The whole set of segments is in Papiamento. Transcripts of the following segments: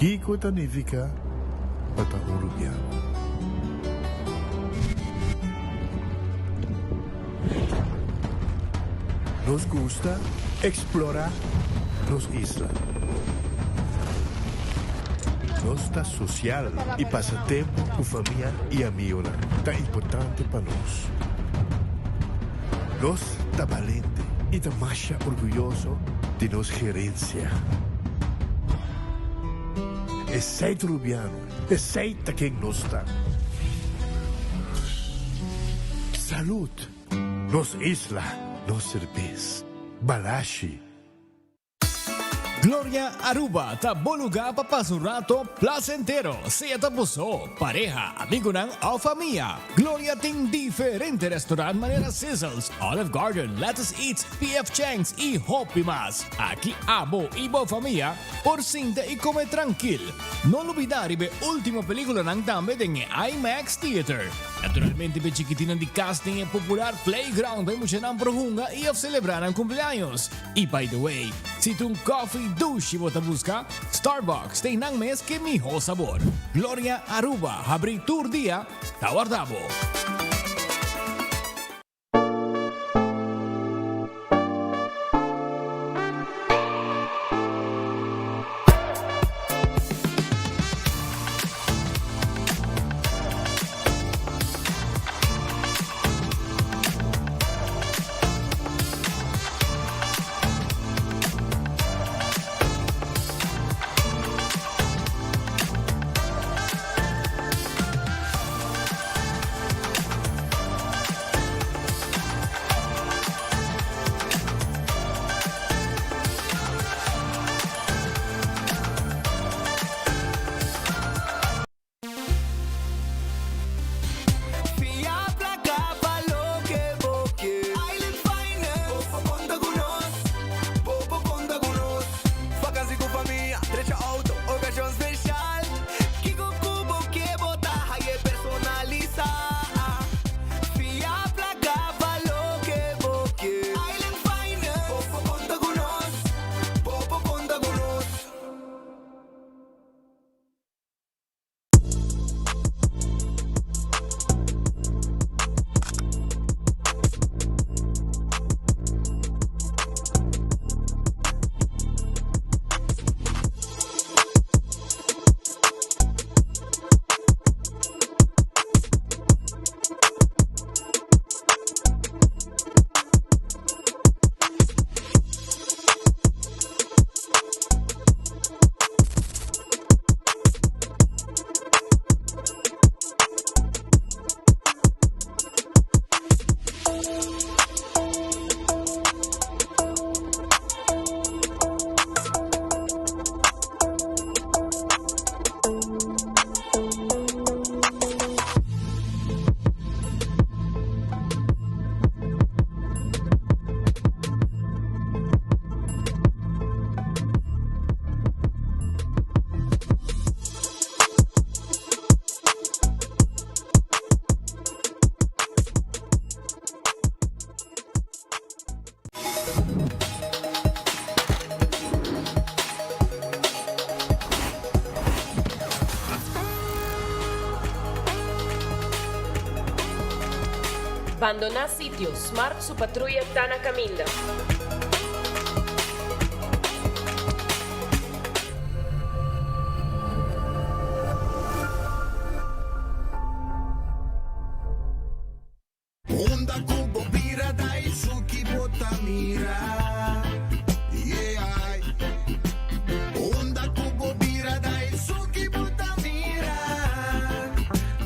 Kiko ta nifiká pa ta un rubiano? Nos gusta eksplorá nos isla. Nos ta sosial i pasa tempu ku famia i amigonan ta importante pa nos. Nos ta balente i ta masha orguyoso di nos gerensia. Esei ta Rubiano, esei ta ken nos ta. Salud! Nos isla, nos serbes. Balashi. Gloria Aruba ta bo lugar pa pasa un rato placentero, sea ta bo so, pareha, amigonan of famia. Gloria tin diferente restaurant manera Sizzles, Olive Garden, Lettuce Eats, PF Chang's y hopi mas. Aki abo y bo famia por sinta y come trankil. No lubida riba e ultimo peliculanan tambe den e IMAX Theater. Naturalmente p'e chikitinnan di cas tin e popular playground pa e muchanan por hunga y of celebra nan cumpleaños. Y by the way, si ta un coffee dushi bo ta busca, Starbucks ta einan mes ke miho sabor. Gloria Aruba habri tur dia, ta warda bo. Fia placa pa loke bo ke. Island Finance. Bo por conta cu nos. Bo por conta cu nos. Vakantie cu famia, drecha auto, ocasion special. Kico cu bo ke bo ta haye personalisa. Fia placa pa loke bo ke. Island Finance. Bo por conta cu nos. Bo por conta cu nos. Bandoná sitio, Smart su patruya ta na kaminda. Unda ku bo bira Daisuki bo ta mira Yeah Unda ku bo bira Daisuki bo ta mira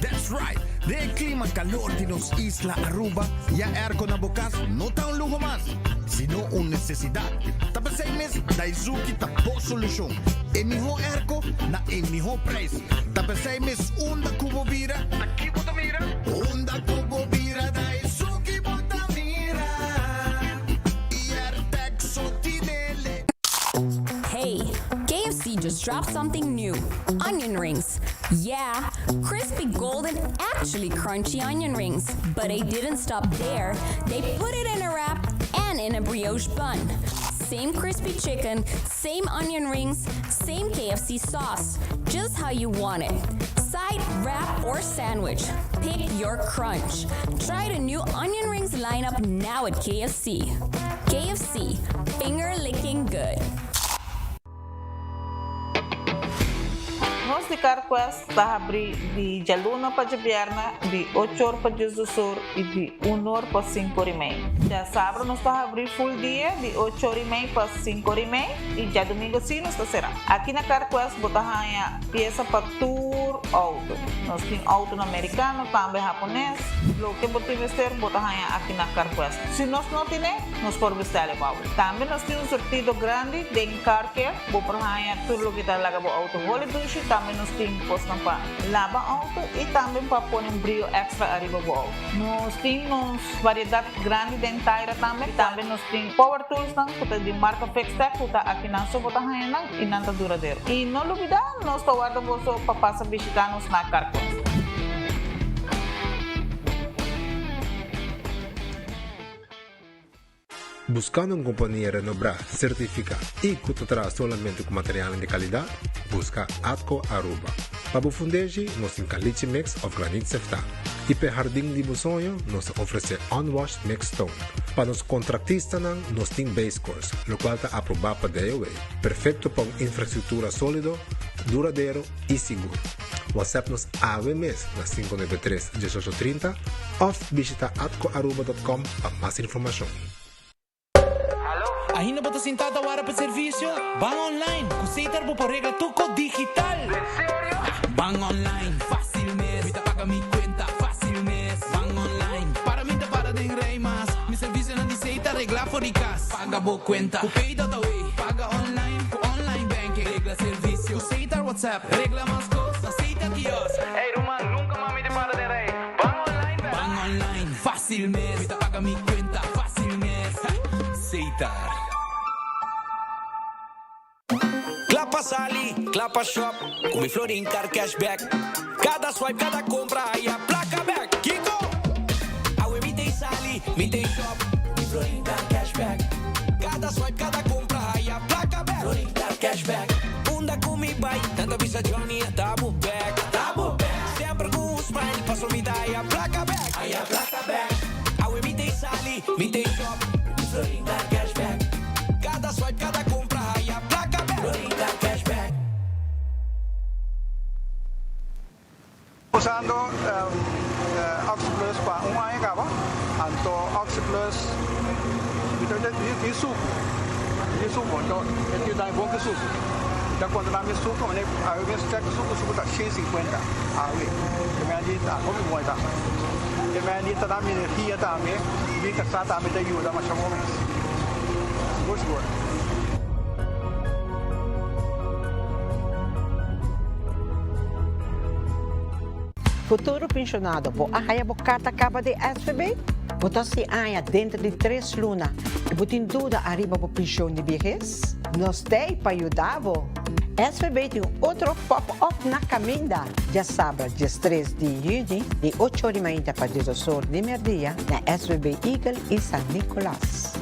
That's right! Den e klima kalor di nos isla Aruba, ya airco na bo kas no ta un luho mas, sino un nesesidat. Ta p'esei mes Daizuki ta bo solushon, e mihó airco na e mihó preis. Ta p'esei mes unda ku bo bira, Ta ki bo ta mira? Unda ku bo bira Daizuki bo ta mira Airtec so tinele. Hey, KFC just dropped something new. Onion rings. Yeah, crispy golden, actually crunchy onion rings. But they didn't stop there. They put it in a wrap and in a brioche bun. Same crispy chicken, same onion rings, same KFC sauce. Just how you want it. Side, wrap, or sandwich. Pick your crunch. Try the new onion rings lineup now at KFC. KFC, finger licking good. Nos di CarQuest ta habri di djaluna pa djabièrnè di ocho or pa diesdos or i di un or pa sinku or i mei. Djasabra nos ta habri full dia di ocho or i mei pa sinku or i mei i djadumingu si nos ta será. Aki na CarQuest bo ta haña piesa pa tur outo. Nos tin outonan merikano, tambe hapones. Loke bo tin mester bo ta haña aki na CarQuest. Si nos no tine, nos por bestèl e bou. Tambe nos tin un surtido grandi den Car Care. Bo por haña tur loke ta laga bo outo holi dushi. Tambe nos tin kosnan pa laba outo i tambe pa pone un brio èkstra ariba bo outo. Nos tin nos variedat grandi den taira tambe. Tambe nos tin power toolsnan ku ta di marka Fixtech ku ta akinan so bo ta haña nan i nan ta duradero. I no lubidá nos ta warda boso pa pasa bishitá nos na Carquest. Buscando un compania renobrá, certificá y cu ta traha solamente cu materialnan di calidad? Busca Atco Aruba. Pa bo fundeshi, nos tin caliche mix of granit seftá. Y p'e hardin di bo soño, nos ta ofrece unwashed mixed stone. Pa nos contractistanan, nos tin base course, locual ta aprobá pa DOW. Perfecto pa un infrastructura solido, duradero y sigur. WhatsApp nos awe mes na 593 1830 of bishita atcoaruba.com pa mas informacion. Ainda bo ta sinta ta wara pa servicio? Ban online! Cu Setar bo por regla tur cos digital! Ban online, facil mes! Mi ta paga mi cuenta, facil mes! Ban online, para mi ta para den rij mas! Mi servicionan di Setar regla for di cas! Paga bo cuenta cu Pay.awe! Paga online cu online banking! Regla servicio cu Setar WhatsApp! Regla mas cos na Setar kiosk! Ey ruman, nunca mas mi ta para den rij! Ban online bek! Ban online, facil mes! Mi ta paga mi cuenta, facil mes! Setar. Kla pa sali, kla pa shop, ku mi Florin Card Cashback. Kada swipe, kada kompra, haya plaka bek. Kiko? Awe mi t'ei sali, mi t'ei shop, mi Florin Card Cashback. Kada swipe, kada kompra, haya plaka bek. Florin Card Cashback. Unda ku mi bai, nan ta bisa Johnny ata bo bek. Ata bo bek. Semper ku un smile, paso mi ta haya plaka bek. Haya plaka bek. Awe mi t'ei sali, mi t'ei shop, mi Florin Card Cashback. Kada swipe, kada kompra, haya plaka bek. Florin Card Cashback. Usando Oxi Plus pa un aña caba, anto Oxi Plus mi ta di sucu, di sucu, anto e tin dami bon ki sucu. Mi ta controla mi sucu, mane awe mes check sucu, sucu ta 150 awe, e mei di ta hopi bon e ta. E mei di ta dami energia tambe, mi casa tambe ta yuda masha bon mes, sigur sigur. Futuro pensionado bo a haya bo carta caba di SVB? Bo ta si aña denter di tres luna y bo tin duda ariba bo pension di biehes? Nos t'ey pa yuda bo! SVB tin otro pop-up na caminda diasabra diestres di juni di ocho or di mainta pa diesdos or di merdia na SVB Eagle y San Nicolas.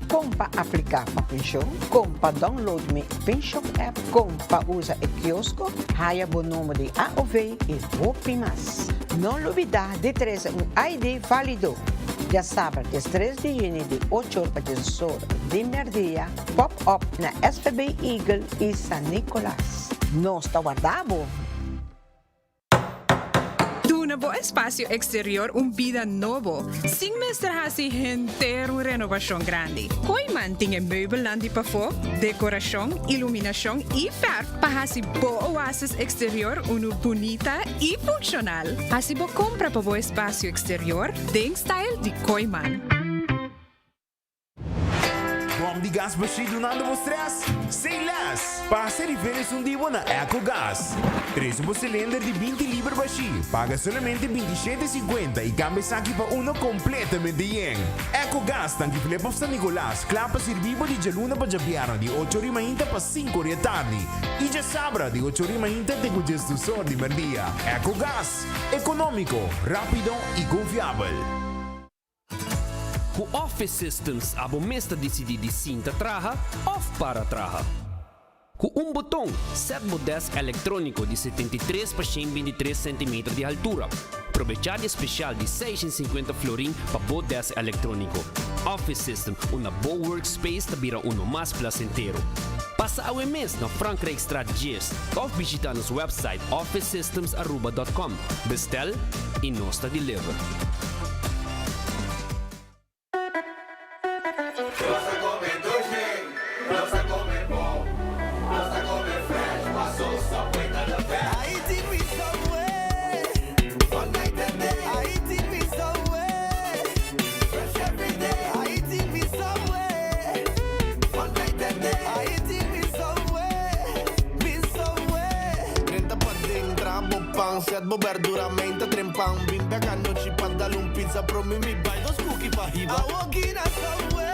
Con pa aplica pa pension? Con pa download mi pension app? Con pa usa e kiosko? Haya bo number di AOV y hopi mas. No lubida di trece un ID valido. Diasabra diestres di juni di ocho or pa diesdos or di merdia, pop up na SVB Eagle y San Nicolas. Nos ta warda bo! Duna bo espasio eksterior un bida nobo, sin mester hasi henter un renobashon grandi. Kooiman tin e meubelnan di pafó, dekorashon, iluminashon i fèrf pa hasi bo oasis eksterior unu bunita i funshonal. Hasi bo kompra pa bo espasio eksterior den style di Kooiman. Bom di gas bashí dunando bo stress? Say less! Pasa rifer esun di bo na Ecogas. Trese bo cilinder di 20 liber bashí, paga solamente 27,50 y cambia esaki pa uno completamente yen. Ecogas tanki Flip of San Nicolas, kla pa sirbi bo di djaluna pa djabièrnè di ocho ori mainta pa sinku ori e tardi y djasabra di ocho ori mainta te ku djesdus or di merdia. Ecogas, economico, rapido y confiabel. Ku Office Systems abo mes ta disidí di sinta traha òf para traha. Ku un boton, sèt bo dèsk elektróniko di 73 pa 123 sentimeter di haltura. Probechá di e spesial di 650 florin pa bo dèsk elektróniko. Office System, unda bo workspace ta bira uno mas plasentero. Pasa awe mes na Frankrijkstraat 10 òf bishitá nos wèpsait officesystemsaruba.com. Bestel i nos ta deliver. Nos ta come dushi, nos ta come bon, nos ta come fresh, paso Subway ta the best. I eating with Subway, all night and day. I eating with Subway, fresh every day. I eating with Subway, all night and day. I eating with Subway, with Subway. Drenta paden, traha bo pan, set bo berdura, meinta trempan. Bin bek anochi pa dal un pizza, promi mi bai dos cookie pa hiba. I walking a Subway,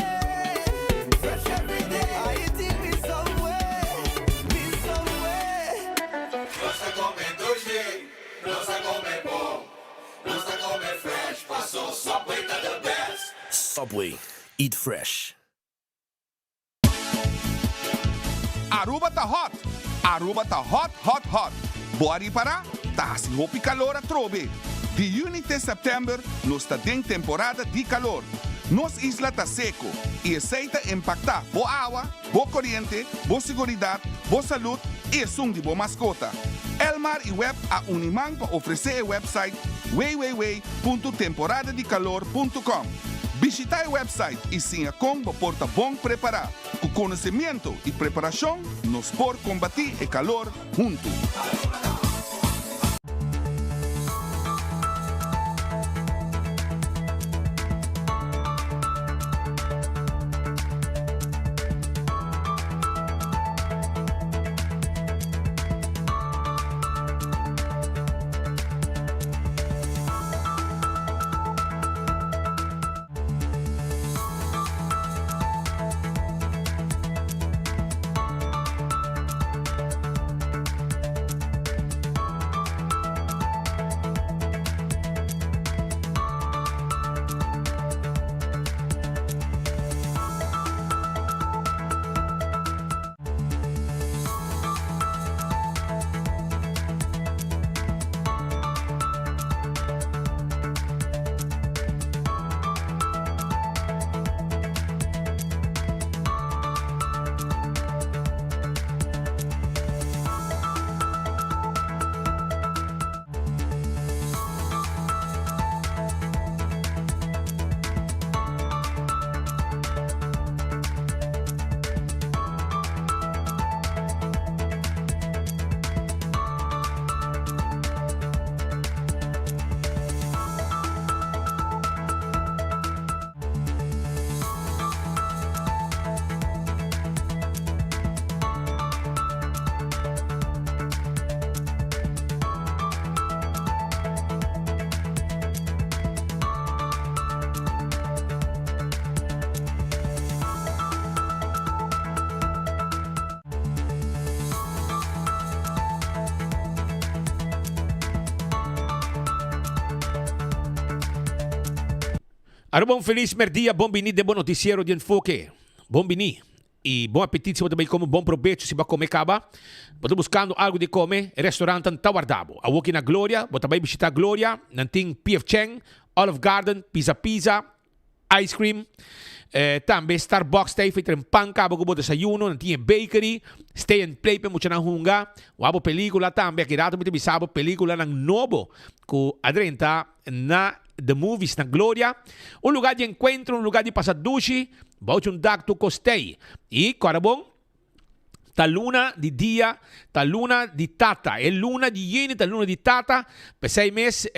fresh every day. I eating with Subway, with Subway. Nos ta come dushi, nos ta come bon, nos ta come fresh, paso Subway ta the best. Subway, eat fresh. Aruba ta hot! Aruba ta hot hot hot! Bo a ripará? Ta hasi hopi kalor atrobe! Di yüni te sèptèmber nos ta den temporada di kalor. Nos isla ta seko i esei ta impaktá bo awa, bo koriente, bo siguridat, bo salud i esun di bo maskota. Elmar i web a uni man pa ofresé e wèpsait www.temporadadikalor punto com. Bishita e website y siña con bo por ta bon prepara. Cu conocimiento y preparacion nos por combati e calor hunto. Aruba un felis merdia, bon bini den bo noticiero di Enfoke. Bon bini y bon apetit si bo ta bay come, bon probecho si bo a come caba. Bo ta buscando algo di come, e restaurantnan ta warda bo. Awoki na Gloria, bo ta bay bishita Gloria, nan tin PF Chang, Olive Garden, Pizza Pizza, Ice cream, tambe Starbucks ta ei tren pan caba cu bo desayuno, nan tin e bakery, stay and play pa e muchanan hunga, wak bo pelicula tambe, aki rato mi ta bisa bo peliculanan nobo cu a drenta na The Movies na Gloria, un lugar di encuentro, un lugar di pasa dushi, bou un dak tur cos t'ei. Y cora bon. Ta luna di dia, ta luna di tata. E luna di yüni ta luna di tata. P'esei mes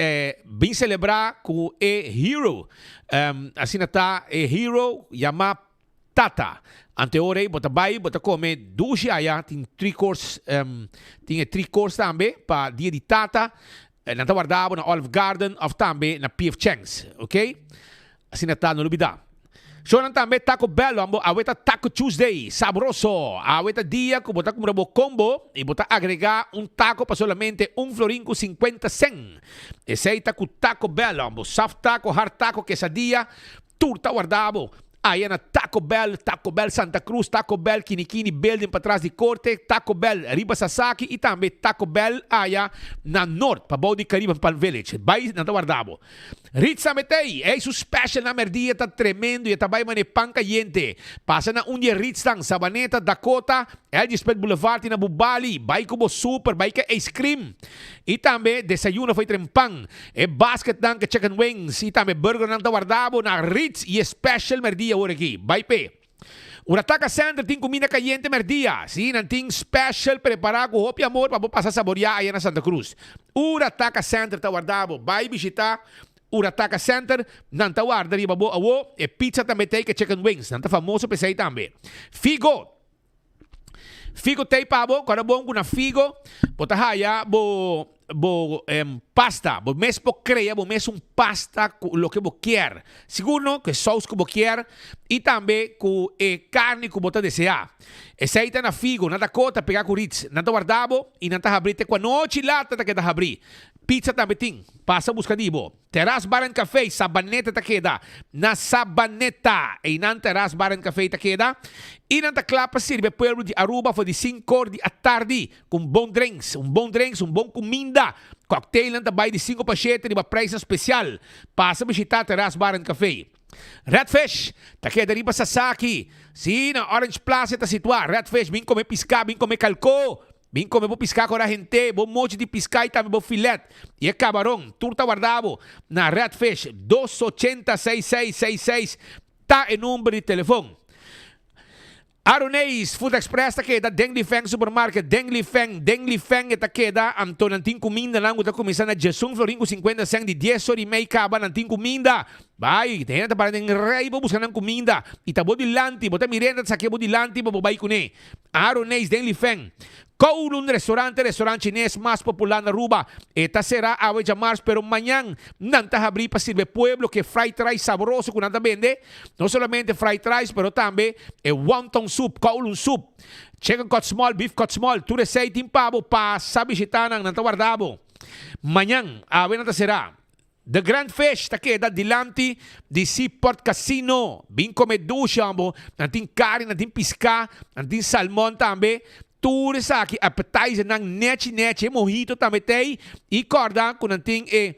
bin selebrá ku e hero. Asina ta e hero yamá tata. Ante ora ei bo ta bai, bo ta kome dushi aya. Tin tri course, tin e tri course tambe pa dia di tata. Nan ta warda bo na Olive Garden òf tambe na PF Chang's. Ok. Asina ta, no lubida. Shownan tambe Taco Bell ambo awe ta Taco Tuesday, sabroso! Awe ta dia ku bo ta kumpra bo combo i bo ta agrega un taco pa solamente un florin ku sinkuenta sen. Esei ta ku Taco Bell ambo, soft taco, hard taco, quesadilla. Tur ta warda bo. Aya na Taco Bell, Taco Bell Santa Cruz, Taco Bell Kinikini Building patras di Corte, Taco Bell riba Sasaki y tambe Taco Bell aya na Noord pabou di Caribbean Palm Village. Bay nan ta warda bo. Ritz tambe ta ey. Ey su special na merdia ta tremendo y e ta bay mane pan cayente. Pasa na un di e Ritznan, Sabaneta, Dakota, LG Smith Boulevard y na Bubali. Bay cu bo super, bay cu ice cream. Y tambe desayuno fo'i tren pan. E basketnan cu chicken wings y tambe burgernan ta warda bo na Ritz y e special merdia awor aki. Bay p'e. Urataka Center tin cuminda cayente merdia. Si, nan tin special prepara cu hopi amor pa bo pasa saboria aya na Santa Cruz. Urataka Center ta warda bo. Bay bishita Urataka Center, nan ta warda riba bo awo. E pizza tambe t'ey cu chicken wings. Nan ta famoso p'esey tambe. Figo. Figo t'ey pa bo, kòrda bon ku na figo bo ta haya bo bo pasta, bo mes por krea bo mes un pasta ku loke bo kier. Sigur no ku e sous ku bo kier i tambe ku e karni ku bo ta deseá. Esei ta na figo, nan ta kota pegá ku rits, nan ta warda bo i nan ta habrí te ku anochi lat nan ta keda habrí. Pizza tambe tin, pasa buska di bo. Terras Bar and Café, Sabaneta ta keda na Sabaneta. Einan Terras Bar and Café ta keda y nan ta kla pa sirbi e pueblo di Aruba for di sinkor di atardi cu un bon drinks, un bon drinks, un bon cuminda. Cocktailnan ta bay di sinku pa shete riba prijsnan special. Pasa bishita Terras Bar and Café. Red Fish ta keda riba Sasaki. Si, na Orange Plaza e ta situa. Red Fish, bin come pisca, bin come calco. Bin come bo piská ku ora hente, bo mochi di piská i tambe bo filet i e kabaron. Tur ta warda bo na Red Fish. Dos ochenta seis seis seis seis ta e number di telefon. Aroneis Food Express ta keda den Li Feng Supermarket, den Li Feng, den Li Feng e ta keda, anto nan tin kumindanan ku ta kuminsá na diesun florin ku sinkuenta sèn di dies ora i mei kaba nan tin kuminda. Bai, hende ta para den rei pa buska nan kuminda i ta bo dilanti, bo ta mir'é nan ta saké bo dilanti pa bo bai kuné. Aroneis den Lifeng. Kowloon Restaurant, e restaurant chines mas popular na Aruba. E ta será awe djamars pero mañan nan ta habrí pa sirbi e pueblo ku e fried rice sabroso ku nan ta bende. No solamente fried rice pero tambe e wonton soup, Kowloon soup, chicken cut small, beef cut small, tur esei tin pa bo. Pasa bishita nan, nan ta warda bo. Mañan awe nan ta será. The Grand Fish ta keda dilanti di Seaport Casino. Bin come dushi hombo. Nan tin cari, nan tin pisca, nan tin salmon tambe. Tur esaki appetizer nan nechi nechi. E mojito tambe t'ey. Y corda cu nan tin e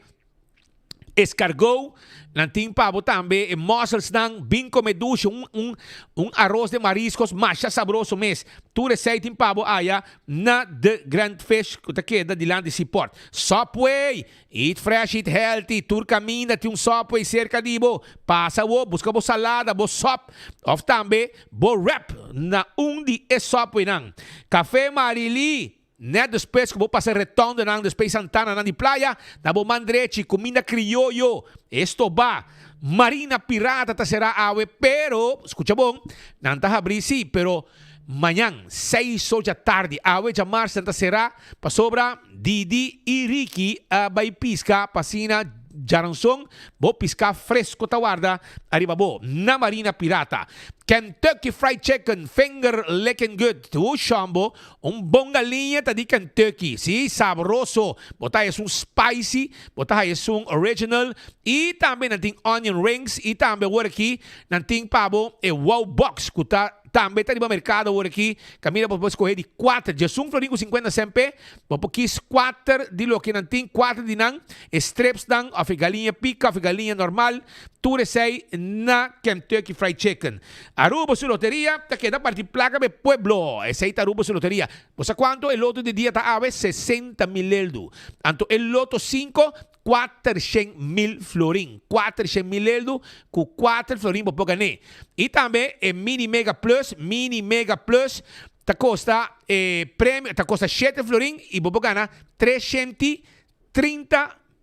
escargot. Nan tin pa bo tambe e mussels nan. Bin come dushi. Un, un, un arroz de mariscos masha sabroso mes. Tur esey tin pa bo aya na The Grand Fish cu ta keda dilanti Seaport. Subway! Eat fresh, eat healthy, tur caminda tin un Subway cerca di bo. Pasa awo, busca bo salada, bo sop of tambe bo wrap na un di e Subwaynan. Café Marily, net despues cu bo pasa retondenan despues Santananan di Playa, na bo man drechi, cuminda crioyo, esto ba. Marina Pirata ta cera awe, pero, scucha bon, nan ta habri si, pero mañan seis or djatardi, awe djamars nan ta cera pasobra Didi i Ricky a bai pisca pa asina djaranson bo pisca fresco ta warda ariba bo na Marina Pirata. Kentucky Fried Chicken, finger licking good, tu shombo, un bon galiña ta di Kentucky, si, sabroso, bo ta haya esun spicy, bo ta haya esun original i tambe nan tin onion rings i tambe awor aki nan tin pa bo e wow box cu ta Tambe ta riba merkado awor aki, kaminda bo por skohe di kuater, djesun florin ku sinkuenta sèn p'e, bo por kis kuater di loke nan tin, kuater di nan, e stripsnan òf e galiña pika òf e galiña normal, tur esei na Kentucky Fried Chicken. Aruba su loteria ta keda parti plaka pa e pueblo, esei ta Aruba su loteria. Bo sa kuantu e loto di dia ta awe? 60 mil eldu. Anto e loto sinku 400 mil florin. 400 mil eldu ku kuater florin bo por gané. I tambe e Mini Mega Plus, Mini Mega Plus ta kosta e premio ta kosta shete florin i bo por gana 330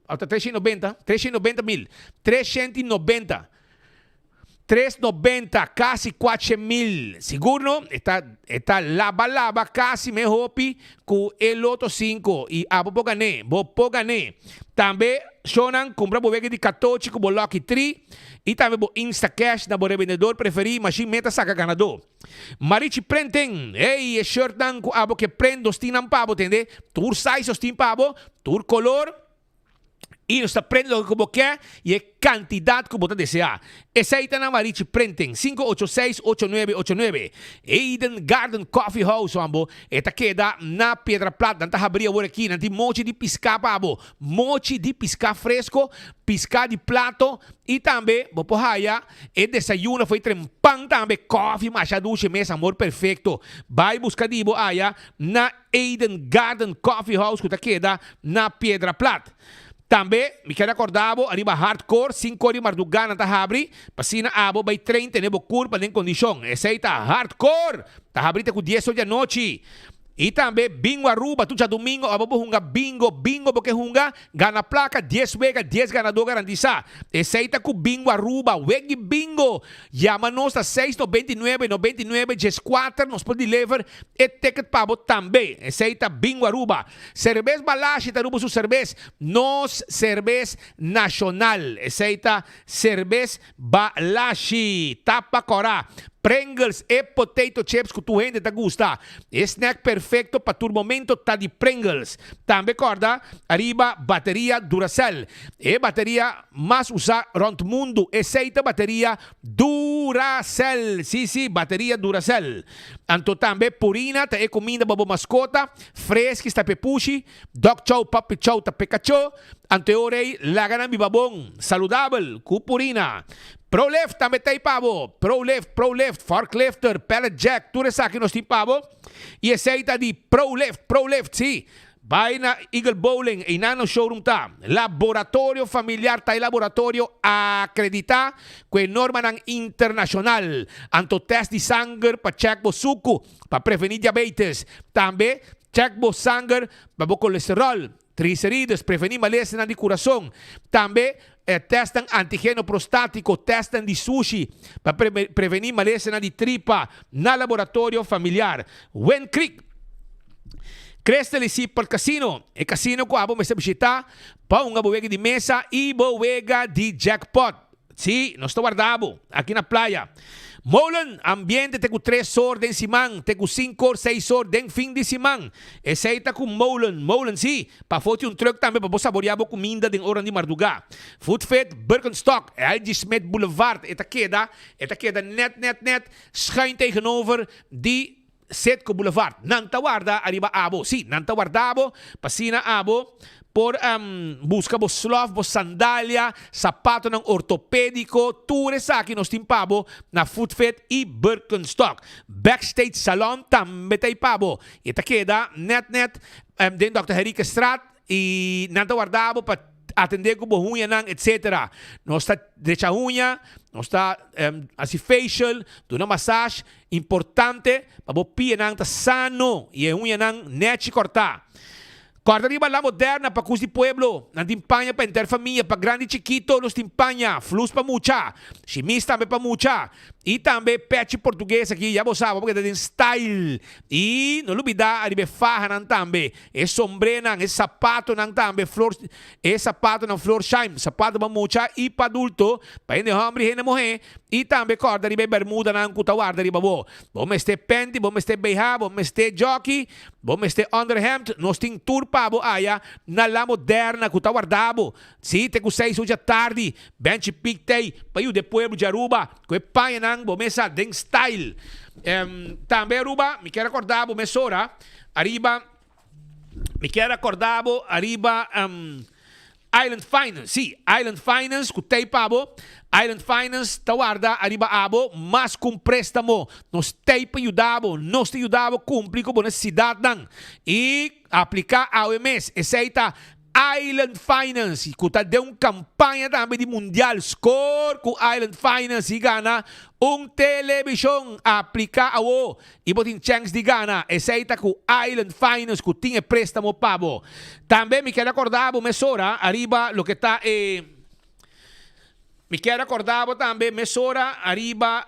òf ta 390, 390 mil, 390. 390, kasi 400 mil. Sigur no, e ta, e ta laba laba kasi me hopi ku e loto sinku i abo por gané, bo por gané. Tambe shownan kumpra bo wega di katochi ku bo lucky tree i tambe bo Instacash na bo rebendedor preferí, mashin meta saka ganadó. Marichi Printing, ey e shirtnan ku abo ke print nos tin nan pa bo tende, tur size nos tin pa bo, tur kolor. I nos ta prende loke ku bo ke i e kantidat ku bo ta deseá. Esei ta na Marichi Printing, 586 8989. Eden Garden Coffee House, wan bo, e ta keda na Piedra Plat. Nan ta habrí awor aki. Nan tin mochi di piská pa bo. Mochi di piská fresko, piská di plato i tambe bo por haya e desayuno for e trempan tambe. Kòfi masha dushi mes, amor perfekto. Bai buska di bo aya na Eden Garden Coffee House ku ta keda na Piedra Plat. Tambe mi kier akorda bo ariba Hardcore, sinku or di mardugá nan ta habri, pa asina abo bai train tene bo kurpa den kondishon. Esei ta Hardcore! Ta habri te ku dies or di anochi. I tambe Bingo Aruba, tur djadumingo abo bo hunga bingo, bingo bo ke hunga, gana plaka, dies wega, dies ganadó garantisa. Esei ta ku Bingo Aruba, wegi bingo! Yama nos na seis 99 99 dieskuater, nos por deliver E ticket pa bo tambe. Esey ta Bingo Aruba. Cerbes Balashi ta Aruba su cerbes. Nos cerbes nacional. Esey ta Cerbes Balashi. Tapa cora. Pringles, e potato chips cu tur hende ta gusta. E snack perfecto pa tur momento ta di Pringles. Tambe corda ariba bateria Duracell. E bateria mas usa rond mundo. Esey ta bateria Duracell. Si, si, bateria Duracell. Anto tambe Purina ta e kuminda pa bo maskota, Friskies ta p'e pushi, Dog Chow Puppy Chow ta p'e kachó, anto e ora ei laga nan biba bon, saludabel, ku Purina. Prolift tambe ta ei pa bo, Prolift, Prolift, Forklifter, Pallet Jack, tur esaki nos tin pa bo, i esei ta di Prolift, Prolift, si. Bai na Eagle Bowling, einan nos showroom ta. Laboratorio Familiar ta e laboratorio akreditá ku e normanan internashonal. Anto tèst di sanger pa chèk bo suku pa prevení diabetes. Tambe chèk bo sanger pa bo kolesteròl, triglicerides, prevení malesanan di kurason. Tambe tèstnan antigeno prostátiko, tèstnan di sushi pa prevení malesanan di tripa na Laboratorio Familiar. Wind Creek. Crystal y Seaport Casino, e casino cu abo mester bishita pa hunga bo wega di mesa y bo wega di jackpot. Si, nos ta warda bo aki na playa. Molen, ambiente te cu tres or den siman, te cu cinco or, seis or den fin di siman. Esey ta cu Molen, Molen si, pafo tin un truck tambe pa bo saborea bo cuminda den oran di marduga. Food Fit, Birkenstock, LG Smith Boulevard, e ta keda, e ta keda net, net, net schuin tegenover di Citgo Boulevard. Nan ta warda ariba abo. Sí, nan ta warda bo pa asina abo por busca bo slof, bo sandalia, sapatonan ortopedico, tur esaki nos tin pa bo na Footfit y Birkenstock. Backstage Salon tambe ta ei pa bo. E ta keda net net den Dòkter Henriquezstraat. Y nan ta warda bo pa atende cu bo huñanan etc. Nos ta drecha huña, nos ta haci facial, duna massage. Importante pa bo pianan ta sano y e huñanan nechi corta. Corta riba La Moderna pa cus di pueblo. Nan tin paña pa henter famia, pa grandi y chikito nos tin paña, flus pa mucha, shimis tambe pa mucha y tambe pechi portugues aki ya bo sa bo por keda den style. Y no lubida ariba e fahanan tambe. E sombrenan, e sapatonan tambe, flor, e sapatonan Florsheim, sapato pa mucha i pa adulto, pa hende hòmber i hende muhé, i tambe kòrda riba e bermudanan ku ta warda riba bo. Bo mester penti, bo mester BH, bo mester jòki, bo mester onderhemd, nos tin tur pa bo aya na La Moderna ku ta warda bo. Sí, te ku seis or djatardi, Benchi Piek t'ei pa yuda e pueblo di Aruba ku e pañanan bo mesa den style. Tambe Aruba, mi kier a kòrda bo mesora, Ariba, mi kier acorda bo ariba um, Island Finance. Sí, Island Finance cu tey pa bo. Island Finance ta warda ariba abo mas cu un prestamo. Nos tey pa yuda bo. Nos ta yuda bo cumpli cu bo necesidadnan. Y aplica awe mes. Esey ta Island Finance cu ta den un campaña tambe di mundial score cu Island Finance y gana un television. Aplica awo y bo tin chance di gana. Esey ta cu Island Finance cu tin e prestamo pa bo. Tambe mi kier acorda bo mesora ariba loke ta e Mi kier acorda bo tambe mesora ariba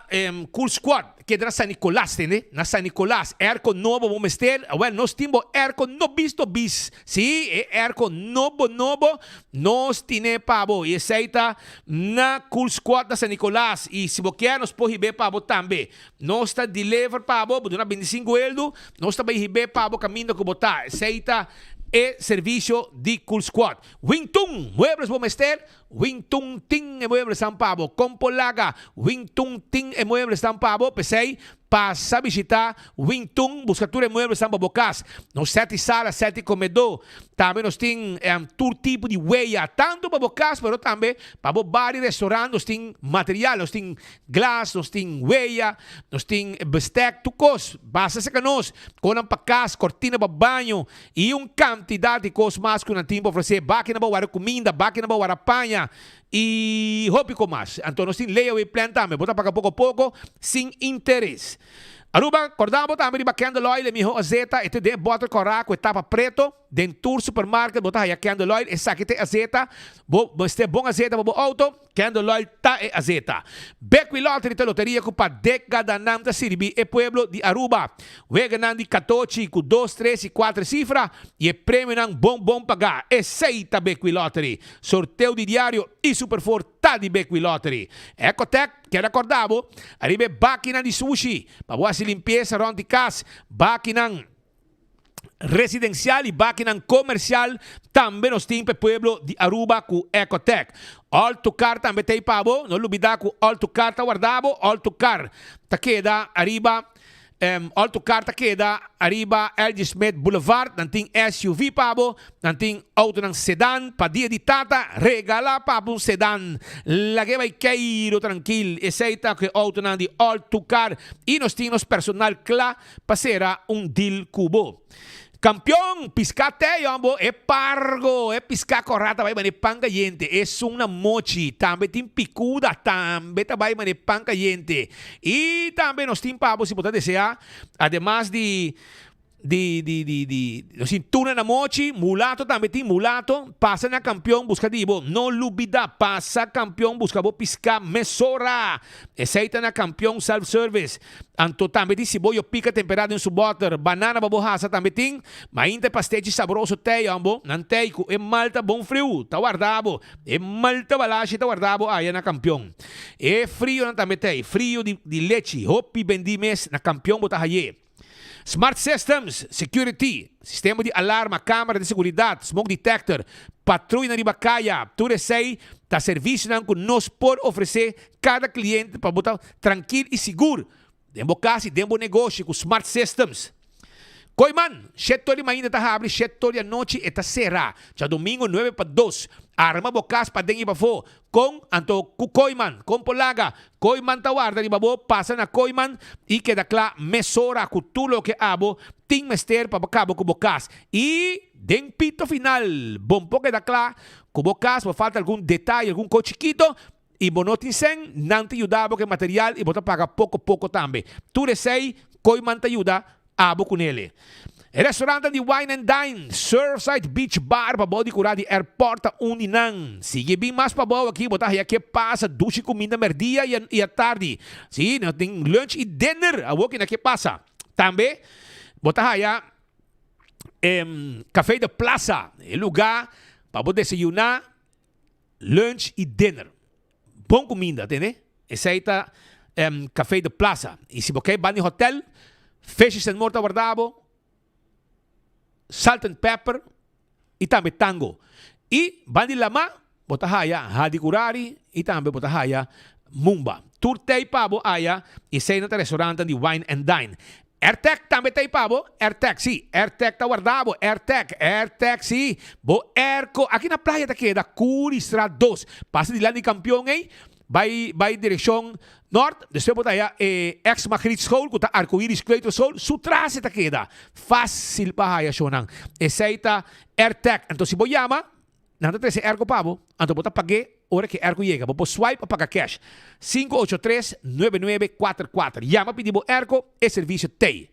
Cool Squad keda na San Nicolas tende na San Nicolas airco nobo bo mester awel nos tin bo airco nobis nobis si e airco nobo nobo nos tine pa bo y esey ta na Cool Squad na San Nicolas y si bo kier nos por hibe pa bo tambe nos ta deliver pa bo bo duna 25 eldo nos ta bay hibe pa bo caminda cu bo ta esey ta. e servicio di Cool Squad. Wingtun, muebles bo mester? Wingtun tin e mueblesnan pa bo. Kompolaga, Wingtun tin e mueblesnan pa bo. P'esei, pasa bishita Wingtun, buska tur e mueblesnan pa bo kas. Nos sèt di sala, sèt di komedó. Tambe nos tin tur tipo di weya, tantu pa bo kas pero tambe pa bo bar i restaurant. Nos tin material, nos tin glas, nos tin weya, nos tin bestek, tur kos. Basta seka nos, konan pa kas, kortina pa baño i un kantidat di kos mas ku nan tin pa ofresé. Bakinan pa wara kuminda, bakinan pa wara paña i hopi kos mas. Anto nos tin layaway plan tambe, bo ta paga poko poko sin interes. Aruba, korda bo tambe riba Candle Oil, e miho azeta, e ta den e bòter kòrá ku e tapa preto. Den tur supermarket bo ta haya Candle Oil, esaki ta e azeta. Bo mester bon azeta pa bo outo, Candle Oil ta e azeta. Bekwin Lottery ta loteria ku pa dekadanan ta sirbi e pueblo di Aruba. Weganan di katochi ku dos, tres i kuater sifra i e premionan bon bon pagá. Esei ta Bekwin Lottery. Sorteo di diario i Super Four ta di Bekwin Lottery. Ecotec kier akorda bo ariba e bakinan di sushi pa bo hasi limpiesa rònt di kas. Bakinan residencial y bakinan comercial tambe nos tin pa e pueblo di Aruba cu Ecotec. All to Car tambe ta ey pa bo, no lubida cu All to Car ta warda bo, All to Car ta keda ariba All to Car ta keda ariba LG Smith Boulevard, nan tin SUV pa bo, nan tin autonan sedan pa dia di tata, regala pa bo un sedan, lag'e bay keiro trankil, esey ta cu e autonan di All to Car y nos tin nos personal cla pa sera un deal ku bo. Kampion, piská te yon bo, e pargo, e piská kòrá ta bai manera pan kayente, esun na mochi, tambe tin pikuda, tambe ta bai manera pan kayente. I tambe nos tin pa bo si bo ta deseá, ademas di di di di di nos tin tuna na mochi, mulato tambe tin, mulato, pasa na Kampion buska di bo, no lubidá, pasa Kampion buska bo piská mesora, esei ta na Kampion Self Service. Anto tambe tin siboyo pica tempera den su boter, banana pa bo hasa tambe tin, mainta e pastechi sabroso tei ambo, nan tei cu e malta bon friu ta warda bo, e malta balashi ta warda bo aya na Campeon. E frionan tambe tei, frio di di lechi, hopi bendi mes na Campeon bo ta haye. Smart Systems, Security, sistema di alarma, camera di seguridad, smoke detector, patruyanan riba caya, tur esey ta servicionan cu nos por ofrece cada cliente pa bo ta trankil i sigur den bo kas i den bo negoshi ku Smart Systems. Kooiman, Shet tor di mainta ta habri, shet tor di anochi e ta sera. Djadomingo nuebe pa dos. Arma bo kas paden i pafó. Kon anto ku Kooiman? Kon por laga? Kooiman ta warda riba bo, pasa na Kooiman i keda kla mesora ku tur loke abo tin mester pa bo kaba ku bo kas. I den pito final, bon por keda kla ku bo kas, bo falta algun detaye, algun kos chikito, I bo no tin sèn, nan ta yuda bo ku e material i bo ta paga poko poko tambe. Tur esei Kooiman ta yuda abo ku nele. E restaurantnan di Wine and Dine, Surfside Beach Bar pabou di kurá di airport ta un di nan. Sigui bin mas pabou aki bo ta haya ke pasa dushi kuminda mèrdia i atardi. Si, nan tin lunch i dinner awor ki na ke pasa. Tambe bo ta haya e Café de Plaza, e lugá pa bo desayuná. Lunch y dinner. Bon cuminda, tende? Esey ta Café de Plaza. Y si bo ke ban di hotel, Fishes and More ta warda bo, Salt and Pepper y tambe Tango. Y ban di lama, bo ta haya Hadicurari y tambe bo ta haya Mumba. Tur tey pa bo aya y esey nan ta restaurantan di Wine and Dine. AirTag tambe ta ei pa bo, AirTag, sí, AirTag ta warda bo, AirTag, AirTag, sí, bo airco, aki na playa ta keda, Curiestraat dos, pasa dilanti di Kampion ei, bai, bai direkshon nort, despues bo ta haya e ex Magriet School ku ta Arcoiris Kleuterschool, su tras e ta keda, fácil pa haya shownan, esei ta AirTag, anto si bo yama, Nan ta trese airco pa bo, anto bo ta pag'é ora ku e airco yega. Bo por swipe o paga cash. 583-9944. Yama pidi bo airco, e servisio t'ei.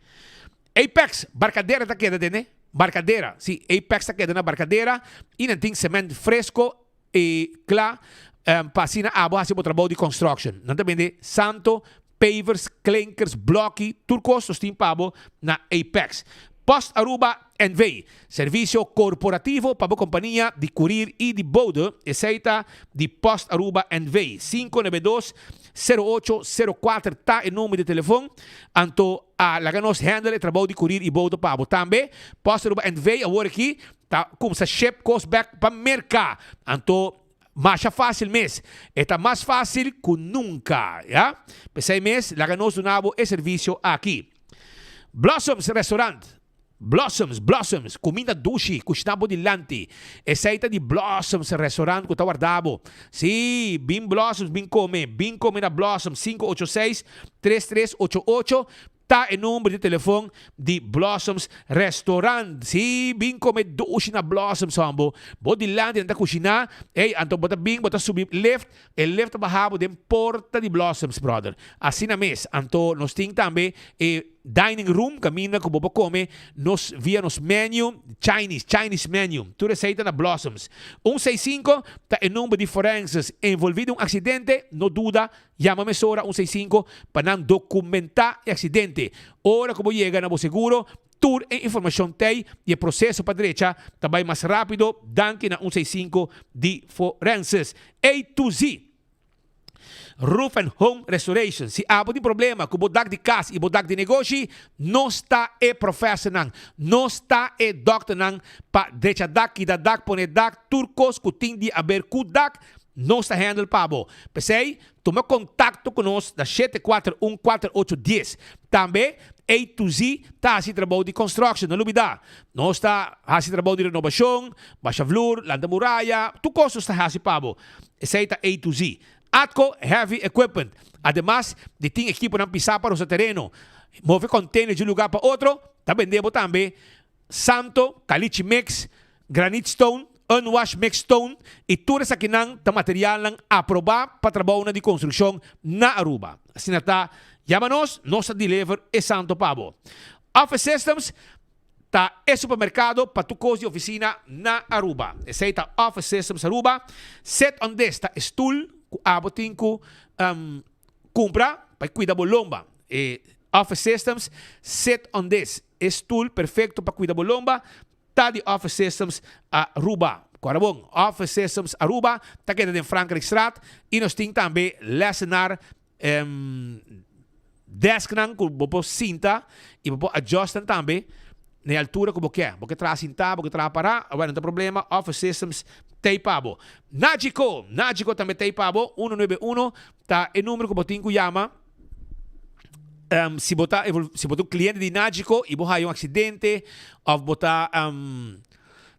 Apex, Barcadera ta keda den e Barcadera. Sí, Apex ta keda na Barcadera i nan tin cement fresco i kla pa asina abo hasi bo trabou di construction. Nan ta bende santo, pavers, klinkers, bloki, tur kos nos tin pa bo na Apex. Post Aruba NV. Servicio corporativo pa bo compania di curir y di bode, esey ta di Post Aruba NV. 592. 0804 ta e number di telefon. Anto a laga nos handle e trabou di kurir i boto pa bo. Tambe Post Aruba NV awor aki ta kumsa ship kos bek pa Merka. Anto masha fásil mes. E ta mas fásil ku nunka, ya. P'esei mes laga nos duna bo e servisio aki. Blossoms Restaurant. Blossoms, Blossoms, kuminda dushi, kushná bo dilanti. Esei ta di Blossoms Restaurant ku ta warda bo. Sí, bin Blossoms, bin kome, bin kome na Blossoms, 586 3388 ta e number di telefon di Blossoms Restaurant. Sí, bin kome dushi na Blossoms, hòmbo. Bo dilanti nan ta kushiná, ey, anto bo ta bin, bo ta subi lift, e lift ta baha bo den porta di Blossoms, brother. Asina mes. Anto nos tin tambe e. Dining room kaminda ku bo por kome nos via nos menu Chinese, Chinese menu. Tur esei ta na Blossoms. Un seis sinku ta e number di forenses envolvi den un aksidente, no duda, yama mesora un seis sinku pa nan dokumentá e aksidente. Ora ku bo yega na bo seguro, tur e informashon t'ei i e proseso pa drecha ta bai mas rápido danki na un seis sinku di forenses. A to Z. Roof and Home Restoration, Si abo tin problema ku bo dak di kas i bo dak di negoshi, nos ta e profesornan, nos ta e dòkternan pa drecha dak, kita dak, pone dak, tur kos ku tin di aber ku dak, nos ta handle pa bo. P'esei, tuma kontakto ku nos na 741 48 dies. Tambe, A to Z ta hasi trabou di construction, no lubida. Nos ta hasi trabou di renobashon, basha vloer, lanta muraya, tur kos nos ta hasi pa bo. Esei ta A to Z. Atco Heavy Equipment, ademas di tin ekiponan pisá pa rosa tereno, move container di un lugá pa otro, ta bende bo tambe santo, caliche mix, granite stone, unwash mix stone y tur esakinan ta materialnan aprobá pa trabounan di construccion na Aruba. Asina ta, yama nos, nos ta deliver e santo pa bo. Office Systems ta e supermercado pa tur cos di oficina na Aruba. Esey ta Office Systems Aruba. Sit on this ta e stoel cu abo tin cu cumpra pa e cuida bo lomba. E Office Systems Sit on this, e stoel perfecto pa cuida bo lomba, ta di Office Systems Aruba. Cora bon, Office Systems Aruba ta keda den Frankrijkstraat y nos tin tambe lessenaar Desknan ku bo por sinta i bo por adjust nan tambe na e altura ku bo ke. Bo ke traha sintá, bo ke traha pará, awor no ta problema, Office Systems t'ei pa bo. Nagico, Nagico tambe t'ei pa bo, uno nuebe uno ta e numero ku bo tin ku yama si bo ta si bo ta un kliente di Nagico i bo haya un aksidente òf bo ta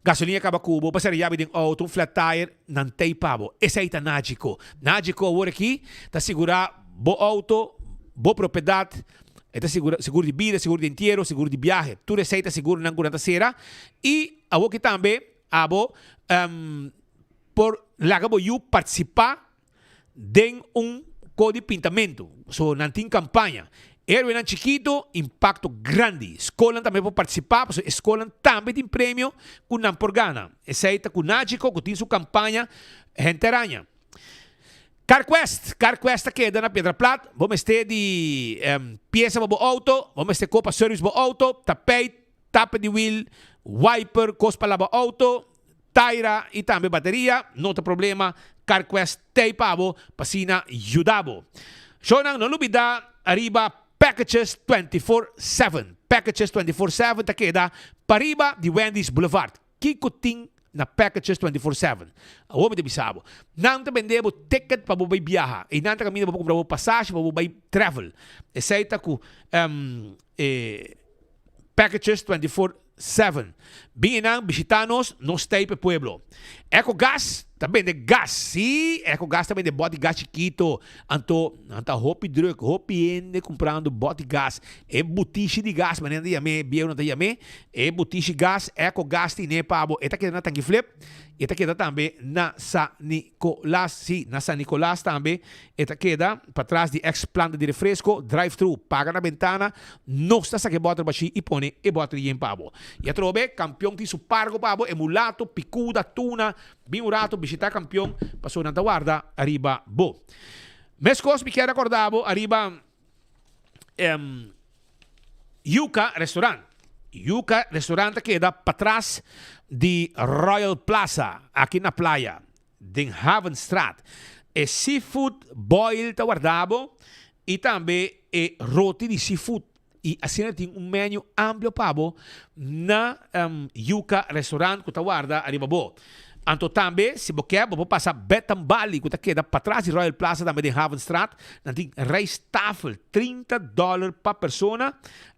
Gasolina kaba ku bo, pasar yabi den outo, un flat tire, nan tei pa bo. Esei ta Nagico. Nagico awor aki ta sigurá bo outo, bo propiedat, e ta sigurá seguro di bida, seguro di entiero, seguro di biahe. Tur esei ta seguronan ku nan ta sera. I awor aki tambe abo por laga bo yu partisipá den un ko di pintamentu. So nan tin kampaña. Héroenan chikito, impakto grandi. Skolnan tambe por partisipá pasobra e skolnan tambe tin premio ku nan por gana. Esei ta ku Nagico ku tin su kampaña henter aña. CarQuest, CarQuest ta keda na Piedra Plat. Bo mester di piesa pa bo outo, bo mester kopa service bo outo, tapijt, tape di wiel, wiper, kos pa laba outo, Taira y tambe bateria no ta problema, CarQuest t'ey pa bo pa asina yuda bo. Shownan no lubida ariba Packages 24 seven. Packages 24 seven ta keda pariba di Wendy's Boulevard. Kico tin na Packages 24 seven? Awor mi ta bisa bo. Nan ta bende bo ticket pa bo bay biaha y nan ta caminda pa bo cumpra bo pasashi pa bo bay travel. Esey ta cu e Packages 24 seven. Bin einan bishita nos, nos ta ei pa e pueblo. Ecogas ta bende gas, sí, Ecogas ta bende bòt di gas chikito. Anto nan ta hopi druk, hopi hende kumprando bòt di gas. E butishi di gas, manera nan ta yam'é, bieu nan ta yam'é, e butishi gas, Ecogas tine pa bo. E ta keda na Tankiflip, e ta keda tambe na San Nicolas, sí, na San Nicolas tambe E ta keda patras di ex planta di refresco, drive thru, paga na bentana, nos ta saca e boter bashi y pone e boter yen pa bo. Y atrobe, Campeon tin su pargo pa bo, e mulato, picuda, tuna, bin un rato bishita Campeon pasobra nan ta warda ariba bo. Mescos mi kier acorda bo ariba Yuca Restaurant. Yuca Restaurant ta keda patras di Royal Plaza aki na Playa. Den Havenstraat. E seafood boil ta warda bo y tambe e roti di seafood y asina tin un menu amplio pa bo na Yuca Restaurant cu ta warda ariba bo. Anto tambe si bo kier bo por pasa Betambali cu ta keda patras di Royal Plaza tambe den Havenstraat. Nan tin rijsttafel 30 dollar pa persona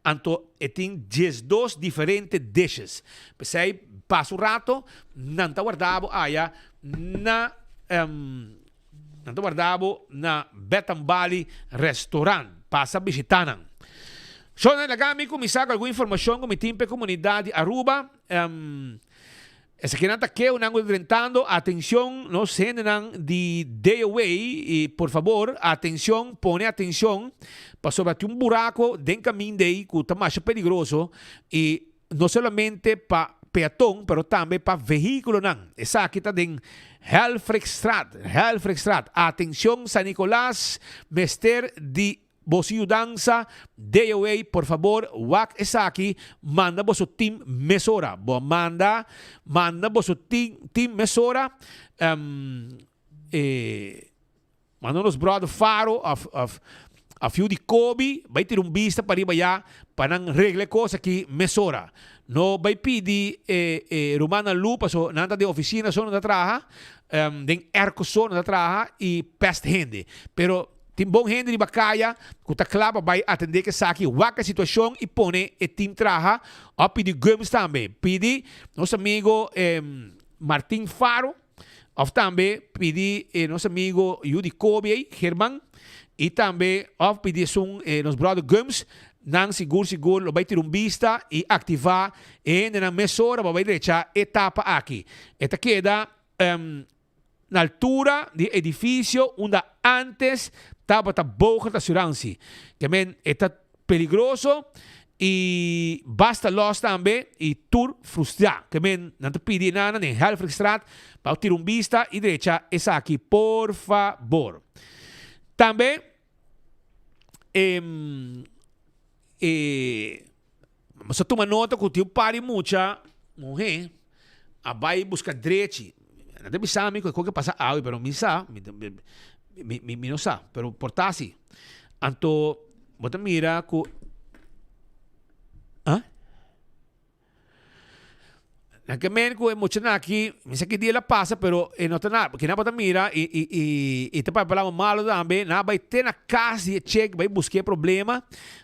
anto e tin 12 diferente dishes. P'esey pasa un rato nan ta warda bo aya na Nan ta warda bo na Betambali Restaurant. Pasa bishita nan. Shona, laga mi kuminsá ku algun informashon ku mi tin pa e komunidat di Aruba. Esakinan ta keunan ku ta drentando. Atenshon nos hendenan di DOA i por fabor atenshon, pone atenshon pasobra tin un burako den kaminda ei ku ta masha peligroso i No solamente pa peaton pero tambe pa vehiculonan. Esaki ta den Helfrichstraat, Helfrichstraat. Atencion San Nicolas mester di boso yudansa, DOA por fabor wak esaki manda boso team mesora. Bo a manda manda boso team team mesora e Manda nos brother Faro of of of yu di Kobe bai tira un bista pariba ya pa nan regla e kos aki mesora. No bai pidi e e rumannan Lu paso nan ta den oficina so nan ta traha, den airco so nan ta traha y pest hende. Pero tin bon hende riba kaya ku ta kla pa bai atende ku esaki, wak e situacion y pone e team traha of pidi Gumbs tambe. Pidi nos amigo Martin Faro. Of tambe pidi e nos amigo yu di Kobe ei, German, y tambe of pidi esun e nos brother Gums, nan sigur sigur lo bay tira un bista y activa e hendenan mesora pa bay drecha e tapa aki. E ta keda na altura di e edificio unda antes tabata Bogart Assurantie. Ke men e ta Peligroso y basta los tambe y tur frustra. Ke men nan ta pidi e nana den Helfrichstraat pa tira un bista y drecha esaki por fabor. Tambe e e nos a tuma nota cu tin un par di mucha muhe a bay busca drechi. Nan ta bisa mi cu e cosa pasa awe pero mi sa mi mi no sa pero por ta asi. Anto Bo ta mira ku ah? Nan ke men ku e muchanan aki, mi sa ki dia el a pasa, pero e no ta na, kina bo ta mira i i i i ta papia palabra malo tambe, nan a bai te na kas di e chek bai buska e problema,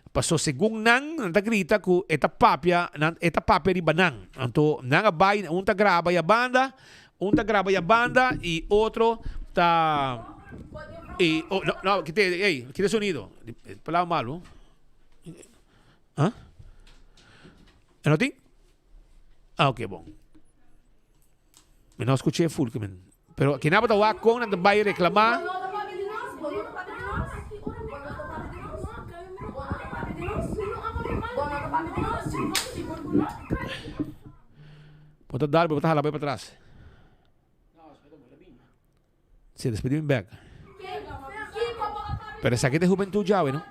paso segun nan, nan ta grita ku e ta papia, nan e ta papia riba nan. Anto nan a bai, un ta graba ya banda, Un ta graba ya banda y otro ta y oh, no, no, quite, ey, quite sonido. Palabra malo. ¿Ah? ¿E no tin? Ah, ok, bon. Mi no escuché full. Pero kina bota wak con nan ta bay reclama. Bo ta dal, bo ta hala bai patras. Si, despues di bin bek. Pero esaki ta e hubentud djawe, no?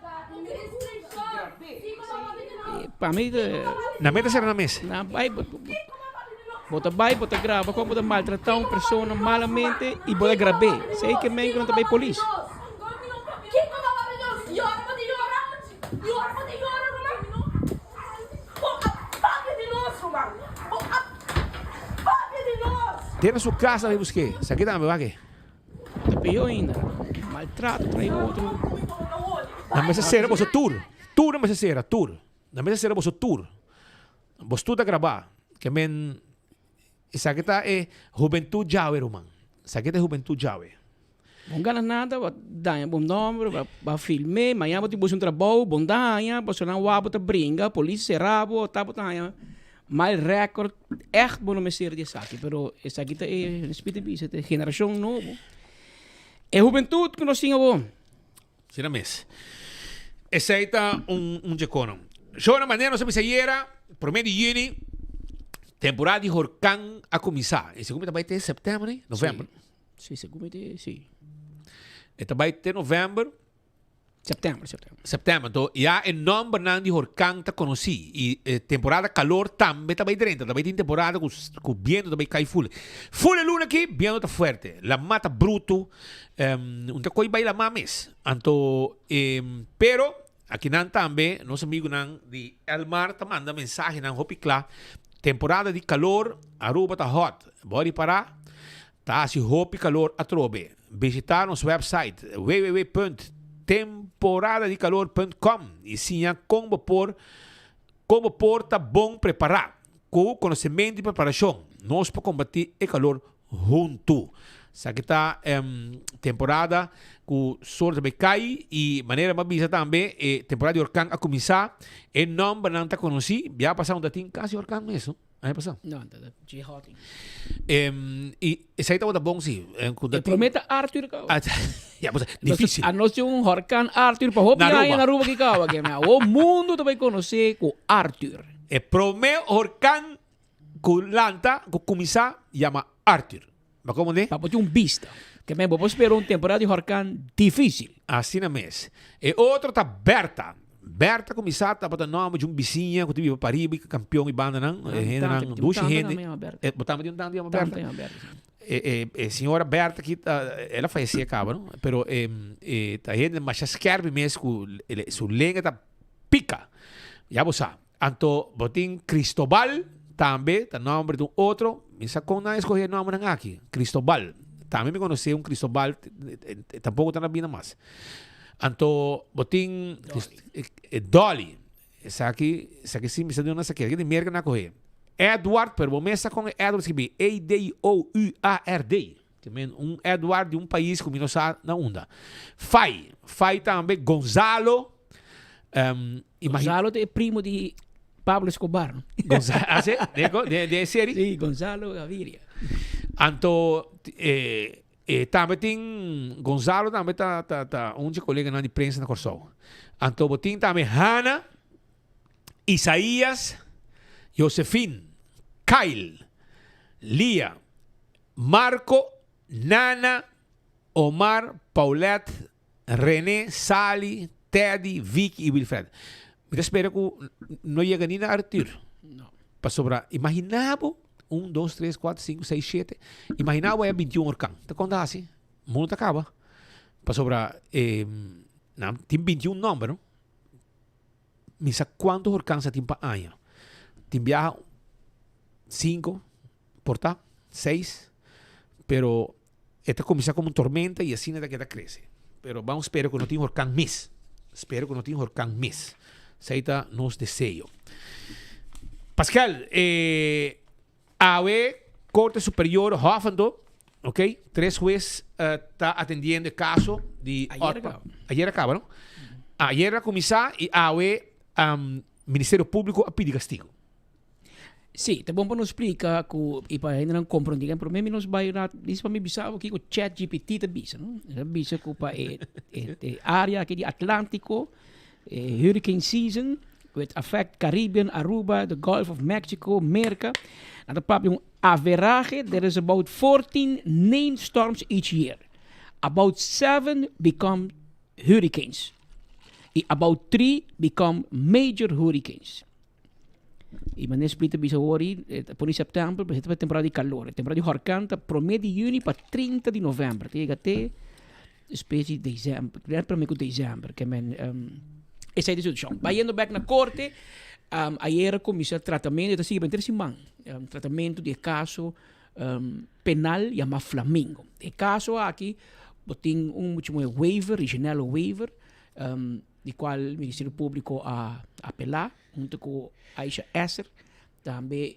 Pa mi de... Na meta sera na mes. Na bai, bo ta bai, bo ta graba kon bo ta maltrata un persona malamente y bo ta grab'é. Esei ke men ku nan ta bai polis. Tene su casa bai buske. Esaki tambe wak e. Ta peor ainda. Maltrato trae otro. Nan mester sera boso tur. Tur nan mester sera, tur. Nan mester sera boso tur. Bos tur ta graba. Ke men esaki ta e hubentud djawe ruman. Esaki ta e hubentud djawe. Bon gana nada, bo a daña bo nomber, bo a film'é, mañana bo tin busca un trabou, bon ta haña, pasobra nan wak bo ta bringa, polis sera bo, ta bo ta haña mal record, ègt bo no mester di esaki, pero esaki ta e, spit ta bisa, ta e generashon nobo, e hubentut ku nos tin awor. Asina mes. Esei ta un un djekono. Shona manera nos a bisa ayera, prome di juni, temporada di horkan a kuminsá. I segun mi ta bai te sèptèmber, novèmber. Sí, segun mi te, sí. E ta bai te novèmber. September, september. September. Anto ya e nombernan di horcan ta conoci y e temporada calor tambe ta bay drenta. Ta bay tin temporada cu cu biento ta bay cay full. Full e luna aki biento ta fuerte. Lama ta bruto. Un ta coy bay lama mes. Anto pero akinan tambe nos amigonan di Elmar ta manda mensahenan hopi cla. Temporada di calor Aruba ta hot. Bo a ripara? Ta hasi hopi kalor atrobe. Bishita nos website www.temporadadikalor.com i siña kon bo por kon bo por ta bon prepará. Ku konosementu i preparashon, nos por kombatí e kalor huntu. Esaki ta temporada ku sol ta bai kai i manera mi a bisa tambe e temporada di orkan a kuminsá. E nòmbernan ta konosí. Bia pasá un ta tin kasi orkan mes no. Aña pasá. No, ta dje hot. I esei tabata bon si. E promé ta Arthur kaba. Ya, pues, difícil. A nos tin un horkan Arthur pa hopi aña na Aruba ki kaba. Ke me awor mundo ta bai konosé ku Arthur. E promé horkan ku lanta, ku kuminsá yama Arthur. Bo komprendé? Pa bo tin un bista. Ke men bo por spera un temporada di horkan difícil. Asina mes. E otro ta Berta. Berta kuminsá tabata nòmber di un bisiña ku ta biba pariba i kampion i bandanan. Ah, E hendenan, tanta, dushi tanta hende. tambe yama Berta. Bo tamba di un tanta yama Berta? Tanta yama Berta, si. E, e, e señora Berta aki ta, el a fayesé kaba, no? Pero e, e ta hende masha skèrpi mes ku su lenga ta pika. Ya bo sa. Anto bo tin Cristobal tambe ta nomber di un otro. Mi sa kon nan a escoge e nombernan aki. Cristobal. Tambe mi conoce un Cristobal, tampoco ta na bida mas. Anto bo tin Dolly. Esaki, esaki si mi sa di unda esaki. Esaki di Merca nan a coge. Edward, pero bo mes sa kon e Edward skibi. E-D-O-U-A-R-D. Te men un Edward di un pais ku mi no sa na unda. Fai, Fai tambe, Gonzalo. Um, Gonzalo ta e primo di Pablo Escobar. No? Gonzalo, ah, sí? De, de, de serie? Sí, Gonzalo Gaviria. Anto, eh, eh, tambe tin Gonzalo tambe ta, ta, ta un di colega di prensa na Kòrsou. Anto bo tin tambe Hanna, Isaías, Josephine, Kyle, Lia, Marco, Nana, Omar, Paulette, Rene, Sally, Teddy, Vicky y Wilfred. Mi ta spera cu no yega ni na Arthur. No. Pasobra, imagina bo, un, dos, tres, cuatro, cinco, seis, shete. Imagina bo haya 21 orkan. Ta con ta haci? Mundo ta caba. Pasobra, eh, nan tin 21 nomber, no? Mi sa cuanto orkan sa tin pa aña. Tin biaha cinco, Por ta seis, pero e ta kuminsá komo un tormenta i asina ta keda krese. Pero ban spera ku no tin horkan mes. Spera ku no tin horkan mes. Esei ta nos deseo. Pascal, e awe Korte Superior Hof anto, ok, tres hues ta atendiendo e kaso di Ayer a kaba. Ayer a kaba, no? Ayer a kuminsá i awe Ministerio Públiko a pidi kastigo. Sí, ta bon pa nos splika ku i pa hendenan komprondé. Ken promé mi nos bai rat dis pa mi bisa bo kiko ChatGPT ta bisa, no? E ta bisa ku pa e e e área aki di Atlántiko, e hurricane season, ku it affect Caribbean, Aruba, the Gulf of Mexico, Merka. Nan ta papia un averahe, there is about 14 named storms each year. About seven become hurricanes. I about three become major hurricanes. I manera Split ta bisa awor i ta pone september, pasobra ta temporada di kalor. E temporada di horkan ta prome di yüni pa 30 di novèmber. Ta yega te despues di desèmber, net prome ku desèmber. Ke men esei ta e situashon. Bayendo bèk na korte, ayera kuminsá tratamentu, e ta sigui pa henter siman, tratamentu di e kaso penal yamá Flamingo. E kaso aki bo tin un mucha muhé Wever, Reginella Wever, di kual Ministerio Públiko a apelá. Hunto ku Aisha Esser, tambe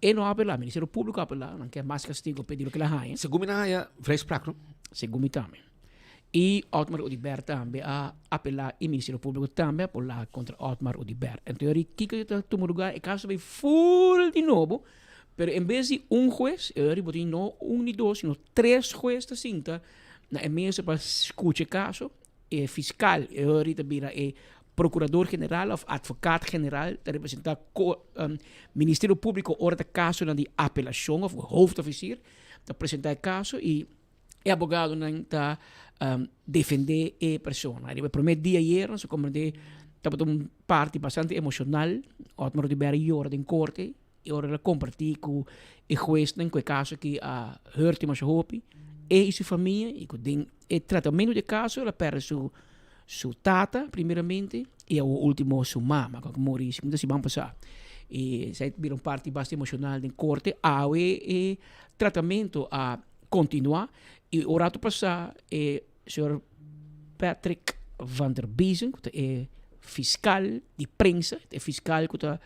e no a apelá, Ministerio Públiko a apelá, nan ke mas kastigo p'e di loke el a haña. Segun mi nan haña vrijspraak, no? Segun mi tambe. I Otmar Oduber tambe a apelá i Ministerio Públiko tambe a apelá kontra Otmar Oduber. Anto e ora kiko ta tuma lugá? E kaso bai ful di nobo, pero en bes di un hues, e ora bo tin no un ni dos, sino tres hues ta sinta na e mesa pa skucha e kaso. E fiskal e ora ta bira e Procurador General of Advocaat General ta representa Ministerio Publico ora ta casonan di apelacion of hoofdofficier ta presenta e caso y e abogadonan ta. defende e persona. Riba e prome dia ayer nos a comprende tabata un parti bastante emocional, Otmar Oduber a yora den corte y ora el a comparti cu e huesnan cu e caso aki a hurt masha hopi, e y su famia y cu den e tratamento di e caso el a perde su su tata primeramente y awor ultimo su mama cu a muri segun ta siman pasa. Y esey bira un parti basta emocional den corte. Awe e tratamento a continua y un rato pasa e señor Patrick van der Biezen cu ta e fiscal di prensa, e fiscal cu ta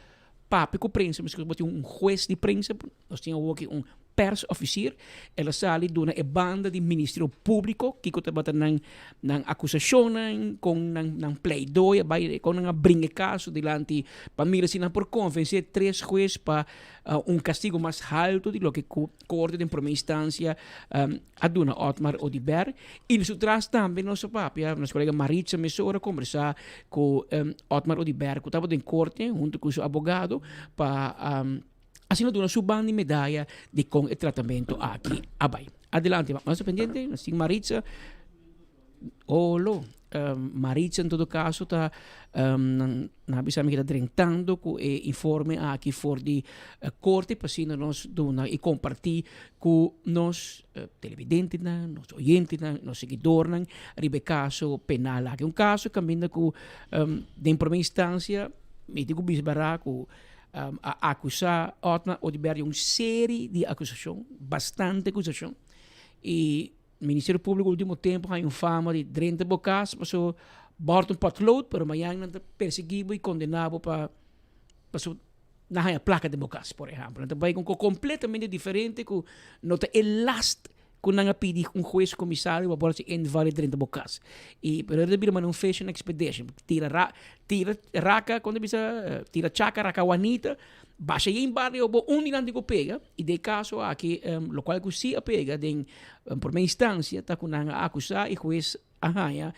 papia cu prensa, mescos bo tin un hues di prensa, nos tin awor aki un persofficier, el a sali duna e banda di Ministerio Publico kico tabata nan nan acusacionnan, con nan nan pleidooi a bay, con nan a bringa e caso dilanti pa mira si nan por convence tres hues pa un castigo mas halto di loke cu Corte den prome instancia a duna Otmar Oduber. Y su tras tambe nos a papia, nos colega Maritza mesora a conversa cu Otmar Oduber cu tabata den corte hunto cu su abogado pa asina duna su banda di medaya di con e tratamento aki a bay. Adelante, nos ta pendiente, nos tin Maritza. Olo, Maritza en todo caso ta nan a bisa mi ki ta drentando cu e informe aki for di corte pa asina nos duna y comparti cu nos televidentenan, nos oyentenan, nos seguidornan riba e caso penal aki. Un caso caminda cu den prome instancia mi tin cu bisa bera cu a acusa Otmar Oduber di un serie di acusacion, bastante acusacion y Ministerio Públiko último tempu haña un fama di drenta bo kas paso bòrta un potlood pero mañan nan ta persiguí bo i kondená bo pa paso nan haña plaka den bo kas por ehèmpel. Nan ta bai ku un kos kompletamente diferente ku no ta e last ku nan a pidi un hues komisario pa por hasi inval i drenta bo kas. I pero ta bira manera un fishing expedition tira ra tira raka kon ta bisa tira chaka raka wanita. Basha yen bario bo un di nan tin ku pega i den e kaso aki lokual ku si a pega den prome instansia ta ku nan a akusá i hues a haña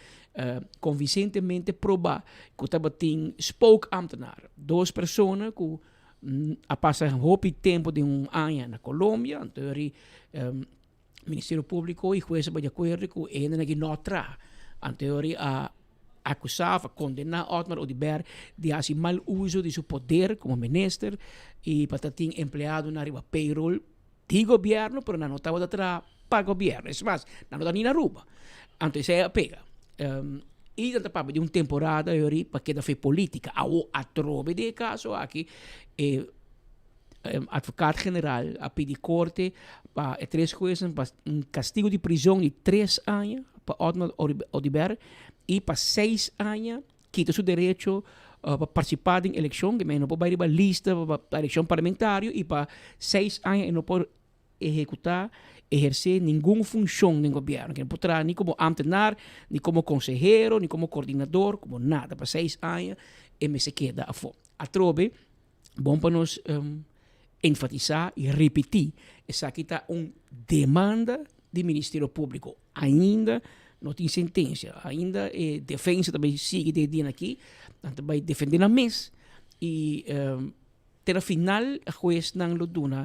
konvinsentemente probá ku tabatin spookambtenaar, dos persona ku a pasa hopi tempu den un aña na Colombia, anto eri Ministerio Públiko i hues a bai di akuerdo ku e hendenan aki no a traha. Anto ori a akusá òf a kondená Otmar Oduber di hasi mal uso di su poder komo minister i pa ta tin empleadonan riba payroll di gobièrnu pero nan no tabata traha pa gobièrnu. Es mas, nan no ta ni na Aruba. Anto esei a pega. I nan ta papia di un temporada ori pa keda fe polítika. Awo atrobe di e kaso aki e Advocaat General a pidi corte pa e tres huesnan pa un castigo di prison di tres aña pa Otmar Oduber y pa seis aña kita su derecho pa participa den eleccion, que no por bay riba lista pa eleccion parlamentario y pa seis aña e no por ehecuta, eherce ningun funcion den gobierno, que no por traha ni como ambtenaar, ni como consehero, ni como coordinador, como nada, pa seis aña e mester keda afo. Atrobe. Bon pa nos enfatisá i ripití, esaki ta un demanda di Ministerio Públiko. Ainda no tin sentensia, ainda e defensa ta bai sigui den e dianan aki, nan ta bai defendé nan mes i te na final huesnan lo duna,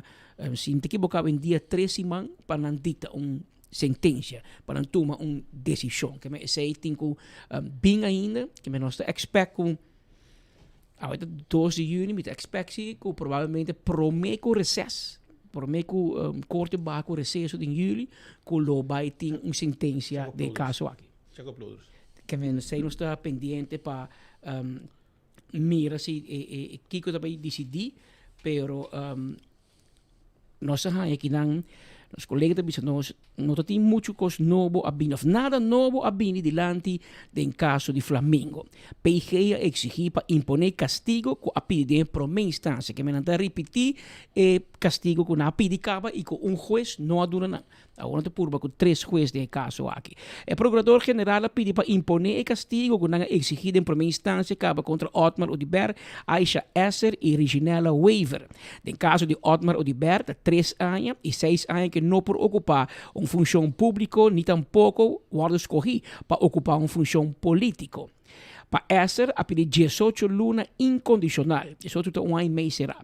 si mi ta ekiboká, un dia tres siman pa nan dikta un sentensia, pa nan tuma un desishon. Ke men esei tin ku bin ainda, ke men nos ta expect ku. Awe ta dos di juni, mi ta expect si ku probablemente prome ku reces, prome ku korte baha ku receso den juli, ku lo bai tin un sentencia den e kaso aki. Ke men esei nos ta pendiente pa mira si kiko ta bai disidí, pero Nos a haña kinan, nos kolega ta bisa nos, no ta tin muchu kos nobo a bini òf nada nobo a bini dilanti den kaso di Flamingo. PG a eksigí pa imponé kastigo ku a pidi den e promé instansia, ke men nan ta ripití e kastigo ku nan a pidi kaba i ku un hues no a duna nan. Awor nan ta purba ku tres hues den e kaso aki. E prokurador general a pidi pa imponé e kastigo ku nan a eksigí den promé instansia kaba kontra Otmar Oduber, Aisha Esser i Reginella Wever. Den kaso di Otmar Oduber ta tres aña i seis aña ku e no por okupá un funshon públiko ni tampoko wòrdu skohí pa okupá un funshon polítiko. Pa Esser a pidi diesocho luna inkondishonal, diesocho ta un aña i mei será.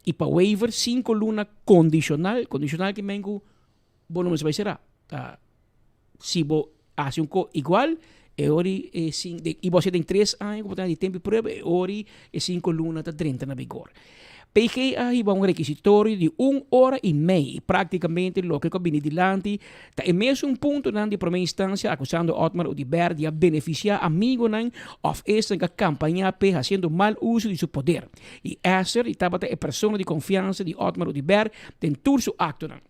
I pa Wever sinku luna kondishonal, kondishonal ke men ku bo no mester bai será. Ta. Si bo hasi un ko igual, e ori e sin de i bo hasi den tres aña ku bo ta di tempu di prueba, e ori e sinku luna ta drenta na vigor. PG a hiba un rekisitorio di un ora i mei i praktikamente loke ku a bini dilanti ta e mesun puntonan di promé instansia akusando Otmar Oduber di a benefisiá amigonan òf esnan ku a kampañá p'e hasiendo mal uso di su poder. I Esser i tabata e persona di konfiansa di Otmar Oduber den tur su aktonan.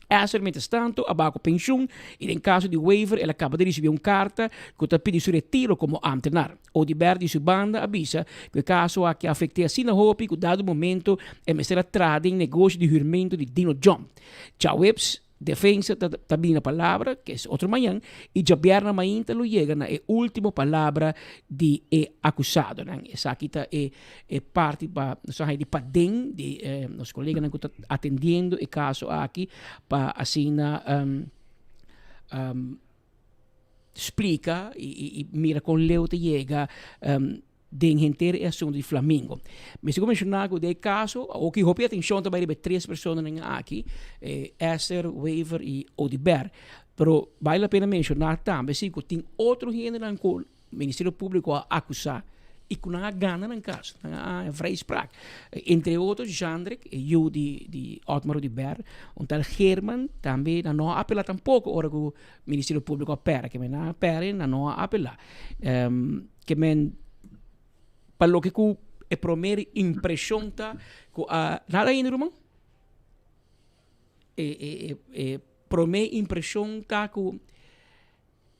Esser mientrastanto a baha ku penshun i den kaso di Wever el a kaba di risibí un karta ku ta pidi su retiro komo ámtenar. Oduber di su banda a bisa ku e kaso aki a afekt'é asina hopi ku dado momento e mester a traha den negoshi di hürmentu di Dino Jump. Djaweps defensa ta ta bini na palabra, ke es otro mañan, i djabièrnè mainta lo yega na e último palabra di e akusadonan. Esaki ta e e parti pa nos a haña di paden di nos koleganan ku ta atendiendo e kaso aki pa asina splika i mira kon leu ta yega den henter e asuntu di Flamingo. Mester ku menshoná ku den e kaso awor ki hopi atenshon ta bai riba e tres personanan aki, Esther, Wever i Oduber. Pero bale la pena menshoná tambe si ku tin otro hendenan ku Ministerio Públiko a akusá i ku nan a gana nan kaso, nan a haña vrijspraak. Entre otro Jandrik, e yu di di Otmar Oduber, un tal Geerman tambe nan no a apelá tampoko ora ku Ministerio Públiko a pèrdè, ke men nan a pèrdè nan no a apelá. Ke men pa loke ku e promé impreshon ta ku a nada ainda ruman? E e e promé impreshon ta ku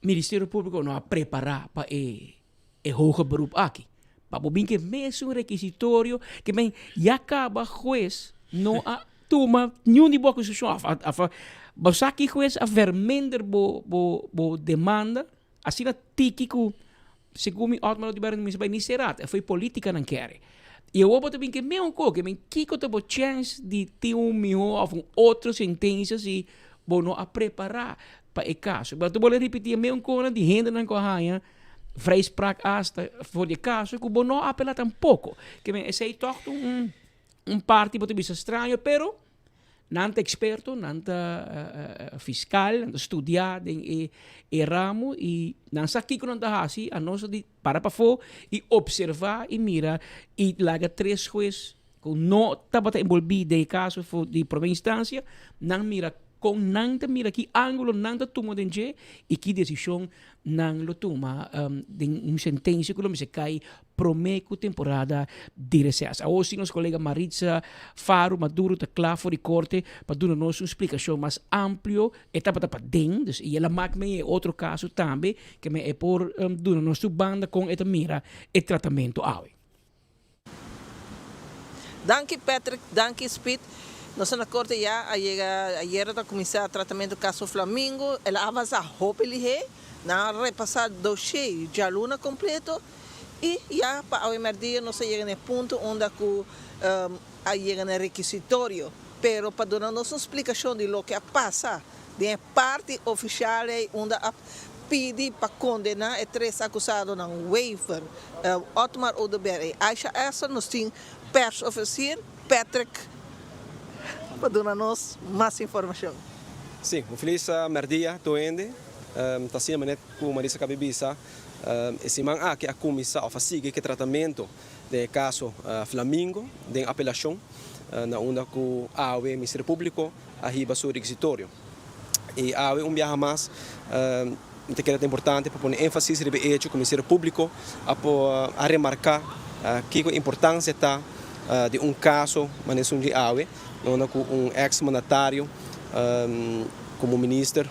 Ministerio Públiko no a prepará pa e e hoger beroep aki. Pa bo bin ku e mesun rekisitorio ke men ya kaba hues no a tuma niun di bo akusashon òf a òf bo sa ki hues a verminder bo bo bo demanda asina tiki ku segun mi Otmar Oduber no mester bai ni sera e foi politica nan kere. I awor bo ta bin ku e mesun kos ke men kiko ta bo chèns di tin un mihó òf un otro sentensia si bo no a prepará pa e kaso. Bo ta bolbe ripití e mesun kosnan di hendenan ku a haña vrijspraak asta for di e kaso ku bo no a apelá tampoko. Ke men esei tòg ta un un parti bo ta bisa straño pero nan ta eksperto, nan ta fiskal, nan ta studiá den e e ramo i nan sa kiko nan ta hasi, anos ta di para pafó i opservá i mira i laga tres hues ku no tabata enbolbí den e kaso for di promé instansia, nan mira Kon nan ta mira, ki ángulo nan ta tuma den dje i ki desishon nan lo tuma den un sentensia ku lo mester kai promé ku temporada di reses. Awor si nos kolega Maritza Faro Maduro ta kla for di korte pa duna nos un splikashon mas amplio. E tabata paden, dus i el a mak mee e otro kaso tambe ke men e por duna nos su banda kon e ta mira e tratamentu awe. Danki Patrick, danki Speed. Nos ta na korte ya, a yega ayera ta kuminsá tratamentu kaso Flamingo. El a avansá hopi lihé. Nan a repasá doshé djaluna kompleto i ya pa awe mèrdia nos a yega na e punto unda ku a yega na e rekisitorio. Pero pa duna nos un splikashon di loke a pasa den e parti ofishal ei unda a pidi pa kondená e tres akusadonan Wever, Otmar Oduber i Aisha Esser, nos tin pèrsofisier Patrick pa duna nos mas informashon. Sí, un felis mèrdia tur hende. Ta asina manera ku Marisa kabi bisa, e siman aki a kuminsá òf a sigui ku e tratamentu den e kaso Flamingo den apelashon na unda ku awe Ministerio Públiko a hiba su rekisitorio. I awe un biaha mas mi ta kere ta importante pa pone énfasis riba e echo ku Ministerio Públiko a por a remarká kiko e importansia ta di un kaso manera esun di awe na unda ku un eks mandatario komo minister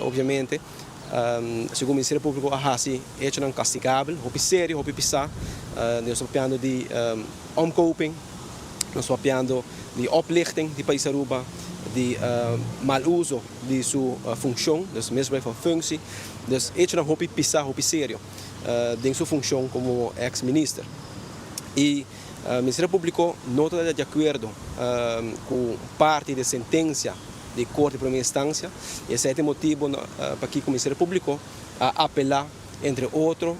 obviamente segun Ministerio Públiko a hasi echonan kastigabel hopi serio hopi pisá. Nos ta papiando di omkoping. Nos papiando di oplichting di pais Aruba, di mal uso di su funcion, dus misbruik van functie. Dus hechonan hopi pisa, hopi serio den su funcion como ex minister. Y Ministerio Publico no ta di acuerdo cu parti di sentencia di Corte di Primera Instancia y esey ta e motibo pakico Ministerio Publico a apela entre otro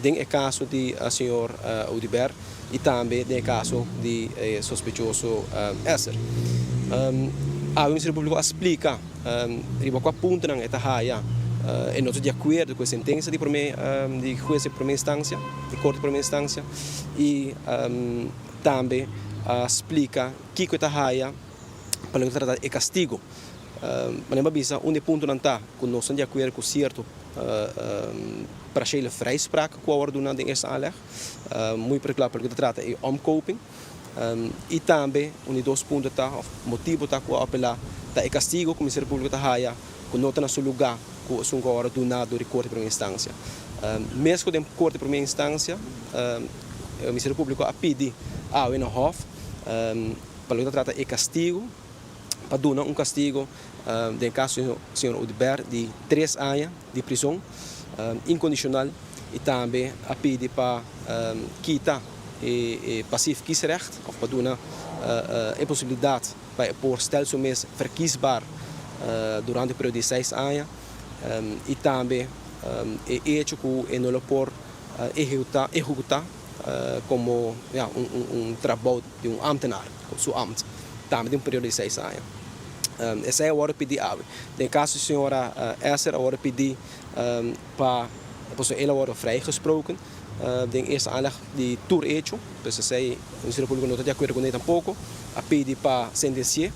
den e kaso di señor Oduber i tambe den e kaso di e sospechoso Esser. Awe Ministerio Públiko a splika riba kua puntonan e ta haya E no ta di akuerdo ku e sentensia di promé di hues di promé instansia, di korte di promé instansia i tambe a splika kiko e ta haya pa loke ta trata e kastigo. Manera mi a bisa un di e puntonan ta ku nos ta di akuerdo ku sierto parshele vrijspraak ku a wòrdu duna den eerste aanleg, muy partikular pa loke ta trata e omkoping. I tambe un di dos punto ta òf motibu ta ku a apelá ta e kastigo ku Ministerio Públiko ta haya ku no ta na su lugá ku esun ku a wòrdu duná dor di Korte di Primera Instansia. Mes ku den Korte di Primera Instansia Ministerio Públiko a pidi awe na Hòf pa loke ta trata e kastigo pa duna un kastigo den e kaso di señor Oduber di tres aña di prizon inkondishonal i tambe a pidi pa kita e passief kiesrecht of pa duna e posibilidad pa e por stel su mes verkiesbaar durante un periodo di seis aña y tambe e hecho cu e no lo por ehecuta ehecuta como ya un trabou di un ambtenaar su ambt tambe den un periodo di seis aña. Esey a worde pidi awe. Den e caso di señora Esser a worde pidi pa pasobra el a worde vrijgesproken. Den eerste aanleg di tur hecho, pues esei Ministerio Públiko no ta di akuerdo kuné tampoko, a pidi pa sentensi'é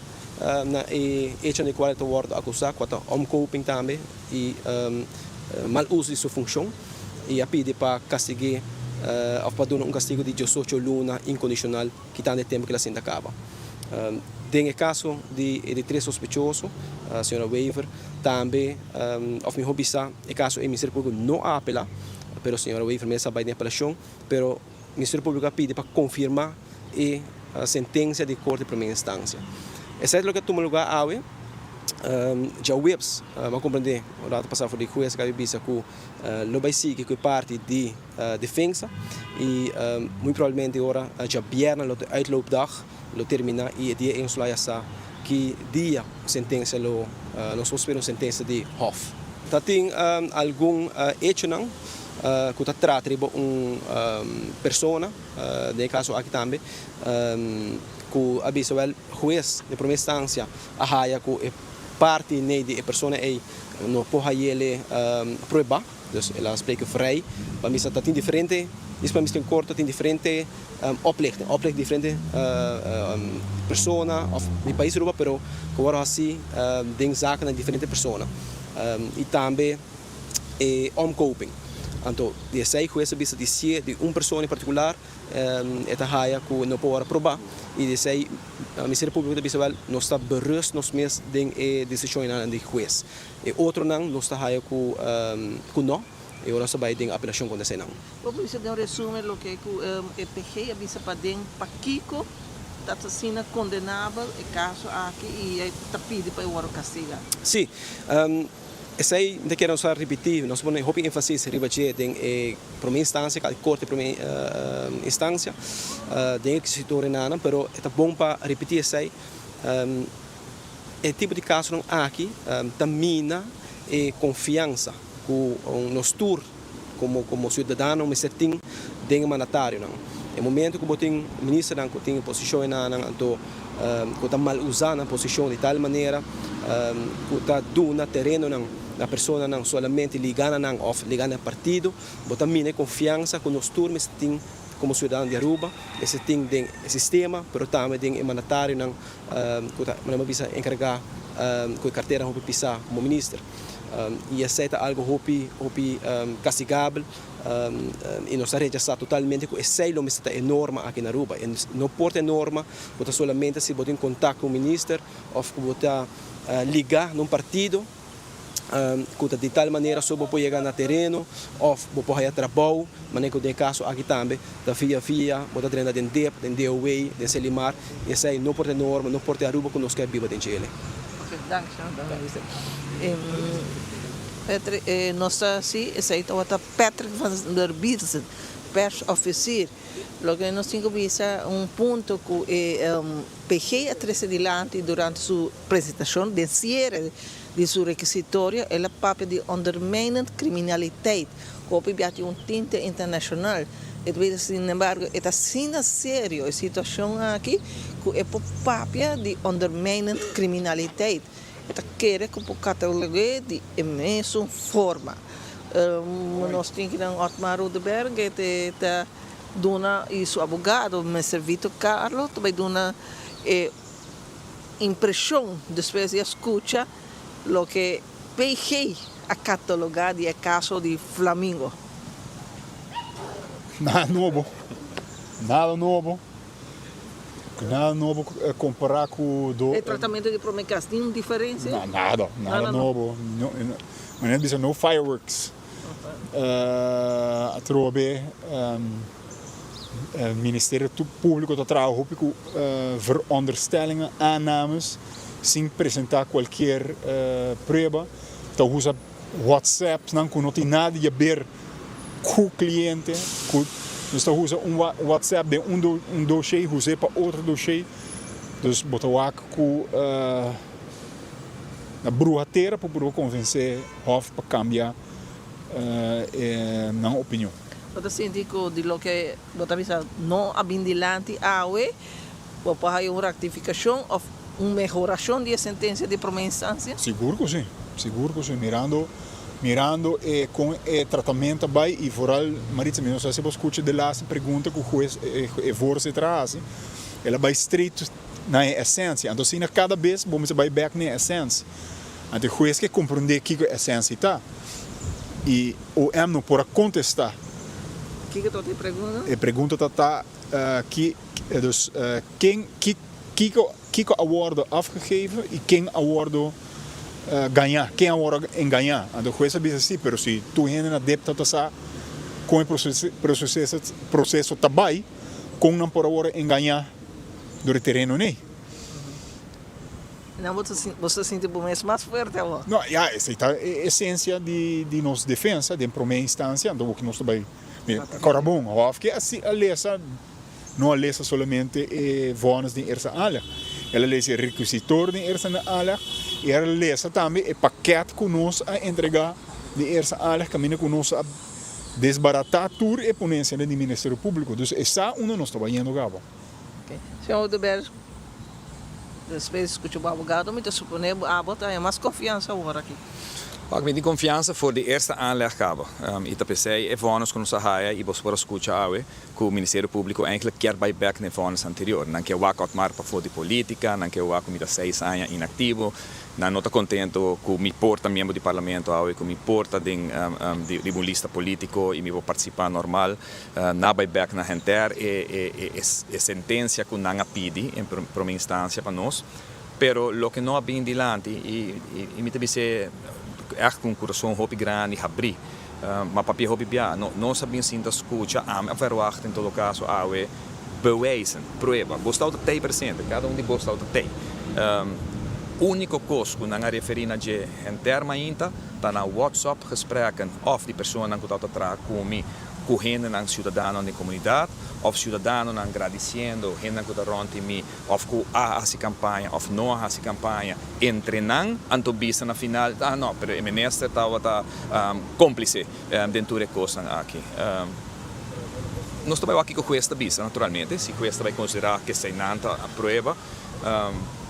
na e hechonan di kual e ta wòrdu akusá, kua ta omkoping tambe i mal uso di su funshon, i a pidi pa kastig'é òf pa duna un kastigu di diesocho luna inkondishonal kitando e tempu ku el a sinta kaba. Den e kaso di e di tres sospechoso, señora Wever, tambe òf mihó bisá e kaso ei Ministerio Públiko no a apelá, pero señora Wever mes a bai den apelashon, pero Ministerio Públiko a pidi pa konfirmá e sentensia di Korte di Primera Instansia. Esei ta loke a tuma lugá awe. Djaweps mi a komprendé un rato pasá for di hues a bisa ku lo bai sigui ku e parti di defensa i muy probablemente ora djabièrnè lo ta e uitloopdag lo terminá i e dia ei nos lo haya sa ki dia sentensia lo nos por spera un sentensia di Hof. Ta tin algun echonan ku ta trata riba un persona, den e kaso aki tambe, ku a bisa wèl hues den prome instansia a haya ku e parti nei di e persona ei no por hayele prueba, dus el a spreke vrij. Pa misa ta tin diferente, dis pa misa den korto tin diferente oplichting, oplicht diferente persona of di pais Aruba pero ku wòrdu hasi den zakennan di diferente persona i tambe e omkoping. Anto di esei hues a bisa di sie di un persona en partikular e ta haya ku no por wòrdu aproba i di esei Ministerio Públiko ta bisa wèl nos ta berust nos mes den e desishonnan di hues. E otronan nos ta haya ku ku no i ora nos ta bai den apelashon kontra eseinan. Bo por bisa den un resumen loke ku e PG a bisa paden pakiko ta asina kondenabel e kaso aki i e ta pidi pa e wòrdu kastigá? Sí. Esei mi ta kere nos a ripití, nos a pone hopi énfasis riba dje den e promé instansia, e korte promé instansia, den e requisitorionan, pero e ta bon pa ripití esei. E tipo di kasonan aki ta mina e konfiansa ku nos tur komo komo siudadano mester tin den e mandatarionan. E momento ku bo tin ministernan ku tin e posishon enanan anto ku ta mal usa nan posishon di tal manera ku ta duna terenonan na personanan solamente ligá na nan òf ligá na e partido, bo ta mina e konfiansa ku nos tur mester tin komo siudadano di Aruba, mester tin den e sistema pero tambe den e mandatarionan ku ta manera bo bisa enkargá ku e kartera hopi pisá komo minister. I esei ta algu hopi hopi kastigabel i nos ta rechasá totalmente ku esei lo mester ta e norma aki na Aruba. E no por ta e norma ku ta solamente si bo tin kontak ku un minister òf ku bo ta ligá na un partido ku ta di tal manera so bo por yega na tereno òf bo por haya trabou, manera ku den e kaso aki tambe ta via via bo ta drenta den dip, den DOW, den Selimar i esei no por ta e norma, no por ta e Aruba ku nos ke biba den djele. Ok, danki señor Minister. Patrick, nos ta si esei tabata Patrick van der Biesen, persofficier. Loke nos tin ku bisa un punto ku e PG a trese dilanti durante su presentashon den siere di su rekisitorio, el a papia di ondermijnend criminaliteit, ku hopi bia tin un tinte internashonal. E ta bisa sinembargo e ta asina serio e situashon aki ku e por papia di ondermijnend criminaliteit. E ta kere ku por katalog'é di e mesun forma. Nos tin kinan Otmar Oduber e ta duna i su abogado Mister Vito Carlo ta bai duna e impreshon despues di a skucha loke PG a katalogá di e kaso di Flamingo. Nada nobo, nada nobo. Nada nobo compara cu do. E tratamento di prome cas tin un diferencia? No, nada, nada nobo. Manera bisa no fireworks. Atrobe Ministerio Publico ta traha hopi cu veronderstellingen, aannames, sin presenta cualkier prueba. Ta usa WhatsAppsnan cu no tin nada di haber cu cliente, cu nos ta usa un WhatsApp den un dossier, us'e pa otro dossier. Dus bo ta wak cu na bruha tera pa purba convence Hof pa cambia nan opinion. Bo ta sinti cu di loke bo ta bisa no a bin dilanti awe, bo por haya un rectificacion of un mehoracion di e sentencia di prome instancia? Sigur cu si, sigur cu si. Mirando, mirando e con e tratamento a bay y vooral, Maritza, mi no sa si bo scucha de laatste pregunta cu huez, e voorzitter a haci, el a bay straight na e essencia. Anto asina cada bes bo mester bay bek na e essencia. Anto e huez ke comprende kico e essencia ta y OM no por a contesta. Kico ta e pregunta? E pregunta ta ta ki, dus ken, ki, kiko, kiko a wordo afgegeven y ken a wordo gaña, ken a wordo engaña. Anto huez a bisa si, pero si tur hende na dip ta ta sa con e proceso, proceso ta bay, con nan por a wordo engaña door e tereno ney. Nan bo ta bo ta sinti bo mes mas fuerte awor? No, ya, esei ta e esencia di di nos defensa den prome instancia, anto bo nos ta bay mira, kora bon, hof ke a a lesa, no a lesa solamente e vonnis den eerste aanleg, el a lesa e requisitor den eerste aanleg y el a lesa tambe e pakket ku nos a entrega den eerste aanleg kaminda ku nos a desbarata tur e ponencianan di Ministerio Publico. Dus e sa unda nos ta bayendo gaba. Señor Oduber, despues di scucha bo abogado, mi ta supone bo abo ta haña mas confiansa awor aki. Wak, mi tin confiansa for di eerste aanleg caba. Y ta p'esey e vonnis cu nos a haya y boso por a scucha awe cu Ministerio Publico eigenlijk kier bay bek na e vonnis anterior. Nan kier wak Otmar pafo di politica, nan kier wak cu mi ta seis aña inactivo. Nan no ta contento cu mi por ta miembro di Parlamento awe, cu mi por ta den riba un lista politico y mi por participa normal. Nan a bai bek na henter e e sentencia cu nan a pidi en prome instancia pa nos, pero loke no a bin dilanti y mi ta bis'e echt cu un curason hopi grandi habri, ma papia hopi bia, no, nos a bin sinta scucha, ami a verwacht en todo caso awe bewijzen, prueba, bo stau ta tey presente, cada un di bo stau ta tey. Unico cos cu nan a referi na dje henter mainta ta na WhatsApp gesprekken of di personanan cu tawata traha cu mi, ku hendenan siudadanonan den komunidat òf siudadanonan gradisiendo hendenan ku ta rònt di mi òf ku a hasi kampaña òf no a hasi kampaña entre nan anto bisa na final ah no pero e minister tabata kómplise den tur e kosnan aki. Nos ta bai wak kiko hues ta bisa naturalmente si hues ta bai konsiderá ke eseinan ta prueba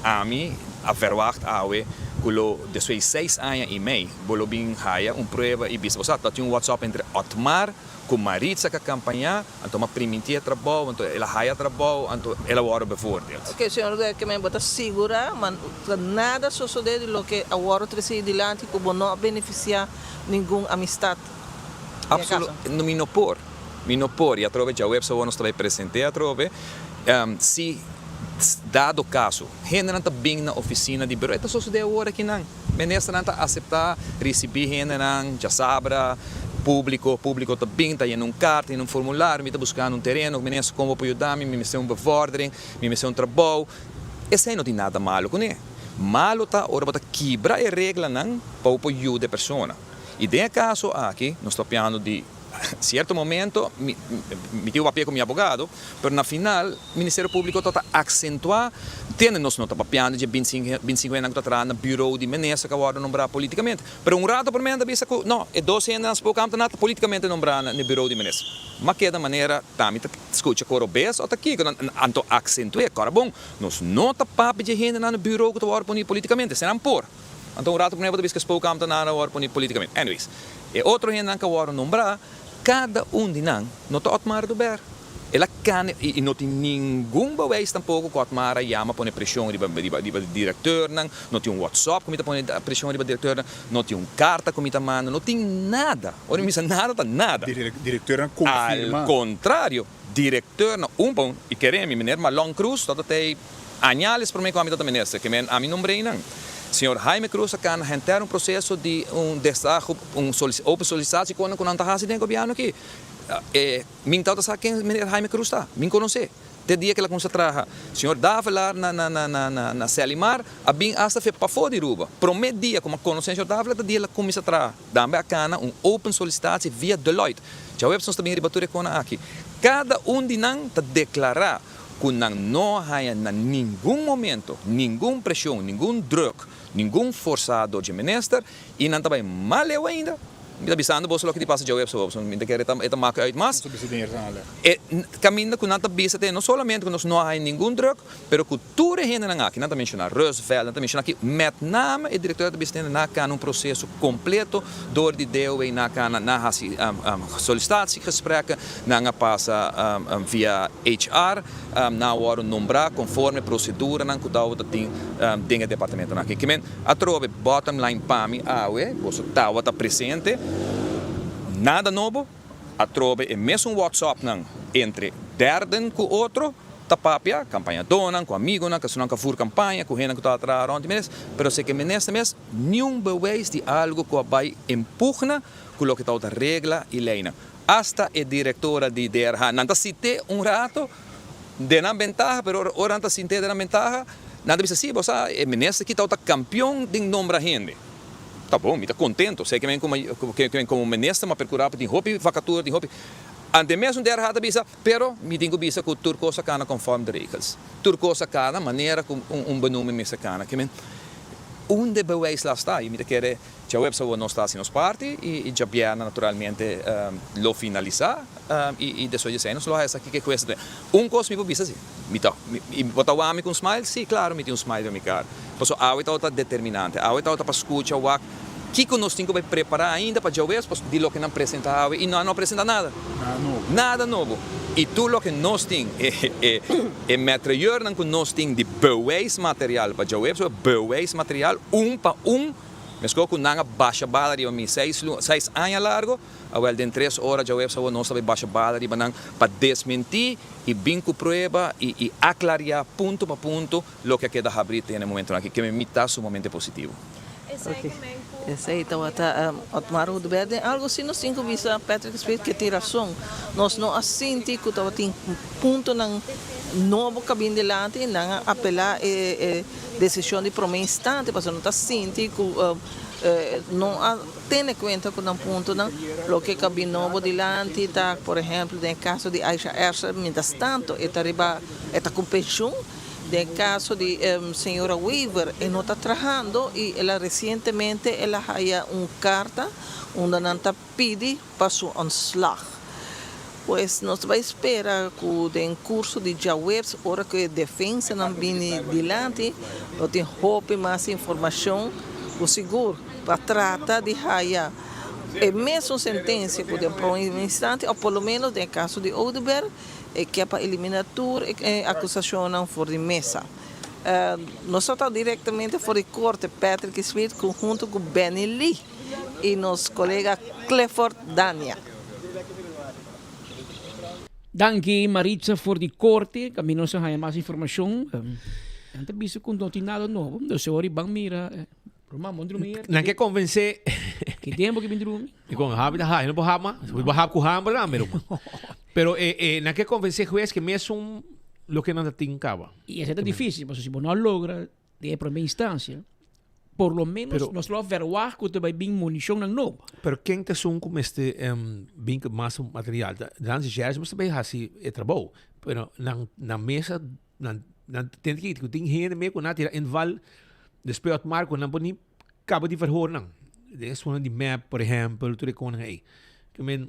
ami a verwagt awe ku lo despues di seis aña i mei Bo lo bin haya un prueba y bisa, bo sa, ta tin un WhatsApp entre Otmar cu Maritza ca campaña, anto m'a priminti e trabou, anto el a haya trabou, anto el a worde bevoordeeld. Ok, señor Werkeman, bo ta sigura ma ta nada sosode di loke a worde treci dilanti cu bo no a beneficia ningun amistad di e caso? Absolu, mi no por. Mi no por, y atrobe djaweps awor nos ta bay presente atrobe, si dado caso hendenan ta bin na oficina di bureau, e ta sosode awor akinan. Ministernan ta aseptá risibí hendenan djasabra, públiko, públiko ta bin, ta yena un karta, yena un formulario, mi ta buskando un tereno, minister kon bo por yuda mi, mi mester un bevordering, mi mester un trabou. Esei no tin nada malu kuné. Malu ta ora bo ta kibra e reglanan pa bo por yuda e persona. I den e kaso aki nos ta papiando di Cierto momento mi mi tin papia cu mi abogado, pero na final Ministerio Publico ta ta accentua, tende nos no ta papiando dje binticinco hendenan cu ta traha na bureau di minister cu a wordo nombra politicamente, pero un rato por menda bisa cu no, e dos hendenan spookambtenaar ta politicamente nombra na bureau di minister. Ma keda manera ta mi ta scucha coro bes o ta kico, anto accentu'e, cora bon, nos no ta papia dje hendenan na bureau cu ta wordo poni politicamente, senan por. Anto un rato promé bo ta bisa ku e spookambtenaar a wòrdu poni politikamente. Anyways, e otro hendenan ku a wòrdu nombrá, kada un di nan no ta Otmar Oduber. El a kane i no tin ningun bewijs tampoko ku Otmar a yama pone preshon riba riba riba direkteurnan, no tin un WhatsApp ku mi ta pone preshon riba direkteurnan, no tin un karta ku mi ta manda, no tin nada. Ora mi bisa nada ta nada. Direkteurnan konfirma. Al kontrario, direkteurnan un pa un, i kere mi, meneer Marlon Cruz tabata ei añales prome ku ami tabata minister, ke men ami nombr'ei nan. Señor Jaime Cruz a kana henter un proseso di un destaho, un open solicitatie ku nan ta hasi den gobièrnu aki. E Min tabata sa ken meneer Jaime Cruz ta. Min konosé. Te dia ku el a kuminsá traha. Señor Davelaar na na na na na na Selimar a bin asta fe pafó di Aruba. Promé dia ku mi a konosé señor Davelaar ta dia el a kuminsá traha. Tambe a kana un open solicitatie via Deloitte. Djaweps nos ta bin riba tur e kona aki. Kada un di nan ta deklará ku nan no a haña na ningun momento ningun preshon, ningun druk, ningun forsá dor dje minister i nan ta bai mas leu ainda. Mi ta bisando boso loke di pasa djaweps awor, pasobra mi ta kere e ta mak uit mas. E kaminda ku nan ta bisa te no solamente ku nos no a haña ningun druk, pero ku tur e hendenan aki, nan ta menshoná Roosevelt, nan ta menshoná aki, met name e direktor ta bisa te nan a kana un proseso kompleto dor di DOW, nan a kana, nan a hasi sollicitatiegesprekken, nan a pasa via HR, nan a wòrdu nombrá konforme proseduranan ku tabata tin den e departamentonan aki. Kimen Atrobe bottom line pa mi awe, boso tawata presente, nada nobo, atrobe e mesun whatsappnan entre derden ku otro ta papia, kampañadónan ku amigonan, kasunan ku a vur kampaña, ku hendenan ku tabata traha rònt di minister, pero seke minister mes niun bewijs di algu ku a bai en pugna ku loke tabata regla i leinan. Asta e direktora di DRH, nan ta sit'é un rato den nan bentaha, pero ora nan ta sint'é den nan bentaha, nan ta bisa, sí, bo sa, e minister aki tabata kampion den nombra hende. Ta bon, mi ta kontento. Esei ke men komo minister mi a perkurá pa tin hopi vakatura, tin hopi. Ante mesun DRH ta bisa, pero mi tin ku bisa ku tur kos a kana konform de regels. Tur kos a kana manera ku un benoeming mester kana. Ke men, unda e bewijslast ta? I mi ta kere Djaweps awor nos ta hasi nos parti i djabièrnè naturalmente lo finalisá i despues di esei nos lo haya sa kiko e hues ta tene. Un kos mi por bisa si, mi ta, i bo ta wak mi ku un smile? Si, klaro mi tin un smile riba mi kara. Pasobra awe tabata determinante, awe tabata pa skucha wak kiko nos tin ku bai prepará ainda pa djaweps pasobra di loke nan presentá awe i nan no a presentá nada. Nada nobo. I tur loke nos tin, e e metrayeurnan ku nos tin di bewijsmateriaal pa djaweps, bewijsmateriaal un pa un. Meskos ku nan a basha bala riba mi seis lu, seis aña largo, awel den tres ora djaweps awor nos ta bai basha bala riba nan pa desmentí i bin ku prueba i i aklariá punto pa punto loke a keda habrí te na e momentonan aki. Keme mi ta sumamente positivo. Ok. Esei tabata Otmar Oduber den algo si nos tin ku bisa Patrick Smith ke tin rason. Nos no a sinti ku tabatin puntonan nobo ku a bin dilanti, nan a apelá e e. Desishon di promé instante pasobra no ta sinti ku no a tene kuenta ku nan puntonan. Loke ku a bin nobo dilanti ta por ehèmpel den e kaso di Aisha Erser mientras tanto e ta riba e ta ku penshun. Den e kaso di señora Wever e no ta trahando i el a resientemente el a haya un karta unda nan ta pidi pa su ontslag. Pues nos ta bay spera cu den curso di djaweps ora cu e defensanan bini dilanti lo tin hopi mas informacion cu sigur pa trata di haya e mesun sentencia cu den prome instante of por lo menos den e caso di Oduber e ke pa elimina tur e acusacionnan for di mesa. Nos ta ta directamente for di corte Patrick Smith cu hunto cu Benny Lee. y nos colega Clifford Dania. Danki Maritza for di corte, caminda nos a haya mas informacion. Nan ta bisa cu no tin nada nobo, dus e ora ban mira. Ruman, bon drumi hier. Nan ke convence. Ki tempo ki bin drumi? Y con habi ta habi, no por hab ma. Bo hab cu hamber tambe, ruman. Pero eh, eh, nan ke convence hues ke mesun loke nan ta tin caba. Y esei ta dificil, pasobra si bo no a logra Den e prome instancia, por lo menos Pero- nos lo a verwagt cu ta bay bin municionnan nobo. Pero ken ta esun cu mester em, bin cu mas material? Ta Nancy Jazz mester bay haci e trabou. Pero nan, nan mesa, nan, nan tin ki cu tin hende mee cu nan a tira inval despues Otmar cu nan por ni caba di verhoor nan. Den esunnan di mep, por ehempel, tur e conan ey. Ke men,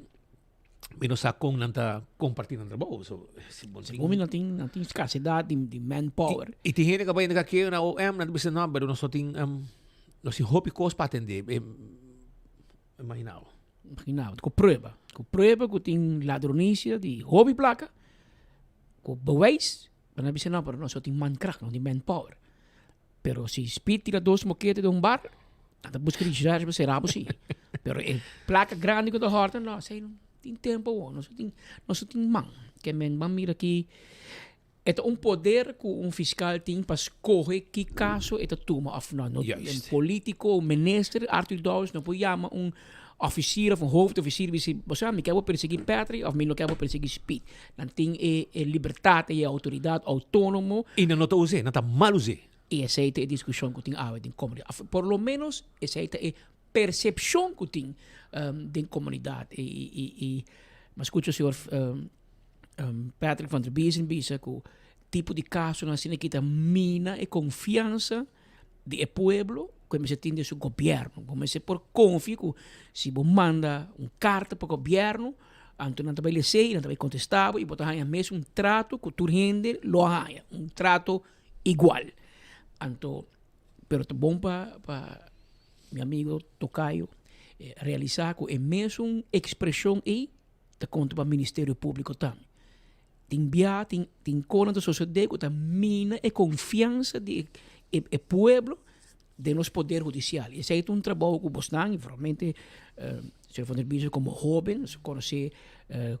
Mi no sa kon nan ta kompartí nan trabou. So, si bon Segun mi nan tin, nan tin skarsidat di, di manpower. I tin hende ku a bai na kakeo na OM, nan ta bisa no, pero nos no tin um, Nos tin hopi kos pa atendé, imagina bo. Imagina bo, ku prueba, ku prueba ku tin ladronisia di hopi plaka, ku bewijs, bo nan bisa no, pero nos no tin mankracht, nos no tin manpower. Pero si Speed tira dos mokete den un bar, nan ta buska recherche pa sera bo si. Pero e plaka grandi ku ta hòrta, no, esei no tin tempu awor, nos no tin, nos no tin man. Ke men ban mira aki. E ta un poder ku un fiskal tin pa skohe ki kaso e ta tuma òf no. No un polítiko, un minister, Arthur Dowers no por yama un òfisir òf un hoofdofisir bisa, bo sa mi ke bo persiguí Patrick òf mi no ke bo persiguí Speed. Nan tin e e libertat i e outoridat outónomo. I nan no ta us'é, nan ta mal us'é. I esei ta e diskushon ku tin awe den komunidat. Òf por lo ménos esei ta e persepshon ku tin den komunidat. I i i mi a skucha señor Patrick van der Biesen bisa ku tipo di kasonan asina ki ta mina e konfiansa di e pueblo ku e mester tin den su gobièrnu. Bo mester por konfia ku si bo manda un karta pa gobièrnu, anto nan ta bai les'é i nan ta bai kontestá bo i bo ta haña mes un trato ku tur hende lo a haña, un trato igual. Anto, pero ta bon pa pa mi amigo Tocayo realisá ku e mesun ekspreshon ei ta konta pa Ministerio Públiko tambe. Tin bia, tin tin konan ta sosodé ku ta mina e konfiansa di e e pueblo den nos poder hudisial. I esei ta un trabou ku bosnan, i vooralmente señor Van der Biesen komo hóben, nos a konosé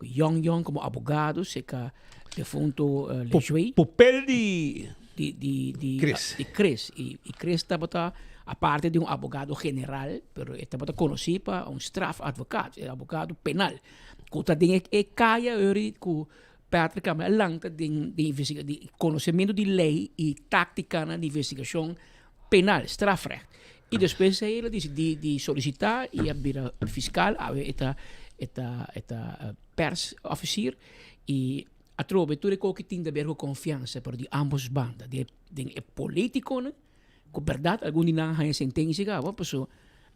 yòn yòn komo abogado serka defunto Lejuey. Papel di di di di Chris. Di Chris. I i Chris tabata aparte di un abogado general, pero e tabata konosí pa un strafadvocaat, e abogado penal, ku ta den e e kaya ori ku Patrick a lanta den den investiga di konosementu di lei i táktikanan di investigashon penal, strafrecht. I despues el a disidí di solisitá i a bira fiskal, awe e ta e ta e ta pèrsofisier i Atrobe tur e koki tin ta ber ku konfiansa pero di ambos banda, di den e politikonan ku bèrdat algun di nan a haña sentensia kaba paso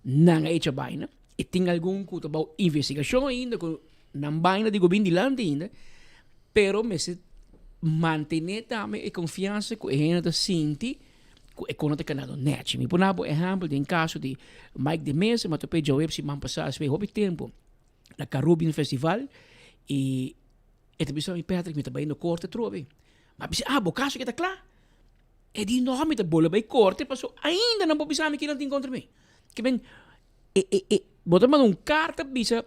nan a echa baina i tin algun ku ta bou investigashon ainda ku nan baina di gobierno dilanti ainda pero mester mantene tambe e konfiansa ku e hende ta sinti ku e kono ta kanando nèchi. Mi por na bo ehèmpel den kaso di Mike de Meza, mi a topa e djawe siman pasá esei hopi tempu na Carubbian Festival i E ta bisa mi, Patrick, mi ta bai na korte atrobe. Mi a bisa, ah, bo kaso ke ta kla? E di, no, mi ta bolbe bai korte paso ainda nan por bisa mi kinan tin kontra mi. Ke men, e, e, e, bo ta manda un karta bisa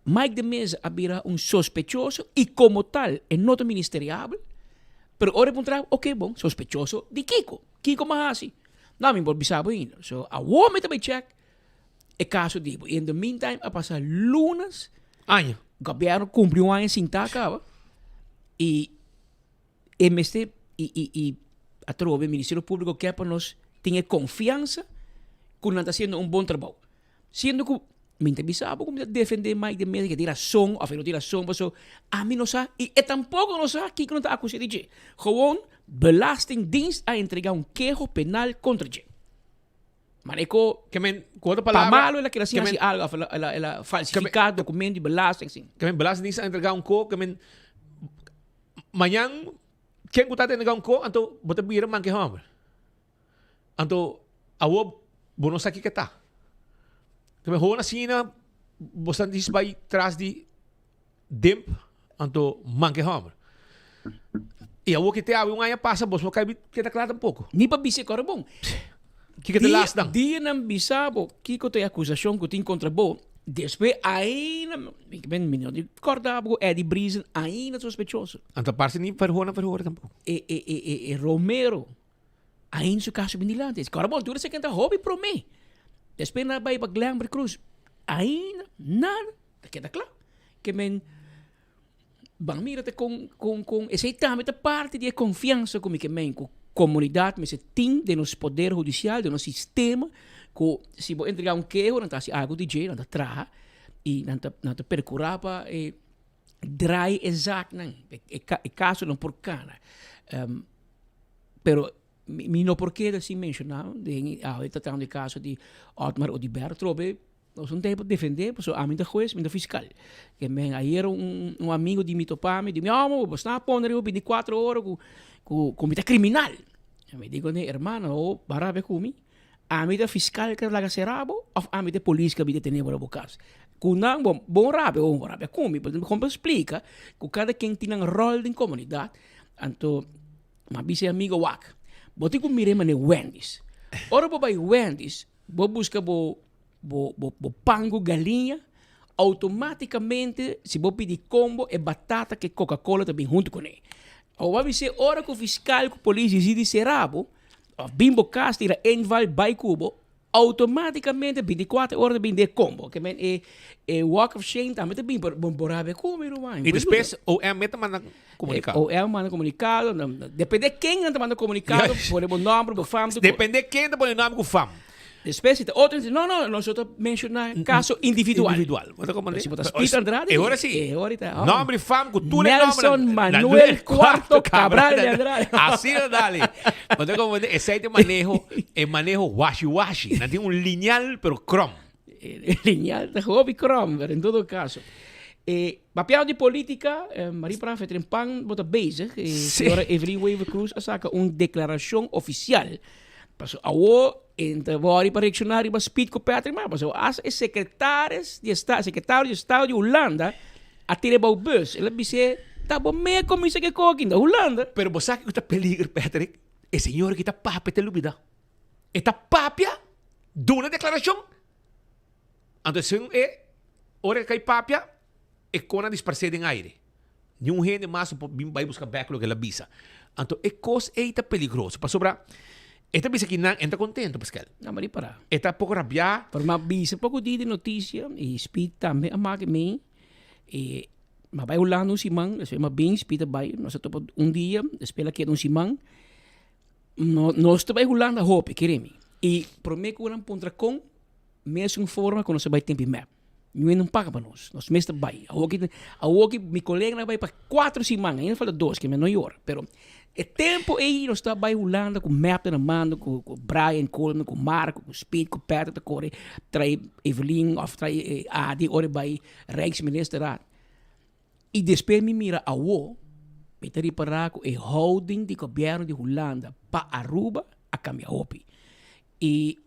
Mike de Meza a bira un sospechoso i komo tal e no ta ministeriabel, pero ora e puntra, oke bon, sospechoso di kiko? Kiko mi a hasi? No, mi por bisa bo ainda. So, awor mi ta bai chèk e kaso di bo. I in the meantime a pasa lunas. Aña. Gobierno cumpli un aña sin ta caba. I e mester i i i atrobe Ministerio Publico ke pa nos tin e confiansa cu nan ta haciendo un bon trabou. Siendo cu mi ta bisa bo cu mi ta defende Mike de Meza ke tin rason of e no tin rason paso ami no sa i e tampoco no sa kico nan ta acusa di dje. Gewoon Belastingdienst a entrega un keho penal contra dje. Maar e ko Ke men, ku otro pa palabra, malo el a keda sin ke hasi men, algo of el a, el a, el a ke men, falsifiká documento di belasting sin. ke men Belastingdienst a entregá un ko, ke men mañan ken ku ta entregá un ko, anto bo ta bira manke hòmber. Anto awor bo no sa kiko ta. Ke men hoon asina bo sa dis bai tras di Dimp, anto manke hòmber. I awor ki te awe un aña pasa bos no kai keda kla tampoko. Ni pa bisa e kòrda bon. Kiko te las dan? Dia nan bisa bo kiko ta e akusashon ku tin kontra bo, despues aina, mi ke men mi no di kòrda bo ku Eddie Briesen aina sospechoso. Anto parse ni verhoor na verhoor tampoko. E e e e e Romero ain su kaso bin dilanti. Kòrda bon tur esaki ta hopi promé. Despues nan a bai pa Glenbert Cruz aina nada. Ta keda kla. Ke men ban mira te kon kon kon esei tambe ta parti di e konfiansa ku mi ke men ku komunidat mester tin den nos poder hudisial, den nos sistema ku si bo entregá un keho nan ta hasi algu di dje, nan ta traha i nan ta nan ta perkurá pa e draai e zaaknan, e e kasonan por kana. Pero mi no por keda sin menshoná den awe ta tratando e kaso di Otmar Oduber atrobe. Nos un tempo defendé, pasobra ami ta hues, mi ta fiscal. Ke men ayer un un amigo di mi topa mi, di mi, oh, bo sta pone riba binticuatro ora ku ku ku mi ta criminal. Mi di kuné, hermano, ho bo a rabia ku mi? Ami ta fiscal ku ta laga sera bo òf ami ta e polis ku a bin detene bo na bo kas? Ku nan bo bon rabia o bo rabia ku mi, pero mi kon splika ku kada ken tin nan ròl den komunidat. Anto mi a bisa e amigo wak, bo tin ku mira e manera Wendy's. Ora bo bai Wendy's, bo buska bo bo bo bo pan ku galiña, outomátikamente si bo pidi kombo e batata ku e coca cola ta bin huntu kuné. Awor bo a bisa ora ku fiskal ku polis disidi sera bo, Of bin bo cas tira inval bay cu bo, automaticamente 24 ora ta bin den combo. Ke men e e walk of shame tambe ta bin, pero bo por rabia cu mi ruman. Y despues OM ta manda comunicado. OM manda comunicado, depende ken nan ta manda comunicado, pone bo nomber, bo fam, tur cos. Depende ken ta pone nomber cu fam. Despues si ta otro, no, no, nos ta menciona caso individual. Individual. Bo ta comprende? Si bo ta Speed Andrade. E ora si. E ora ta. Nombre y fam cu tur e nomber. Nelson Manuel Cuarto Cabral de Andrade. Asina dale. Bo ta comprende? Esey ta e maneho, e maneho washi washi. Nan tin un lineal pero krom. E lineal ta hopi krom, pero en todo caso. E papiando di politica, Marie Prafe Trempan bo ta bezig. E señora Evelyn Wever-Croes a saca un declaracion oficial. Paso awo en ta wòri pa reakshoná riba Speed ku Patrick ma paso as e sekretaris di esta sekretario di estado di Hulanda a tira bou bus el a bis'é ta bo me kuminsá ke koki na Hulanda. Pero bo sa kiko ta peligro Patrick? E señor aki ta papia ta lubida. E ta papia duna deklarashon anto esun e ora e kai papia e kon a disparsé den aire. Niun hende mas no por bin bai buska bek loke el a bisa. Anto e kos ei ta peligroso pasobra e ta bisa ki nan e no ta kontento Paskel. No, ma di para. E ta poko rabiá. Pero m'a bisa poko dia di notisia i Speed tambe a maki mi i m'a bai Hulanda un siman, despues m'a bin Speed a bai, nos a topa un dia, despues el a keda un siman. No, nos ta bai Hulanda hopi, kere mi. I prome ku nan puntra kon, mesun forma ku nos a bai tempi mep. Ñue no paga pa nos, nos mes ta bai. Awoki, awoki mi coleganan a bai pa cuatro siman, ainda falta dos, ke mi no yora. Pero e tempo ei nos ta bai Hulanda ku Mep ta na mando, ku ku Brian Coleman, ku Marco, ku Speed, ku Patrick ta kore trae Evelyn of trae Adi ora e bai Rijksministerraad. I despues mi mira awo, mi ta ripara ku e houding di gobierno di Hulanda pa Aruba a kambia hopi. I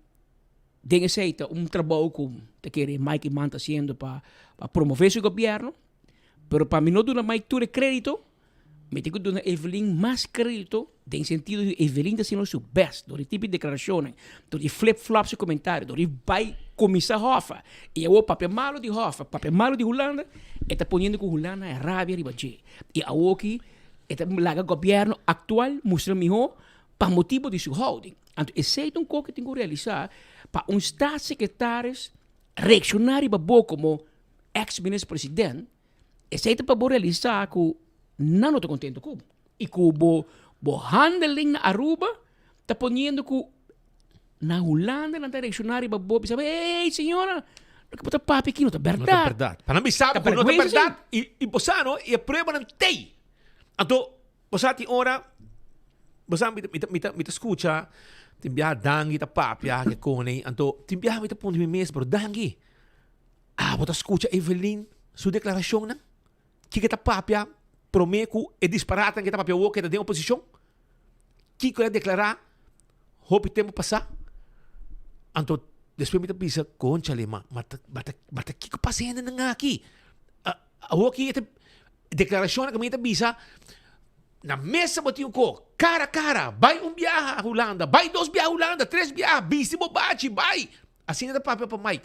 Den esei ta un trabou ku ta kere Mike Eman ta hasiendo pa pa promove su gobierno, pero pa mi no duna Mike tur e kredito, mi tin ku duna Evelyn mas kredito den sentido di Evelyn ta hasiendo su best dor di tipo di deklarashonnan, dor di flip flop su komentario, dor di bai kuminsá hòf i awor papia malu di hòf, papia malu di Hulanda, e ta poniendo ku Hulanda a rabia riba dje i awoki e ta laga gobierno aktual mustra mihó pa motibu di su houding. Anto esei ta un kos ku tin ku realisá pa un staatssecretaris reakshoná riba bo komo eks minister president, esei ta pa bo realisá ku nan no ta kontento ku bo i ku bo bo handeling na Aruba ta poniendo ku na Hulanda nan ta reakshoná riba bo bisa ey señora loke bo ta papia aki no ta No ta bèrdat. bèrdat. Pa nan bisa bo Ta ku no ta bèrgwensa bèrdat i i bo sa no i e pruebanan t'ei. Anto Bo sa tin ora, bo sa mi ta, mi ta, mi ta, mi ta skucha tin biaha Dangui ta papia ke kone, anto tin biaha mi ta puntra mi mes, pero Dangui, abo ta skucha Evelyn su deklarashonnan? Kiko e ta papia prome ku e disparatenan ke ta papia awor ke ta den oposishon? Kiko el a deklará hopi tempu pasá? Anto despues mi ta bisa, konchale, ma, ma ta, ma ta, ma ta kiko pasa e hendenan aki? Awor ki e ta Declaracionnan cu mi ta bisa, na mesa bo tin un co, cara a cara, bay un biaha Hulanda, bay dos biaha Hulanda, tres biaha, bisti bo bachi, bay! Asina ta papia pa Mike.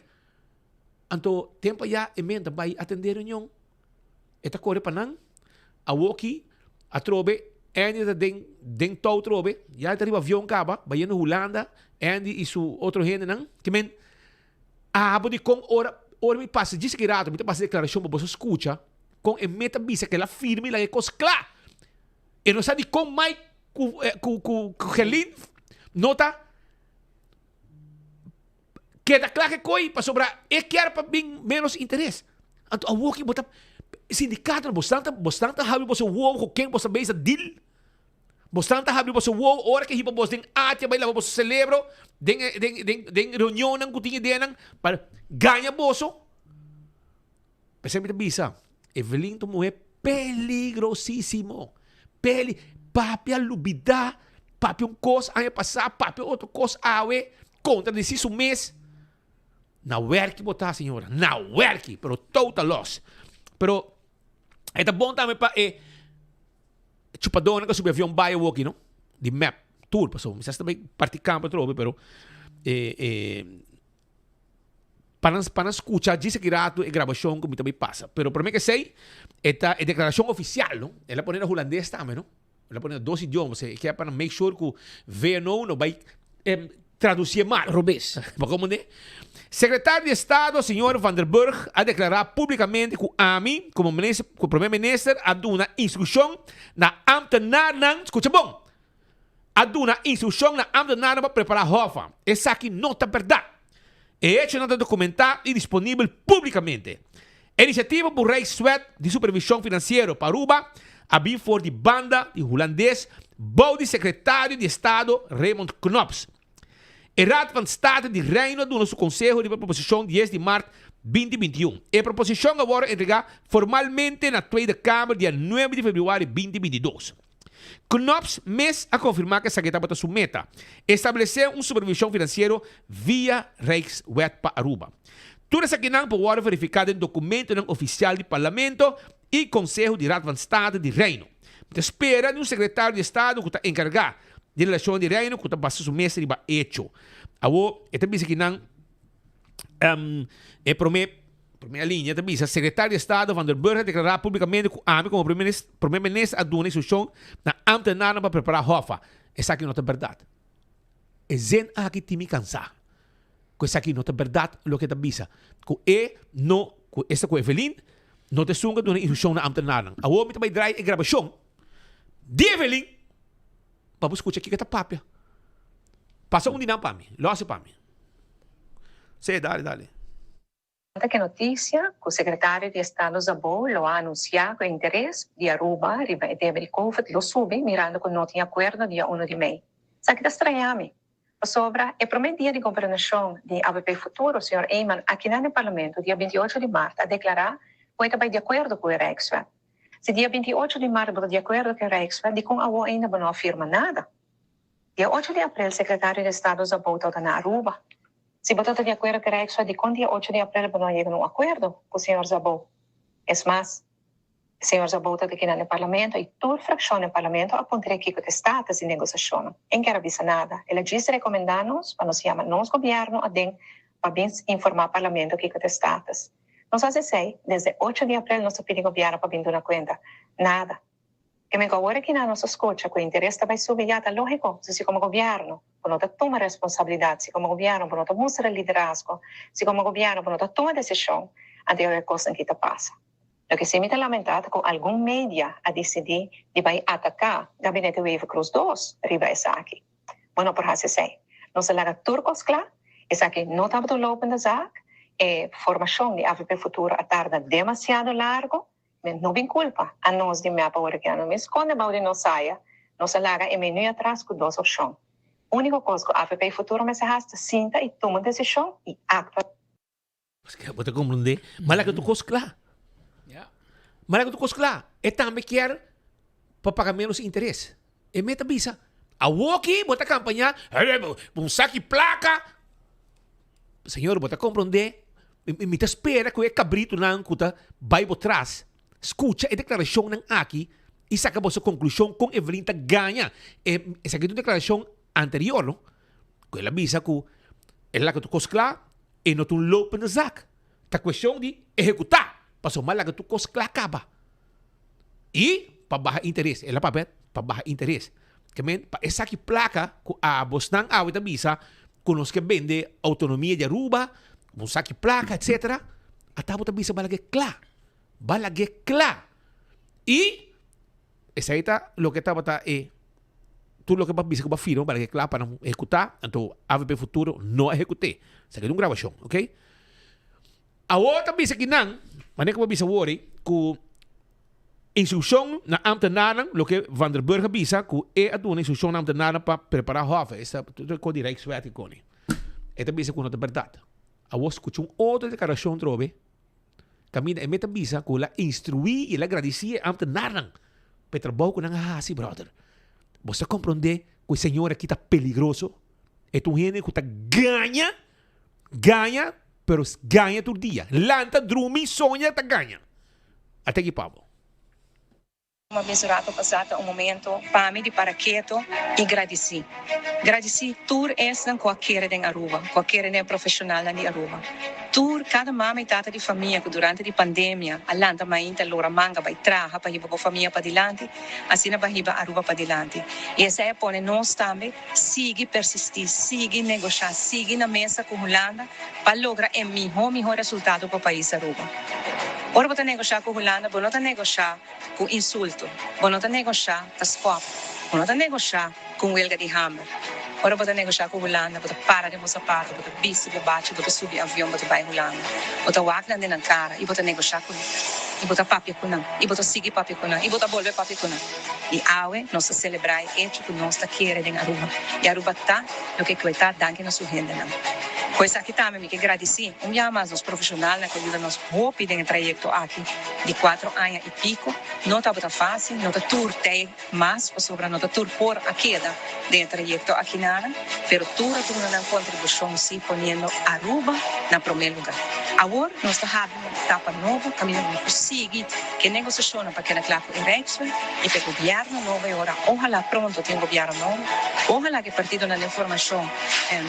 Anto tempo aya e men ta bay atende reunion, e ta core pa nan, awoki atrobe Andy ta den den touw atrobe, ya e ta riba avion caba, bayendo Hulanda, Andy y su otro hendenan, ki men Abo di kon ora ora mi pasa djis aki rato mi ta pasa deklarashon pa boso skucha kon e meta bisa ke el a firma i laga e kos kla. E no sa di kon Mike ku ku ku ku Gerlin no ta keda kla ke koi pasobra e kier pa bin menos interes. Anto awoki bo ta sindikatonan bosnan ta bosnan ta habri boso wowo ku ken boso ta bisa deal. Bosnan ta habri boso wowo ora ke hiba bos den atia bai laba boso celebro den e den den den reunionnan ku tin ideanan pa gaña boso. P'esei mi ta bisa, Evelyn ta un muher peligrosisimo. Peli, papia lubida, papia un kos aña pasá, papia otro kos awe. Kontradisí su mes. Na wèrki bo ta, señora. Na wèrki, pero total loss. Pero e ta bon tambe pa e chupadónan ku a subi avion bai awoki, no? Di mep tur, pasobra mi sa si ta bai parti kampo atrobe, pero e e pa nan pa nan skucha djis aki ratu e grabashon ku mi ta bai pasa. Pero promé ku esei e ta e deklarashon ofisial, no? El a pone na hulandes tambe, no? El a pone na dos idioma, pasobra e ke pa nan make sure ku VNO no bai traducié mal. Robes. Bo comprende? Secretario di Estado, señor Van der Burg, a declara publicamente cu ami, como minister, como Primer Minister, a duna instruccion na ambtenaarnan, scucha bon, a duna instruccion na ambtenaarnan pa prepara Hoffa. Esaki no ta berdad. E hechonan ta documenta y disponibel publicamente. E iniciativa por Rijkswet di Supervision Financiero pa Aruba a bin for di banda di Hulandes bou di Secretario di Estado Raymond Knops. E Raad van State di Reino a duna su conseho riba e proposicion dies di mart 2021. E proposicion a worde entrega formalmente na Tweede Kamer dia nuebe di februari 2022. Knops mes a confirma cu esaki tabata su meta, establece un supervision financiero via Rijkswet pa Aruba. Tur esakinan por worde verifica den documentonan oficial di Parlamento y Conseho di Raad van State di Reino. Mi ta spera di un Secretario di Estado cu ta encarga di relacionnan di Reino cu ta basa su mes riba hecho. Awo e ta bisa kinan e prome Prome alinea ta bisa, Sekretario di Estado Van der Burg a deklará públikamente ku ami komo Prome Minister a duna instrukshon na ámtenarnan pa prepará Hoffa. Esaki no ta bèrdat. E zin aki tin mi kansá. Ku esaki no ta bèrdat loke e ta bisa. Ku e no, ku esta ku Evelyn no ta esun ku a duna instrukshon na ámtenarnan. Awor mi ta bai drai e grabashon di Evelyn pa bo skucha kiko e ta papia. Pasa un di nan pa mi. Lòs e pa mi. Sí, dale, dale. Ta ke notisia ku Sekretario di Estado Szabó lo a anunsiá ku e interes di Aruba riba e debe di Covid lo subi mirando ku no tin akuerdo dia uno di mei. Esaki ta strañá mi, pasobra e promé dia di gobernashon di avp Futuro, señor Eman akinan den Parlamento dia 28 di mart a deklará ku e ta bai di akuerdo ku e Rijkswet. Si dia 28 di mart bo ta di akuerdo ku e Rijkswet, dikon awor ainda bo no a firma nada? Dia ocho di aprel Sekretario di Estado Szabó tabata na Aruba. Si bo ta ta di akuerdo ku Rijkswet dikon dia ocho di aprel bo no a yega na un akuerdo ku señor Szabó? Es mas, señor Szabó ta ta kina den Parlamento i tur frakshon den Parlamento a puntr'é kiko ta e status di negosiashonnan. E n'ker a bisa nada. El a djis rekomendá nos pa nos yama nos gobièrnu aden pa bin informá Parlamento kiko ta e status. Nos hasi esei, desde ocho di aprel nos ta pidi gobièrnu pa bin duna kuenta. Nada. E men ku awor aki nan nos a skucha ku e interes ta bai subi ya ta lógiko, si si komo gobièrnu bo no ta tuma responsabilidat, si komo gobièrnu bo no ta mustra liderazgo, si komo gobièrnu bo no ta tuma desishon, anto e kosnan aki ta pasa. Loke si mi ta lamentá ta ku algun media a disidí di bai ataká Gabinete Wever-Croes dos riba esaki. Bo no por hasi esei. Nos a laga tur kos kla, esaki no tabata un lopende zaak, e formashon di avp Futuro a tarda demasiado largo, Men no bin culpa a nos di mep awor aki nan. No sconde bao di nos saya. Nos a laga e menu atras cu dos opcion. Unico cos cu avp Futuro mester haci ta sinta y tuma un decision y actua. Bo ta comprende? Ma laga tur cos cla. Ma laga tur cos cla. E tambe kier pa paga menos interes. E meta bisa, awoki bo ta campaña, un saki placa. Señor, bo ta comprende? Mi ta spera cu e cabritonan cu ta bay bo tras, scucha e declaracionnan aki y saca boso conclusion con Evelyn ta gaña. E, esaki ta un declaracion anterior, no? Cu el a bisa cu el a laga tur cos cla, e no ta un lopende zaak. Ta cuestion di ehecuta, pasobra a laga tur cos cla caba. Y pa baha interes, el a papia pa baha interes. Ke men, pa esaki placa cu abosnan awe ta bisa cu nos ke bende autonomia di Aruba, un saki placa, etcetera, ata bo ta bisa balag'e cla, balag'e cla. Y esai ta loke tabata e tur loke bo a bisa cu bo a firma balag'e cla pa nan ehecuta, anto avp Futuro no a ehecut'e. Esaki ta un grabacion, ok. Awor ta bisa ki nan, manera ku bo a bisa awor ei, ku instrukshon na ámtenarnan, loke Van der Burg a bisa, ku e a duna instrukshon na ámtenarnan pa prepará hòf, esta tur e kos di Rijkswet i koni. E ta bisa ku no ta bèrdat. Awor skucha un otro deklarashon trobe, kaminda e mes ta bisa ku el a instruí i el a gradisí e ámtenarnan pa e trabou ku nan a hasi, bròder. Bo sa komprondé ku e señor aki ta peligroso? E ta un hende ku ta gaña, gaña, pero gaña tur dia. Lanta, drumi, soña, ta gaña. Ata aki pa bo. Kuma mes rato pasá ta un momento pa mi di para keto i gradisí. Gradisí tur esnan ku a kere den Aruba, ku a kere den e profeshonalnan di Aruba. Tur, kada mama i tata di famia ku durante di pandemia a lanta mainta lora manga bai traha pa hiba bo famia padilanti, asina ba hiba Aruba padilanti. I esei a pone nos tambe sigui persistí, sigui negoshá, sigui na mesa ku Hulanda pa logra e mihó mihó resultado pa pais Aruba. Ora bo ta negoshá ku Hulanda, bo no ta negoshá ku insulto, bo no ta negoshá ta skòp, bo no ta negoshá ku un welga di hamber. Ora bo ta negoshá ku Hulanda, bo ta para den bo sapato, bo ta bisti bo bachi, bo ta subi avion, bo ta bai Hulanda. Bo ta wak nan den nan kara i bo ta negoshá ku nan. I bo ta papia ku nan. I bo ta sigui papia ku nan. I bo ta bolbe papia ku nan. I awe nos ta selebrá e echo ku nos ta kere den Aruba. I Aruba ta loke ku e ta danki na su hendenan. Ku esaki tambe mi ke gradisí un biaha mas nos profeshonalnan ku a yuda nos hopi den e trayekto aki di kuatro aña i piko. No tabata fásil, no ta tur tei mas pasobra no ta tur por a keda den e trayekto akinana, pero tur a duna nan kontribushon sí poniendo Aruba na promé lugá. Awor nos ta habri un etapa nobo kaminda nos por sigui ke negosiashonnan pa keda kla ku e Rijkswet i pa e gobièrnu nobo e ora ohalá pronto tin un gobièrnu nobo, ohalá ku e partidonan den formashon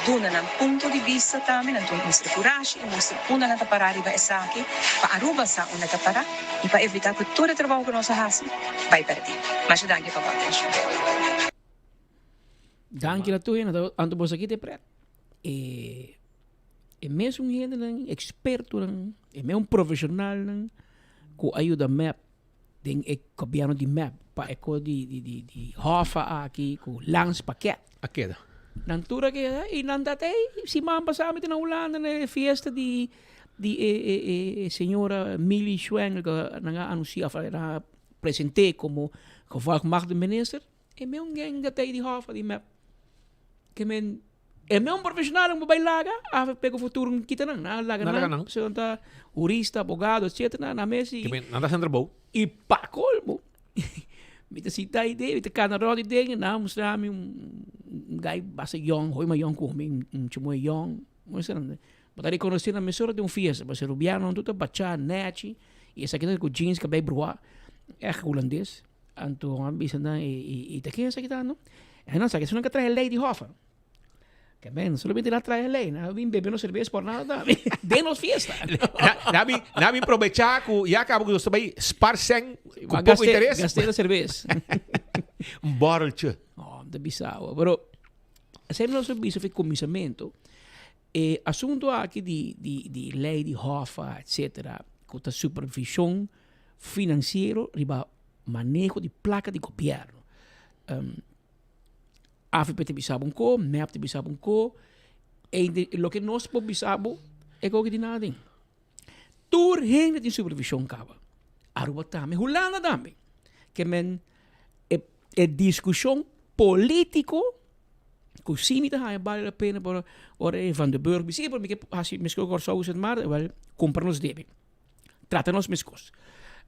duna nan punto di bista tambe, nan duna mustra kurashi i mustra unda nan ta pará riba esaki pa Aruba sa unda ta pará i pa evitá ku tur e trabou ku nos a hasi bai pèrdí. Masha danki pa bo atenshon. Danki na tur hende. Anto boso aki ta e pret. E e mesun hendenan, ekspertonan, e mesun profeshonalnan ku a yuda mep den e gobièrnu di mep pa e kos di di di di hòf aki ku landspakket. A keda. Nan tur a keda i nan ta tei siman pasá mi ta na Hulanda na e fiesta di di e e e señora Milly Schwengle ku nan a anunsiá òf nan a present'é komo gevolmachtigde minister. E meun gen ta tei di hòf di mep. Ke men e meun profeshonal ku bai laga avp ku futuro kita nan. Nan a laga nan. Pasobra nan ta hurista, abogado etcetera. Nan mes i. Ke men nan ta haciendo trabou. I pa kolmo mi ta sinta ei den mi ta kana rònt ei den nan a mustra mi un guy basta yòn hopi mas yòn ku mi un chimoe yòn. Bo ta rekonosé nan mesora den un fiesta pasobra rubianonan tur ta bachá nèchi i esaki ta ku jeans kabei bruá ègt hulandes. Anto a bisa nan i ta ken esaki ta no? E nan sa ke esun nan ka traha e lei di hòf. Ke men solamente nan a traha e lei, nan a bin bebe nos serbes por nada tambe den nos fiesta. Nan bin nan bin probechá ku ya kaba ku nos ta bai spar sèn ku poko interes. Gast'é nos serbes. Un bòreltje. No, mi ta bisa bo, pero esei nos a bisa for kuminsamentu, e asuntu aki di di di lei di hòf etcetera ku ta supervishon financiero riba maneho di placa di gobierno. AVP ta bisa bo un ko, mep ta bisa bo un ko, e loke nos por bisa bo e koki di nada den. Tur hende tin supervision caba. Aruba tambe, Hulanda tambe. Ke men e e discusion politico ku si mi ta haña bale la pena pero ora e Van der Burg bisa, pero mi ke hasi meskos ku Kòrsou ku Sint Maarten, wèl kumpra nos debe. Trata nos meskos.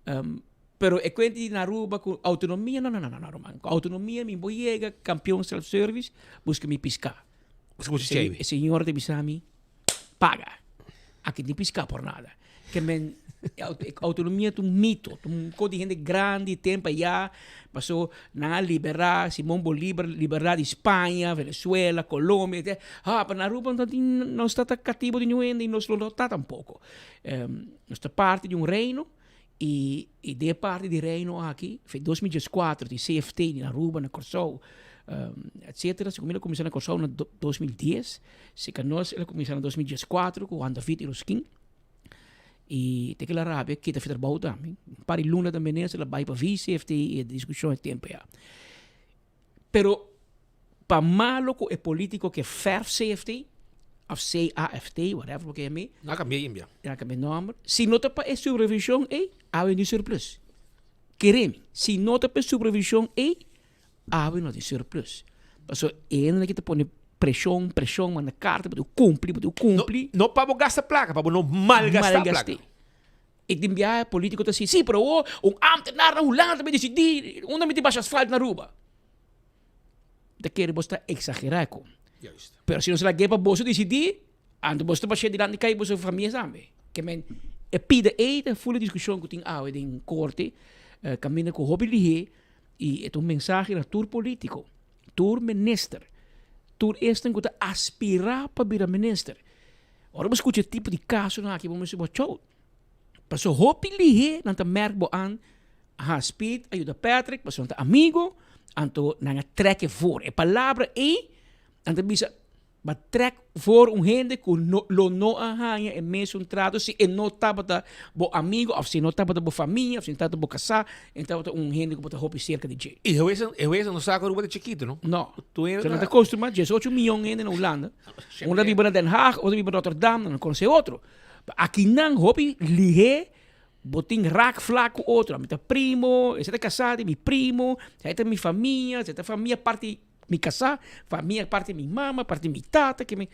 Um, pero e kuenta di na Aruba ku autonomia, no, no, no, no, no, ruman. Ku autonomia mi bo yega kampion self-service, buska mi piská. Buska bo chichebe. E señor ta bisa mi, paga. Aki tin piská por nada. Ke men, autonomia ta un mito, ta un kos di hende grandi, tempo ayá, paso nan a liberá, Simon Bolívar liberá di Spaña, Venezuela, Colombia, etcetera. Ha, pero na Aruba no tin, nos ta katibo di niun hende i nos lo no ta tampoko. Nos ta parti di un reino i i den e parti di reino aki, fe 2014 di CFT na Aruba, na Kòrsou, etcetera, segun mi el a kuminsá na Kòrsou na 2010, seka nos el a kuminsá na 2014 ku Juan David Iroskin i te kila rabia kita fi trabou tambe. Un par di luna tambe nes el a bai pa VCFT i e diskushon e tempu ya. Pero pa malo ku e politico ke verf CFT of CAFT, whatever bo ke yam'é. Nan a kambia inbia. Nan a kambia nomber. Si no ta pa e supervision ei, awe no tin surplus. Kere mi, si no ta pa e supervision ei, awe no tin surplus. Pasobra e hendenan aki ta pone preshon, preshon, manda karta, bo tin ku kumpli, bo tin ku kumpli. No pa bo gasta plaka, pa bo no malgastá plaka. Malgast'é. E tin biaha politico ta si, si, pero awor un ambtenaar na Hulanda ta bay dicidi unda mi tin basha asfalt na Aruba. Ta kere bo sta exagera cu. Pero si nos lag'é pa boso disidí, anto boso ta bash'é dilanti kai boso famia tambe. Ke men e pida ei ta ful e diskushon ku tin awe den korte, kaminda ku hopi lihé i e ta un mensahe na tur polítiko, tur minister, tur esnan ku ta aspirá pa bira minister. Ora bo skucha e tipo di kasonan aki bo mester bo chou. Paso hopi lihé nan ta mèrk bo an, aha Speed a yuda Patrick pasobra nan ta amigo, anto nan a trèk e voor. E palabra ei nan ta bisa bo a trèk voor un hende ku no lo no a haña e mesun trato si e no tabata bo amigo òf si e no tabata bo famia òf si e no tabata bo kasá, e tabata un hende ku bo ta hopi serka di dje. I e hues no sa ku Aruba ta chikito no. No. So nan ta kostumá diesocho miyon hende na Hulanda. Un ta biba na Den Haag, otro ta biba na Rotterdam, nan no konosé otro. Akinan hopi lihé bo tin raakvlak ku otro. Ami ta primo, esei ta kasá di mi primo, esei ta mi famia, esei ta famia parti mi kasá, famia parti mi mama, parti mi tata. Ke mi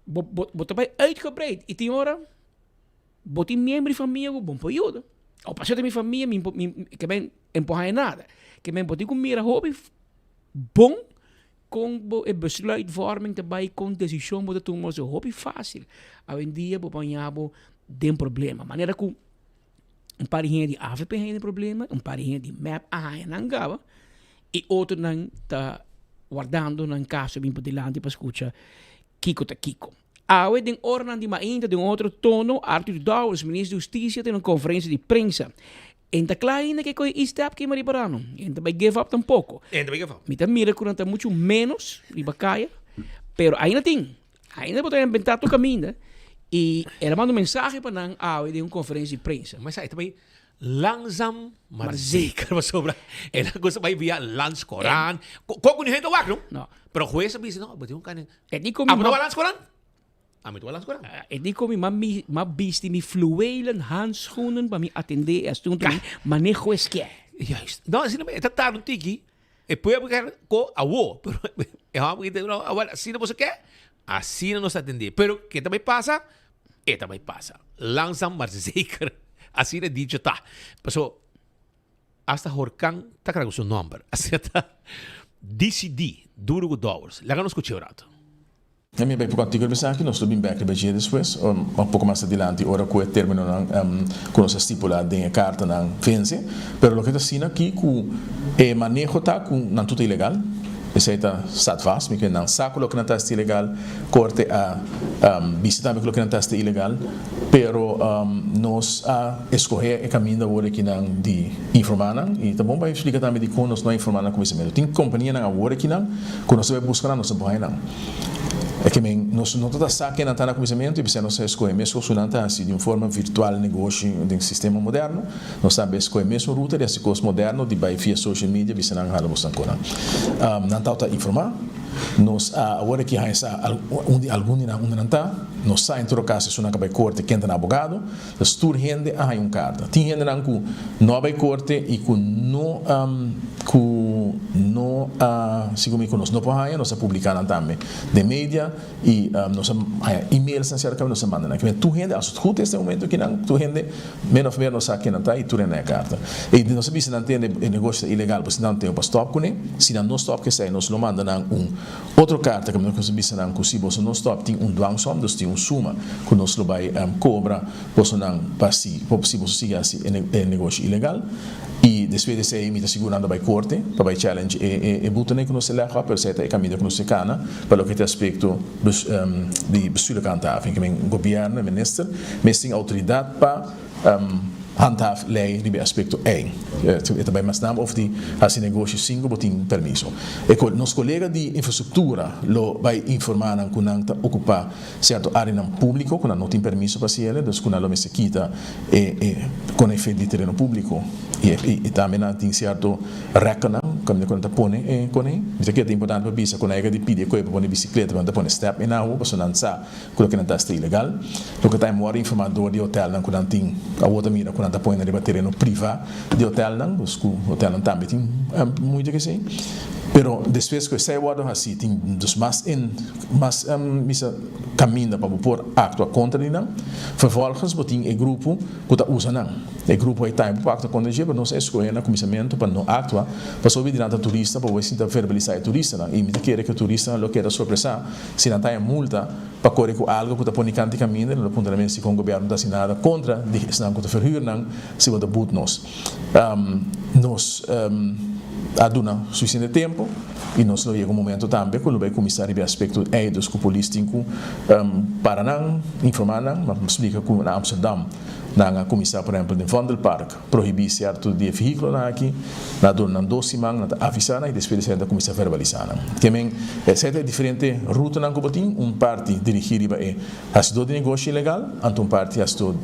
bo bo bo ta bai uitgebreid i tin ora bo tin miembro di famia ku bo no por yuda. O pasobra ta mi famia mi mi ke men e no por haña nada. Ke men bo tin ku mira hopi bon. Kon bo e besluitvorming ta bai kon desishon bo ta tuma so hopi fásil. Awendia bo baña bo den problema. Manera ku un par di hende di avp haña den problema, un par di hende di mep a haña nan kaba i otronan ta wardando nan kaso bin padilanti pa skucha kiko ta kiko. Awe den oranan di mainta den un otro tono Arthur Dowers, minister di Hustisia ta den un konferensia di prensa. E ta kla ainda ke koe e-step kima riba rano. E ta bai give up tampoco. E ta bai give up. Mi ta mira ku nan ta mucho menos riba kaya, pero ainda tin. Ainda bo ta inventá tur kaminda. I el a manda un mensahe pa nan awe den un konferensia di prensa. Ma esei ta bai langzaam maar zeker pasobra e nan cosa bai via landscourant. Ko ku ni hende wak no. No. Pero hues a bisa no, bo tin un kane. E di ku mi Abo no wak landscourant? Ami ta balans kuran. E di ku mi m'a bisti mi fluwelen handschoenen pa mi atendé e asuntu mi maneho eskia. Juist. No, asina e ta tarda un tiki. E pueblo kier ko awo. Pero e hòmber ki ta no, awor asina boso ke, asina nos ta atendé. Pero ke ta bai pasa, e ta bai pasa. Langzaam maar zeker. Asina e dicho ta. Paso hasta horkan ta kra ku su nòmber. Asina ta disidí duro ku dòwers. Laga nos skuch'é un rato. E mi a bai poko artíkulo riba esaki, nos lo bin bèk riba dje despues, un poko mas adilanti ora ku e términonan ku nos a stipulá den e kartanan vense. Pero loke ta asina aki ku e maneho ta ku nan tur ta ilegal, esei ta staat vast, mi kere nan sa ku loke nan ta hasi ta ilegal, korte a bisa tambe ku loke nan ta hasi ta ilegal, pero nos a eskohé e kaminda awor akinan di informá nan i ta bon pa splika tambe dikon nos no a informá nan kuminsamentu. Tin kompanianan awor akinan ku nos ta bai buska nan, nos ta por haña nan. E ke men, nos no ta ta sa ken nan ta na kuminsamentu i p'esei nos a eskohe meskos ku nan ta hasi di un forma virtual negoshi den sistema moderno. Nos tambe eskohe mesun ruta di hasi kos moderno di bai via social media bisa nan hala bosnan ku nan. Nan tabata informá. Nos a awor aki haña sa un di algun di nan unda nan ta. Nos sa en todo kaso esunnan ka bai korte ken ta nan abogado. Dus tur hende a haña un karta. Tin hendenan ku no a bai korte i ku no ku no a sigun mi ku nos no por haña, nos a publiká nan tambe den media i nos a haña emailsnan serka nos a manda nan. Kimen tur hende, als het goed is den momento kinan tur hende min of meer nos sa ken nan ta i tur hende a haña karta. I nos a bisa nan tende e negoshi ta ilegal pues nan tin pa stòp kuné. Si nan no stòp kesei nos lo manda nan un Otro karta ku nos a bisa nan ku si boso no stòp tin un dwangsom, dus tin un suma ku nos lo bai kobra bosonan pa si si boso sigui hasi e negoshi ilegal. I despues di esei mi ta sigur nan ta bai korte pa bai challenge e butenan ku nos a lèg òp, pero esei ta e kaminda ku nos ta kana pa loke ta aspekto di bestuurlijke handhaving. Ke men gobièrnu e minister mes tin outoridat pa Handhaaf lei riba e aspekto ei. E ta bai mas nam of di hasi negoshi sin ku bo tin permiso. E nos kolega di infrastruktura lo bai informá nan ku nan ta okupá sierto áreanan públiko ku nan no tin permiso pa hasi el'e, dus ku nan lo mester kita e e konefe di tereno públiko. I i tambe nan tin sierto rèknan kaminda ku nan ta pone e kone. Mi ta kere ta importante pa bisa ku nan yega di pidi e koe pa pone bisikleta, pa nan ta pone stèp ei nan awo pasobra nan sa Ku loke nan ta hasta ilegal. Loke ta e mor informa dor di hotelnan ku nan tin awor ta mira ku nan ta pone riba tereno priva di hotelnan, dus ku hotelnan tambe tin moeite ku esei. Pero despues ku esei wòrdu hasí tin dus mas en mas bisa kaminda pa bo por aktua kontra di nan. Vervolgens bo tin e grupo ku ta usa nan. E grupo ei tambe por aktua kontra dje pero nos a eskohe na kuminsamentu pa no aktua pasobra di nan ta turista pa bo e sinta verbalisá e turistanan i mi ta kere ku e turistanan lo keda sorpresá si nan ta haña multa pa kore ku algu ku ta pone kanti kaminda i nan lo puntra nan mes dikon gobièrnu ta hasi nada kontra di esnan ku ta verhür nan si bo ta but nos. Nos a duna sufisiente tempu i nos lo yega un momento tambe ku lo bai kuminsá riba e aspekto ei, dus ku polis tin ku para nan, informá nan, ma splika ku na Amsterdam nan a kuminsá por ehèmpel den Vondelpark prohibí sierto di e vehíkulonan aki, nan a duna nan dos siman, nan ta avisá nan i despues di esei nan ta kuminsá verbalisá nan. Ke men esei ta e diferente rutanan ku bo tin, un parti dirigí riba e Hasidó di negoshi ilegal, anto un parti hasidó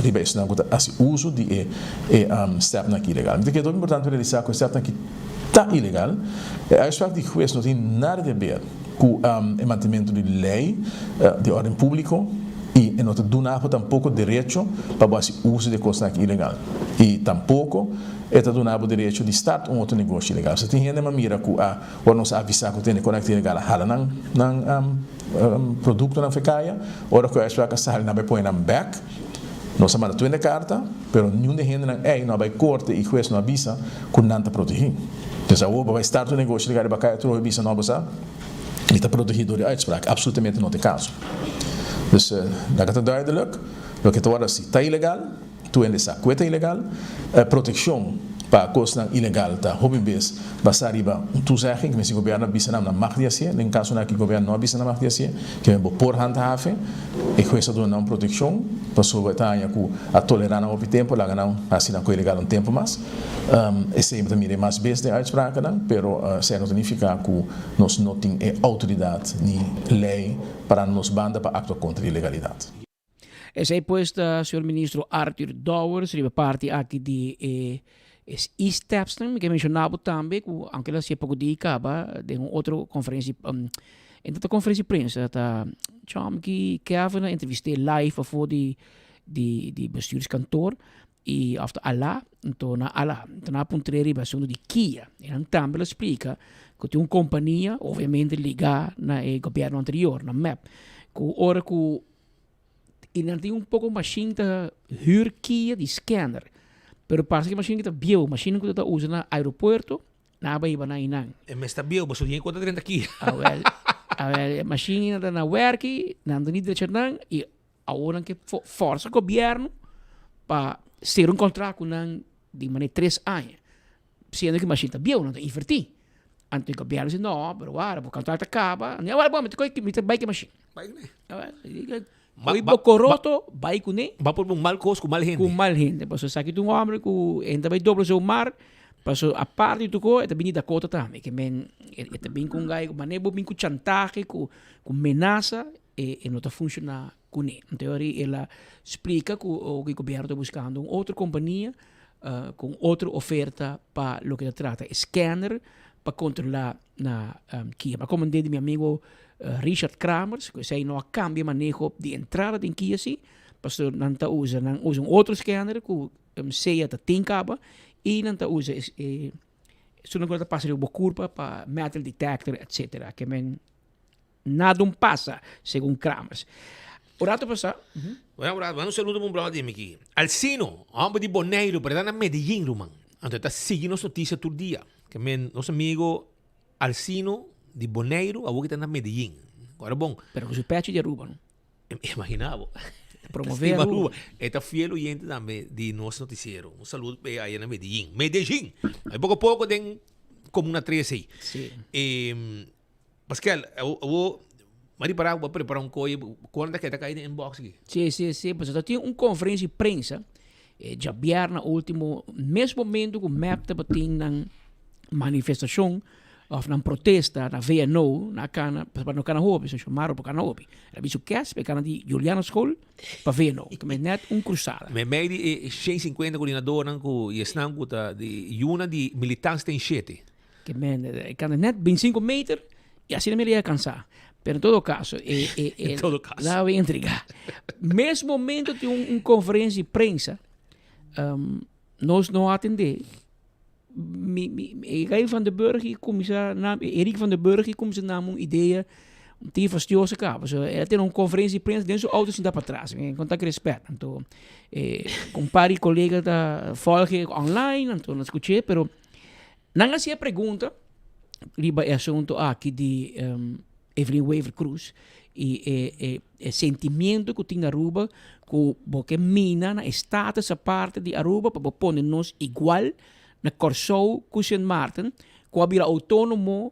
riba esnan ku ta hasi uso di e e stèpnan aki ilegal. Mi ta kere hopi importante pa realisá ku e stèpnan aki ta ilegal. E uitspraak di hues no tin nada di haber ku e mantementu di lei di órden públiko i e no ta duna bo tampoko derecho pa bo hasi uso di e kosnan aki ilegal. I tampoko e ta duna bo derecho di start un otro negoshi ilegal. So tin hende m'a mira ku a ora nos a avisá ku tene konekta ilegal a hala nan nan Produktonan fe kaya, ora ku e uitspraak a sali nan bai pone nan bek. Nos a manda tur hende karta, pero niun di e hendenan ei no a bai korte i hues no a bisa ku nan ta protegí. Dus awor bo bai start un negoshi riba riba kaya tur hopi bisa no bo sa mi ta protegí dor di uitspraak. Absolutamente no ta e kaso. Dus laga ta duidelijk, loke ta wòrdu hasi ta ilegal. Tur hende sa ku e ta ilegal. E protekshon pa kosnan ilegal ta hopi bes basá riba un toezegging, ke men si gobièrnu a bisa nan nan mag di hasié. Den kasonan aki gobièrnu no a bisa nan mag di hasié, ke men bo por handhaven. E hues a duna nan un protekshon pasobra e ta haña ku a tolerá nan hopi tempu, laga nan hasi nan ku ilegal un tempu mas. Esei bo ta mira e mas bes den uitsprakennan, pero esei no ta nifiká ku nos no tin e outoridat ni lei pará na nos banda pa aktua kontra ilegalidat. Esei pues ta señor ministro Arthur Dowers riba parti aki di e e-stepsnan. Mi ke menshona bo tambe ku aunke el a hasié poko dia kaba den un otro konferensia e no ta konferensia di prensa ta Chomky Kevin a entrevist'é live afó di di di bestuurskantoor i òf ta Ala anto na Ala anto nan a puntr'é riba asuntu di Kia i nan tambe lo splika ku tin un kompania obviamente ligá na e gobièrnu anterior na mep ku ora ku I nan tin un poko mashin ta hür kia di scanner. Pero parse ki mashin ki ta bieu, mashin ku ta usa na aeropuerto, nan a bai hiba nan einan. E mes ta bieu, pasobra yen ku ta drenta kia. Awel, awel, e mashin nan ta na wèrki, nan ta ni drecha nan, i awor nan ke forsa gobièrnu pa sera un kontrakt ku nan di manera tres aña. Siendo ki mashin ta bieu, nan ta invertí. Anto e gobièrnu si, no, pero wara, bo kontrakt ta kaba. Anto, awel, bon, mi ta kohe, mi ta bai ku e mashin. Bai kuné. Awel, kohe bo koroto, bai kuné. Ba por un mal kos ku mal hende. Ku mal hende. Pasobra esaki ta un hòmber ku e ta bai dobla su mar, pasobra aparte di tur kos, e ta bini di Dakota tambe. Ke men, e ta bin ku un gai, manera bo bin ku chantahe, ku menasa, e no ta funshoná kuné. Anto ora el a splika ku e gobièrnu ta buskando un otro kompania ku un otro oferta pa loke ta trata e scanner pa kontrolá na Kia. Mi a komand'é di mi amigo Richard Kramers ku esei no a kambia maneho di entrada den Kia si, pasobra nan ta usa nan usa un otro scanner ku sea ta tin kaba i nan ta usa e esun ku ta pasa riba bo kurpa pa metal detector etcetera. Ke men Nada un pasa, segun Kramers. Un rato pasá. Bueno, un rato, manda un saludo pa un bròder di mi aki. Alcino, hòmber di Boneiru, pero e ta na Medellin, ruman. Anto e ta sigui nos notisia tur dia. Ke men, nos amigo Alcino di Boneiru, awor ki ta na Medellin. Ora bon. Pero ku su pechi di Aruba, no? Imagina bo. Promove Aruba. E ta fiel oyente tambe di nos noticiero. Un saludo p'e aya na Medellin. Medellin! Ai poko poko den Comuna 13 ei. Sí. Paskel, awo m'a ripará ku bo a prepará un koe, kon ta keda kai den inbox aki? Sí, sí, sí, pasobra ta tin un konferensia di prensa e djabièrnè último, mes momento ku mep tabatin nan manifestashon òf nan protesta na VNO, nan a kana, pasobra no kana hopi, so Xiomara por kana hopi. El a bin su kès pa e kana di Juliana School pa VNO, ta mester nèt un krusada. Meimei di e 150 koordinadornan ku i esnan ku ta di yuna di militansia ta in shete. Ke men e kanda net bintisinko meter y asina mi a llega cansa. Pero en todo caso, e, e, e, En todo caso. La voy a entregar. Mes momento tin un, un conferencia di prensa, um, nos no atende. Mi, mi, Guy van der Burg i kuminsá na, Erik van der Burg i kuminsá na un idea un tiki fastioso kaba. So, el a tene un konferensia di prensa den su outo sintá patras. Mi konta ku respèt. Anto, eh, un par di kolega ta volg online, anto nan skuch'é, pero nan a hasi e pregunta riba e asunto aki di Evelyn Wever Croes i e, e, e sentimiento ku tin na Aruba ku bo ke mina na e status aparte di Aruba pa bo pone nos igual na Kòrsou ku Sint Maarten ku a bira outónomo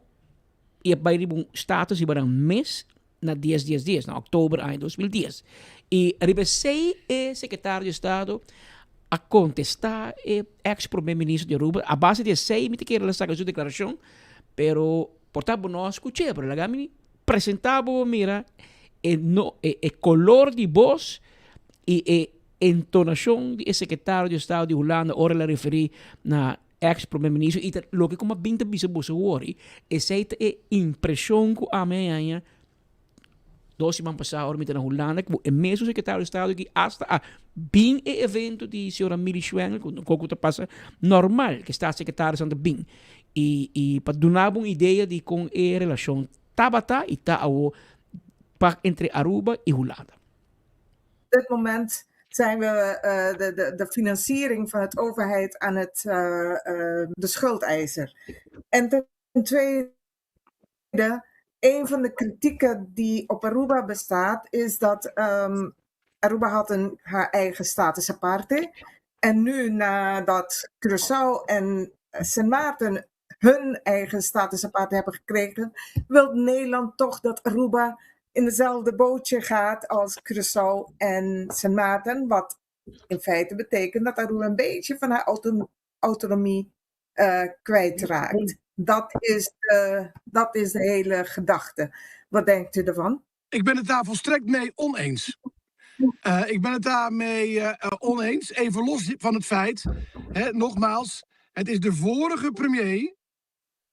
i a bai riba un status riba nan mes na dies dies dies, na òktober aña 2010. I riba esei e sekretario di estado a kontestá e eks promé minister di Aruba. A base di esei mi ta kere el a saka su deklarashon, pero por ta bo no a skuch'é, pero laga mi presentá bo mira e no e e kolor di bos i e entonashon di e sekretario di estado di Hulanda ora el a referí na Ex prome ministro y ta loke cu m'a bin ta bisa boso awor y esey ta e impresion cu ami a haña dos siman pasa ora mi ta na Hulanda cu e mesun secretario di estado aki hasta a bin e evento di señora Milly Schwengle cu un cu ta pasa normal cu staatssecretarisnan ta bin y y pa duna bo un idea di con e relacion tabata y ta awor pa entre Aruba y Hulanda. dit moment zijn we uh, de, de, de financiering van het overheid aan het, uh, uh, de schuldeiser. En ten tweede, een van de kritieken die op Aruba bestaat, is dat um, Aruba had een, haar eigen status aparte. En nu nadat Curaçao en Sint Maarten hun eigen status aparte hebben gekregen, wil Nederland toch dat Aruba in dezelfde bootje gaat als Curaçao en Sint Maarten. Wat in feite betekent dat Aruba een beetje van haar autonomie kwijtraakt. Dat is, de, dat is de hele gedachte. Wat denkt u ervan? Ik ben het daar volstrekt mee oneens. Ik ben het daarmee oneens. Even los van het feit, hè, nogmaals, het is de vorige premier,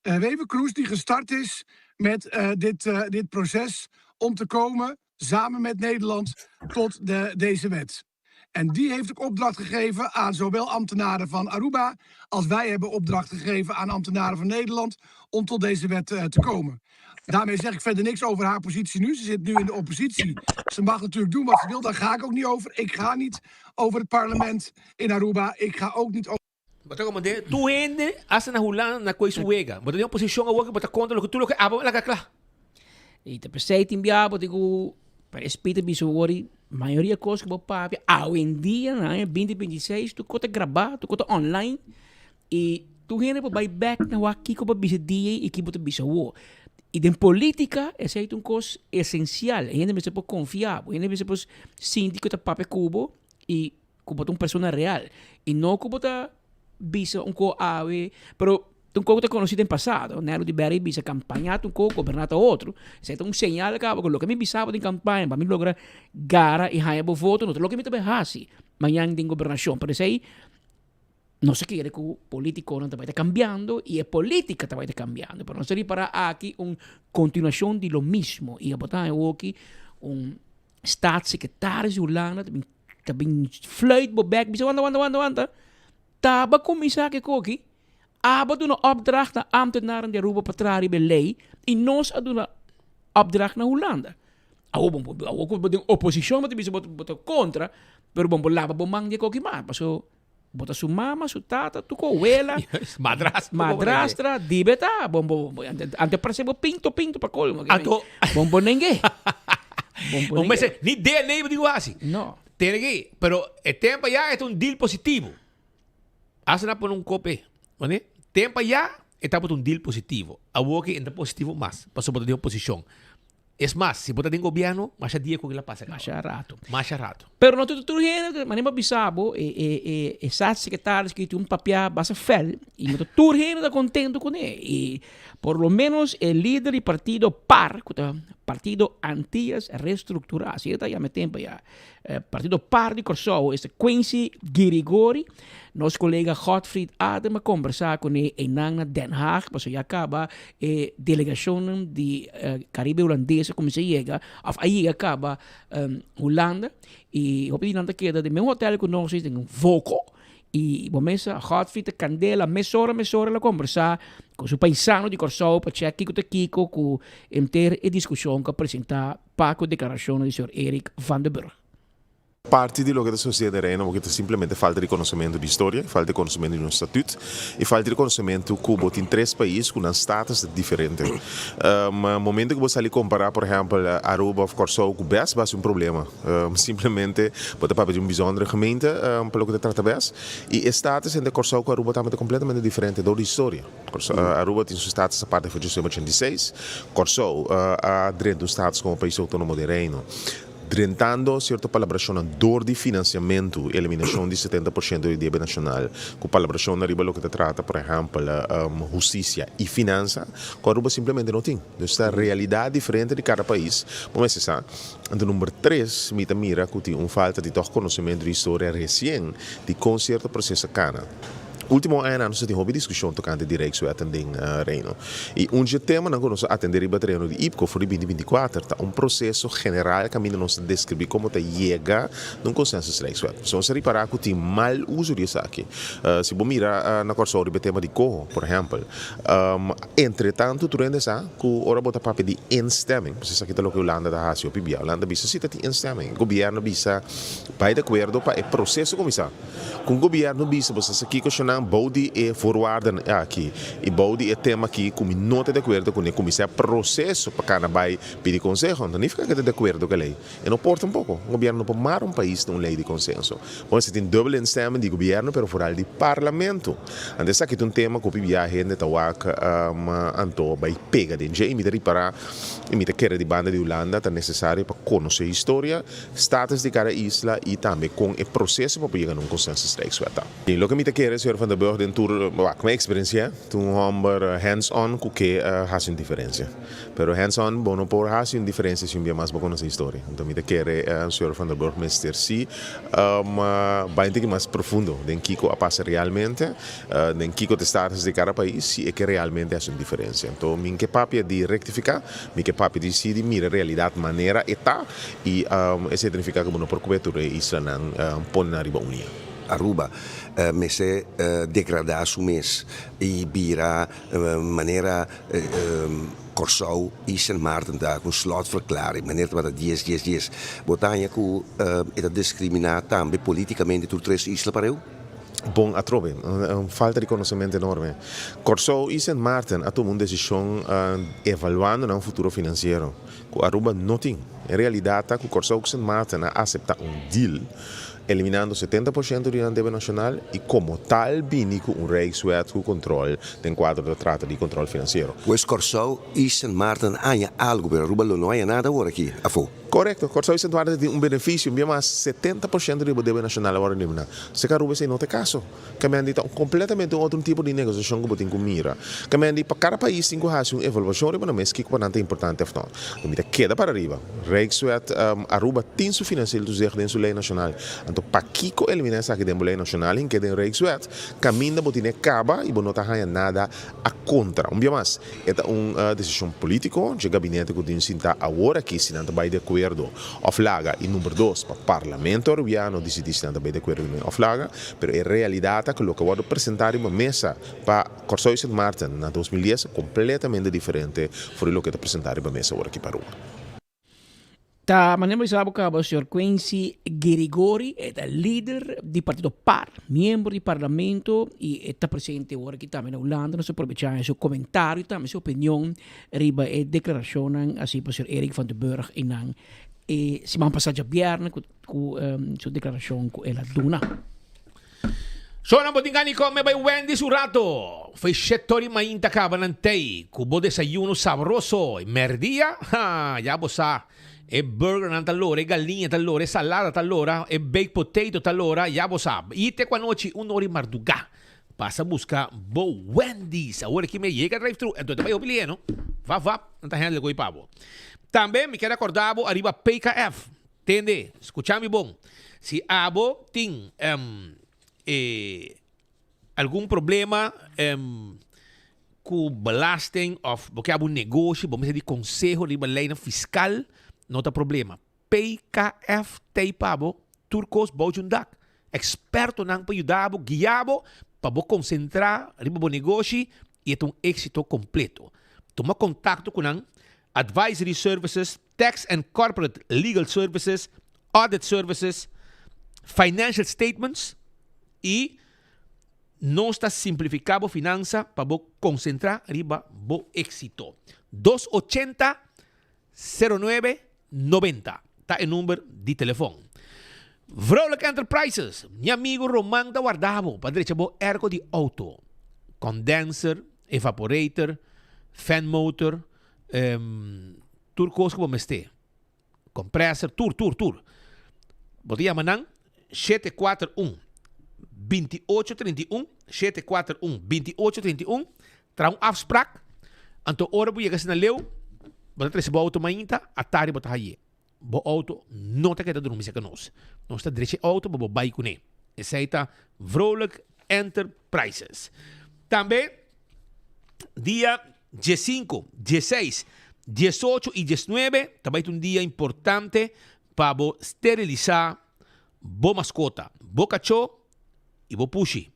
Wever Kroes, die gestart is met dit, dit proces om te komen, samen met Nederland, tot de, deze wet. En die heeft ook opdracht gegeven aan zowel ambtenaren van Aruba als wij hebben opdracht gegeven aan ambtenaren van Nederland om tot deze wet te komen. Daarmee zeg ik verder niks over haar positie nu. Ze zit nu in de oppositie. Ze mag natuurlijk doen wat ze wil. Daar ga ik ook niet over. Ik ga niet over het parlement in Aruba. Ik ga ook niet over. Bo ta komand'é, Tur hende hasta na Hulanda na koe su wega. Bo ta den oposishon awor ku bo ta kontra loke tur loke abo laga kla. I ta p'esei tin bia bo tin ku respeta bisa awor i mayoria kos ku bo papia awendia na aña binti binti seis tur kos ta grabá, tur kos ta online i tur hende por bai bèk na wak kiko bo a bisa dia i kiko bo ta bisa awor. I den politika esei ta un kos esensial, e hende mester por konfia bo, e hende mester por sinti ku ta papia ku bo i Ku bo ta un persona real y no ku bo ta bisa un ko awe, pero ta un ko ku ta konosí den pasado. Nelo di Berry bisa kampaña ta un ko, goberná ta otro. Esei ta un señal kaba ku loke mi bisa bo den kampaña pa mi logra gara y haña bo voto no ta loke mi ta bai hasi mañan den gobernashon. Pero esei nos a kere ku politikonan ta bai ta kambiando y e politika ta bai ta kambiando. Pero nos ta ripará aki un kontinuashon di lo mismo y abo ta haña awoki un Staatssecretaris di Hulanda ta bin ta bin fluit bo bek bisa wanta wanta wanta wanta taba kuminsá ke koki abo a duna opdracht na ambtenaren di Aruba pa traha riba e lei i nos a duna opdracht na Hulanda. Awor bo bo awor ku bo den oposishon bo ta bisa bo bo ta kontra pero bo bo laba bo man di e koki mas paso bo ta su mama su tata tu ko wela Madrastra madrastra di beta bo bo bo ante parse bo pinto pinto pa colmo Anto bo bo nenge Un mester ni DNA bo tin ku hasi. No. Tene ki, pero e tempo ya e ta un deal positivo. Hasta nan pone un kope, mane? Tempo ya e tabata un deal positivo. Awor ki e no ta positivo mas, pasobra bo ta den oposishon. Es mas, si bo ta den gobierno, masha dia ku kila pasa kaba. Masha rato. Masha rato. Pero no tur tur hende, manera bo a bisa bo, e e e e staatssecretaris ki tin un papia basta fel, i no ta tur hende ta contento kuné. I por lo menos e lider di partido par, ku ta Partido Antillas Restructurá, asina ta yama e tempo ya, Partido par di Kòrsou, esta Quincy Girigori, nos kolega Godfried Adem a kombersá kuné einan na Den Haag, pasobra ya kaba e delegashonnan di Karibe Hulandes a kuminsá yega, òf a yega kaba Hulanda, i hopi di nan ta keda den mes hotèl ku nos, den Voko. I bo mes sa, Godfrey ta kandela mesora mesora el a kombersá ku su paisano di Kòrsou pa chèk kiko ta kiko ku henter e diskushon ku a presentá pa ku deklarashonnan di señor Eric van der Burg. Parti di loke ta sucede den Reino bo ta simplemente falta di conocemento di historia, falta di conocemento di nos statuut y falta di conocemento cu bo tin tres pais cu nan status ta diferente. Momento cu bo sali compara por ehempel Aruba of Corsou cu bes bo haci un problema. Simplemente bo ta papia di un bijzondere gemeente pa loke ta trata bes y e status entre Corsou cu Aruba tambe ta completamente diferente door di historia. Aruba tin su status aparte for 1886, Corsou a drenta un status como pais autonomo den Reino. Drentando sierto palabrashonnan dor di finansiamentu, eliminashon di 70% di debe nashonal, ku palabrashonnan riba loke ta trata por ehèmpel hustisia i finansa, ku Aruba simplemente no tin. Dus ta realidat diferente di kada pais, bo mester sa. Anto number tres, mi ta mira ku tin un falta di tòg konosementu di historia resien di kon sierto proseso a kana. Ultimo añanan nos a tin hopi diskushon tokante di Rijkswetten den Reino. I un dje temanan ku nos a atendé riba tereno di IPCO for di 2024 ta un proseso general kaminda nos ta deskribí komo ta yega na un konsensus Rijkswet. So nos a ripará ku tin mal uso di esaki. Si bo mira na Kòrsou riba e tema di koho, por ehèmpel, entretantu tur hende sa ku ora bo ta papia di instemming, pasobra esaki ta loke Hulanda ta hasi hopi bia, Hulanda bisa si ta tin instemming, gobièrnu bisa bai di akuerdo pa e proseso kuminsá. Ku un gobièrnu bisa bo sa sa kiko shonnan bou di e voorwaarden aki i bou di e tema aki ku mi no ta di akuerdo kuné, kuminsá e proseso pa kana bai pidi konseho, no nifiká ku e ta di akuerdo ku e lei. E no por tampoko. Un gobièrnu no por mara un pais na un lei di konsenso. Bo mester tin dubbel instemming di gobièrnu pero foral di parlamento. Anto esaki ta un tema ku hopi bia hende ta wak anto bai pega den dje i mi ta ripará i mi ta kere di banda di Hulanda ta nesesario pa konosé historia, Status di kada isla i tambe kon e proseso pa por yega na un consensus Rijkswet ta. I loke mi ta kere, señor Van der Burg, den tur wak mi eksperensia, ta un hòmber hands on ku ke hasi un diferensia. Pero hands on bo no por hasi un diferensia si un bia mas bo konosé historia. Anto mi ta kere señor Van der Burg mester si bai un tiki mas profundo den kiko a pasa realmente, den kiko ta e status di kada pais, si e ke realmente hasi un diferensia. Anto mi ke papia di rektifiká, mi ke papia di si di mira realidat manera e ta. I esei ta nifiká ku bo no por kue tur e islanan pone nan riba un liña. Aruba mester degradá su mes i bira manera Kòrsou i Sint Maarten ta ku un slotverklaring, manera tabata dies dies dies. Bo ta haña ku e ta diskriminá tambe polítikamente tur tres isla pareu? Bon atrobe, un falta di konosementu enorme. Kòrsou i Sint Maarten a tuma un desishon evaluando nan futuro finansiero. Ku Aruba no tin. E realidat ta ku Kòrsou ku Sint Maarten a aseptá un deal eliminando 70% di nan debe nashonal i komo tal bini ku un Rijkswet ku kontrol den kuadro ta trata di kontrol finansiero. Pues Kòrsou i Sint Maarten a haña algu pero Aruba lo no haña nada awor aki afó. Korekto, Kòrsou i Sint Maarten tin un benefisio, un bia mas 70% di bo debe nashonal a wòrdu eliminá. Seka Aruba esei no ta e kaso. Kamendi ta un kompletamente un otro tipo di negosiashon ku bo tin ku mira. Kamendi pa kada pais tin ku hasi un evaluashon riba nan mes kiko pa nan ta importante òf no. Anto mi ta keda para riba. Rijkswet Aruba tin su financieel toezicht den su lei nashonal. Anto pakiko eliminá esaki den bo lei nashonal hink'é den Rijkswet kaminda bo tine kaba i bo no ta haña nada a kontra. Un bia mas, e ta un desishon polítiko dje gabinete ku tin sintá awor aki si nan ta bai di akuerdo òf laga i number dos pa Parlamento Arubiano disidí si nan ta bai di akuerdo kuné òf laga. Pero e realidat ta ku loke a wòrdu presentá riba mesa pa Kòrsou i Sint Maarten na 2010 ta kompletamente diferente for di loke ta presentá riba mesa awor aki pa Aruba. Ta manera bo bisa bo kaba señor Quincy Girigori e ta lider di partido par, miembro di parlamento y e ta presente awor aki tambe na Hulanda. Nos ta aprovecha su comentario tambe su opinion riba e declaracionnan haci pa señor Eric van der Burg y nan e siman pasa djabierne cu cu su declaracion cu el a duna. Shona bo tin gana di come bay Wendy's un rato. Fey shetor y mainta caba nan tey cu bo desayuno sabroso. Y merdia? Ha, ya bo sa. E burgernan ta lora, e galiña ta lora, e salada ta lora, e baked potato ta lora, ya bo sa. Y te cu anochi un ora y marduga. Pasa busca bo Wendy's. Awor aki mi a yega drive thru, enton ta bay hopi lihe no. Vap vap, nan ta handle cu y pa bo. Tambe mi kier acorda bo ariba PKF. Tende, skucha mi bon. Si abo tin e algun problema ku belasting òf bo ke abo un negoshi, bo mester di konseho riba leinan fiskal, no ta problema. PKF t'ei pa bo tur kos bou djun dak. Expertonan pa yuda bo, guia bo pa bo concentra riba bo negoshi y e ta un exito completo. Tuma contacto cu nan, Advisory Services, Tax and Corporate Legal Services, Audit Services, Financial Statements y nos ta simplifica bo finansa pa bo concentra riba bo exito. Dos ochenta 09 90 ta e number di telefon. Vrolijk Enterprises, mi amigo Roman ta warda bo pa drecha bo airco di auto, condenser, evaporator, fan motor, tur cos cu bo mester, compressor, tur, tur, tur. Bo ta yama nan 741 2831, 741 2831, Traha un afsprak, anto ora bo yega asina leu, bo ta trese bo auto mainta, atari bo ta haye. Bo auto no ta keda drumi serka nos. Nos ta drecha e auto pa bo bai kuné. Esei ta Vrolijk Enterprises. Tambe dia diesinku, dieseis, diesocho i diesnuebe ta bai ta un dia importante pa bo sterilisá bo maskota, bo kachó i bo pushi.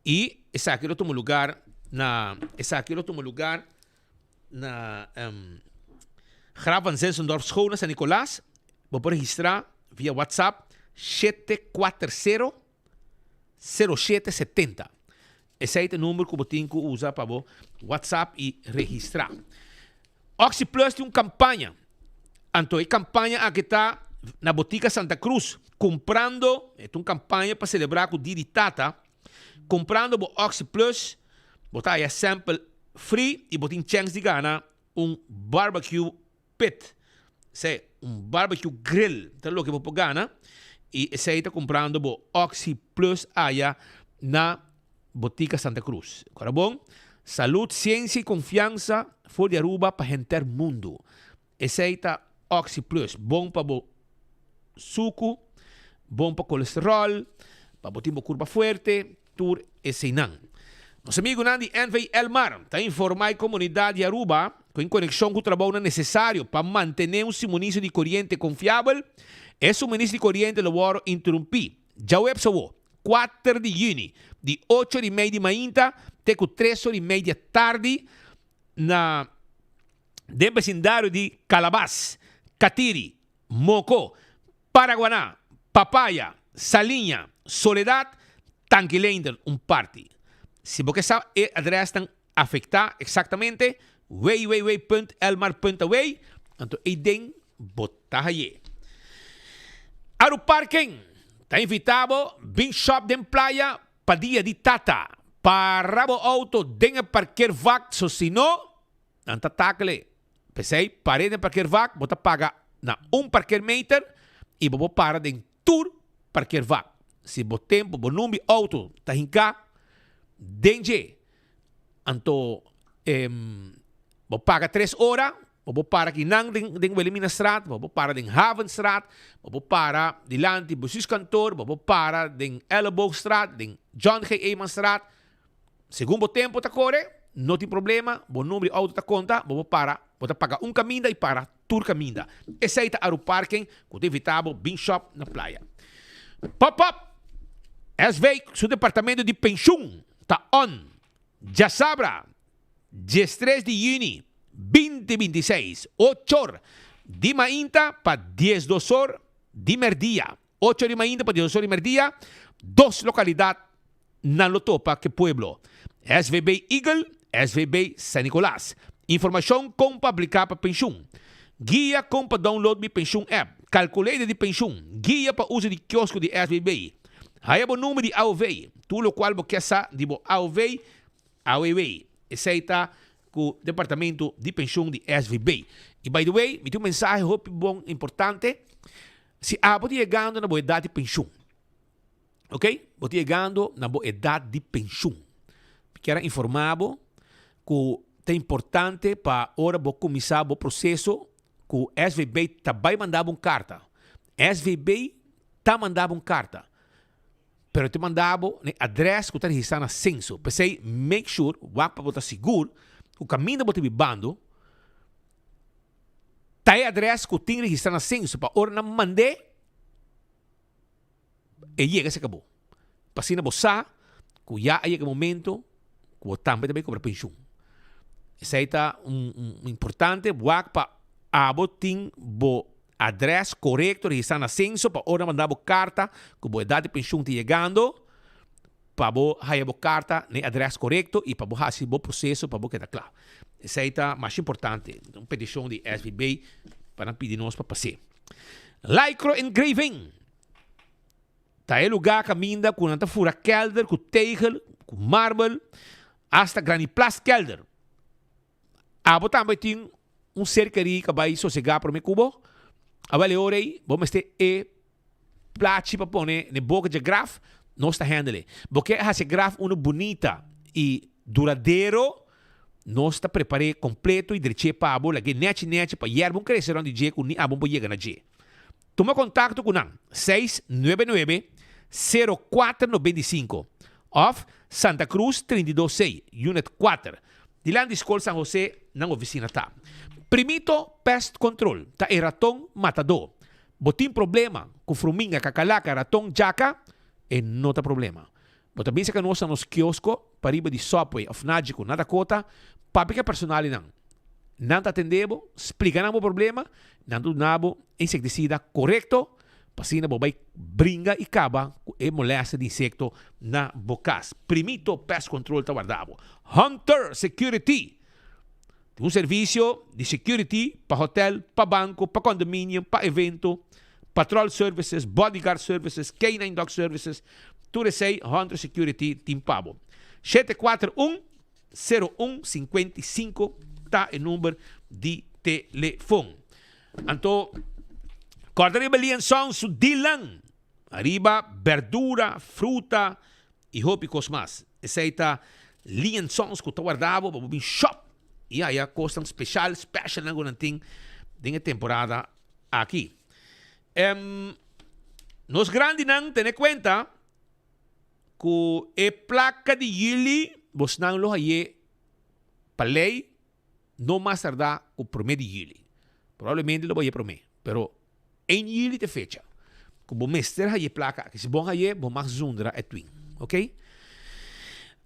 Y esaki lo tuma lugar na esaki lo tuma lugar na Graaf van Zinzendorf School na San Nicolas. Bo por registra via WhatsApp 740 0770. Esei ta e number ku bo tin ku usa pa bo WhatsApp y registra. OxyPlus tin un campaña. Anto e campaña aki ta na Botica Santa Cruz. Cumprando, e ta un campaña pa celebra cu Dia di Tata. Cumprando bo OxyPlus, bo ta haya sample free y bo tin chance di gana un barbecue pit. Esey, un barbecue grill ta loke bo por gana. Y esey ta cumprando bo OxyPlus aya na Botica Santa Cruz. Ora bon, salud, ciencia y confianza for di Aruba pa henter mundo. Esey ta Oxi Plus, bon pa bo sucu, bon pa colesterol, pa bo tin bo curpa fuerte, tur eseynan. Nos amigunan di NV Elmar ta informa e comunidad di Aruba cu en conexion cu trabounan necesario pa mantene un suministro di coriente confiabel, e suministro di coriente lo worde interumpi djaweps awo, Kuater di yüni, di ocho di mei di mainta te ku tres or di mei di atardi na den besindario di Calabas, Catiri, Moco, Paraguaná, Papaya, Saliña, Soledad, Tanki Leendert un parti. Si bo ke sa e adrèsnan afektá eksaktamente, www.elmar.aw, anto eiden bo ta haye. Aruparking ta invitá bo bin shop den playa pa dia di tata. Para bo auto den e parkeervak so si no, nan ta takle. P'esei, par'é den parkeervak bo ta paga na un parkeermeter i bo por para den tur parkeervak. Si bo tempu bo number di auto ta hinká den dje, Anto bo paga tres ora, bo por para kinan den den Wilhelminastraat, bo por para den Havenstraat, bo por para dilanti Bestuurskantoor, bo por para den Elleboogstraat, den John G. Emanstraat. Segun bo tempo ta kore, no tin problema, bo number di auto ta konta, bo por para, bo ta paga un kaminda i para tur kaminda. Esei ta Aruparking ku ta invita bo bin shop na playa. Pop pop! SV su departamento di penshun ta on djasabra diestres di yüni binti bintiseis, ochor di mainta pa diesdosor di merdia, ochor di mainta pa diesdosor di merdia, dos lokalidat nan lo topa ke pueblo, SVB Eagle, SVB San Nicolas. Informashon kon pa apliká pa penshun, guia kon pa download Mi Penshun app, kalkuleder di penshun, guia pa uso di kiosko di SVB. Haya bo number di AOV, tur lokual bo ke sa di bo AOV, AOW. Esei ta ku Departamento di Penshun di SVB. I by the way, mi tin un mensahe hopi bon importante, si abo ta yegando na bo edat di penshun, ok, bo ta yegando na bo edat di penshun, mi kier a informa bo ku ta importante pa ora bo kuminsá bo proseso ku SVB ta bai manda bo un karta. SVB ta manda bo un karta, pero e ta manda bo na e adres ku ta registrá na senso. P'esei, make sure, wak pa bo ta sigur ku kaminda bo ta bibando ta e adres ku tin registrá na senso pa ora nan mand'é. e yega serka bo. Pa asina bo sa ku ya a yega e momento ku bo tambe ta bai kobra penshun. Esei ta un un importante wak pa abo tin bo adres korekto registrá na senso pa ora nan manda bo karta ku bo edat di penshun ta yegando pa bo haya bo karta na e adres korekto i pa bo hasi bo proseso pa bo keda kla. Esei ta masha importante, un petishon di SVB pa nan pidi nos pa pas'é. Lycro Engraving ta e lugá kaminda ku nan ta fura kelder ku tegel, ku marbel, asta graniplas kelder. Abo tambe tin un ser kerí ka bai sosegá promé ku bo? Awel e ora ei bo mester e plachi pa pone n'e boka dje graf, nos ta handle. Bo ke hasi e graf unu bunita i duradero, nos ta prepar'é kompleto i drech'é pa bo, lag'é nèchi nèchi pa yèrba un krese rònt di dje ku ni abo por yega na dje. Tuma kontakto ku nan, seis nuebe nuebe, sero kuater 95, òf Santa Cruz 32 C, Unit kuater, dilanti di Skol San Jose nan ofisina ta. Primito Pest Control ta e raton matadó. Bo tin problema ku fruminga, kakalaka, raton, djaka? E no ta problema. Bo ta bisa ku nos na nos kiosko pariba di Subway òf Nagico na Dakota, papia ku e personal di nan. Nan ta atendé bo, splika nan bo problema, nan ta duna bo e insektisida korekto pa asina bo bai bringa i kaba ku e molèstia di insekto na bo kas. Primito Pest Control ta warda bo. Hunter Security tin un servisio di security pa hotel, pa banko, pa condominium, pa evento, patrol services, bodyguard services, K-nine dog services, tur esei Hunter Security tin pa bo. 741 01 55 ta e number di telefon. Anto kòrda riba Lee Song su Dylan ariba berdura, fruta i hopi kos mas. Esei ta Lee and Sons ku ta warda bo pa bo bin shop i haya kosnan speshal, specialnan ku nan tin den e temporada aki. Em, nos grandinan tene kuenta ku e plaka di yüli bosnan lo haye pa lei no mas tardá ku promé di yüli. Probablemente lo bo haye promé, pero ein yüli ta e fecha ku bo mester haye plaka aki. Si bo haye, bo mag zundra e twin. Ok?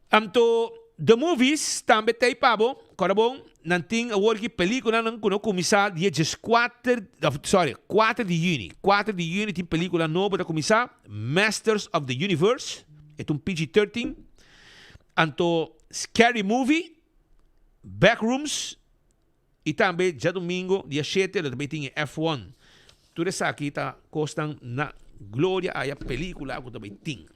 Anto The Movies tambe ta ei pa bo. Kòrda bon, nan tin awor ki pelíkulanan ku no kuminsá dia dieskuater, sorry, kuater di yüni. Kuater di yüni tin pelíkula nobo ta kuminsá, Masters of the Universe, e ta un PG-13. Anto Scary Movie, Backrooms y tambe djadomingo dia shete lo ta bay tin e F1. Tur esaki ta cosnan na gloria aya pelicula cu ta bay tin.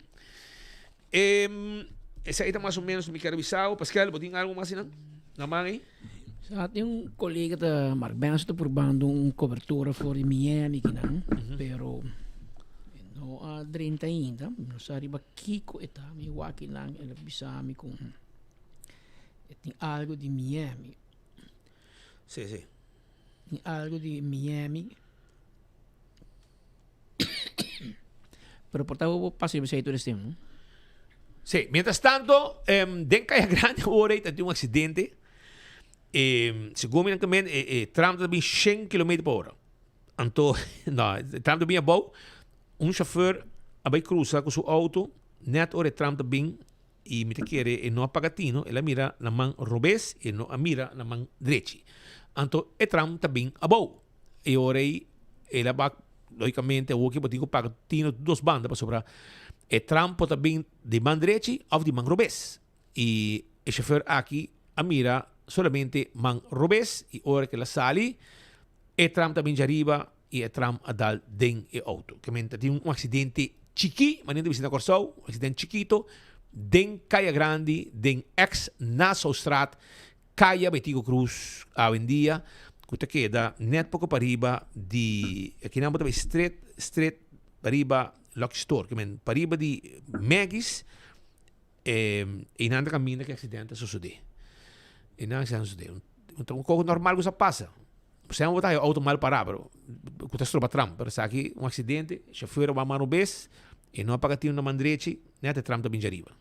Esaki ta mas o menos mi kier bisa bo. Pascal, bo tin algo mas asina na man ey? Sa tin un colega ta Mark Benson ta purbando un cobertura for di Miami kinan, pero e no a drenta ainda. Mi no sa riba kico e ta. Mi wak kinan el a bisa mi cu E tin algo di Miami. Sí, sí. Tin algo di Miami. Pero por ta bo pasa riba esei tur estem, no? Sí, mientras tanto, um, den Kaya Grande ora ta tin un accidente. Eh, segun mi nan e, e tram ta bin 100 km pa hora. Anto, no, e tram ta bin abou. Un chauffeur a bai cruza cu su auto, net ora e tram ta bin I mi ta kere e no a paga tino, el a mira na man robes, e no a mira na man drechi. Anto e tram ta bin abou. E ora ei el a bak, logicamente awor ke bo tin ku paga tino tur dos banda pasobra e tram por ta bin di man drechi of di man robes. I e shofer aki a mira solamente man robes i ora ke el a sali e tram ta bin djariba i e tram a dal den e auto. Ke men ta tin un aksidente chikí, manera ta bisa na Kòrsou, un aksidente chikito den Kaya Grandi, den ex Nassaustraat, Kaya Betico Cruz awendia, ku ta keda nèt poko pariba di, akinan bo ta bai stret, stret pariba Lucky Store, ke men pariba di Maggie's, einan ta kaminda ku e aksidente a sosodé. Einan aksidente a sosodé. Un kos normal ku sa pasa. Sean bo ta haya auto mal pará, pero ku ta stroba tram. Pero esaki un aksidente, shofùr a wak man robes, e no a paga tino na man drechi, nèt e tram ta bin djariba.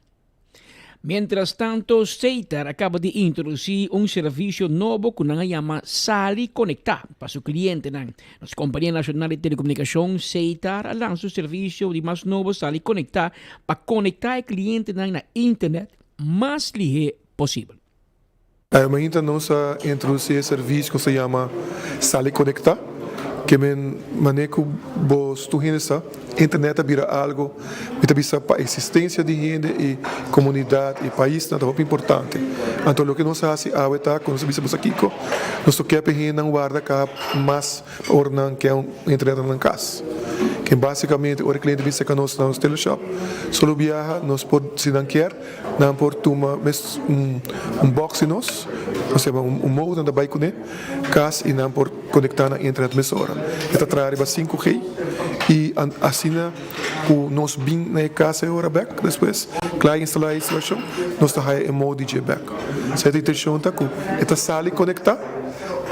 Mientras tanto, Setar a caba di introduci un servicio nobo cu nan a yama Sali Conecta pa su clientenan. Nos compania nacional di telecomunicacion, Setar, a lansa su servicio di mas nobo Sali Conecta pa conecta e clientenan na internet mas lihe posibel. Ainda nos a introduci e servicio cu se yama Sali Conecta, ke men mane cu bo tur hende sa, internet a bira algo mi ta bisa pa existencia di hende y comunidad y paisnan ta hopi importante. Anto loke nos a haci awe ta cu nos a bisa bo sa kico, nos no kier pa e hendenan warda ca mas pa ora nan ke un internet na nan cas. Ke basicamente ora e cliente bin cerca nos na nos teleshop, solo biaha nos por si nan kier, Nan por tuma mes un box di nos, osea un modem ta bai kuné kas i nan por konektá na internet mesora. E ta traha riba 5G i asina ku nos bin na e kas e ora bèk despues kla instalá e instalashon nos ta haya e modem dje bèk. Esei ta intenshon ta ku e ta sali konektá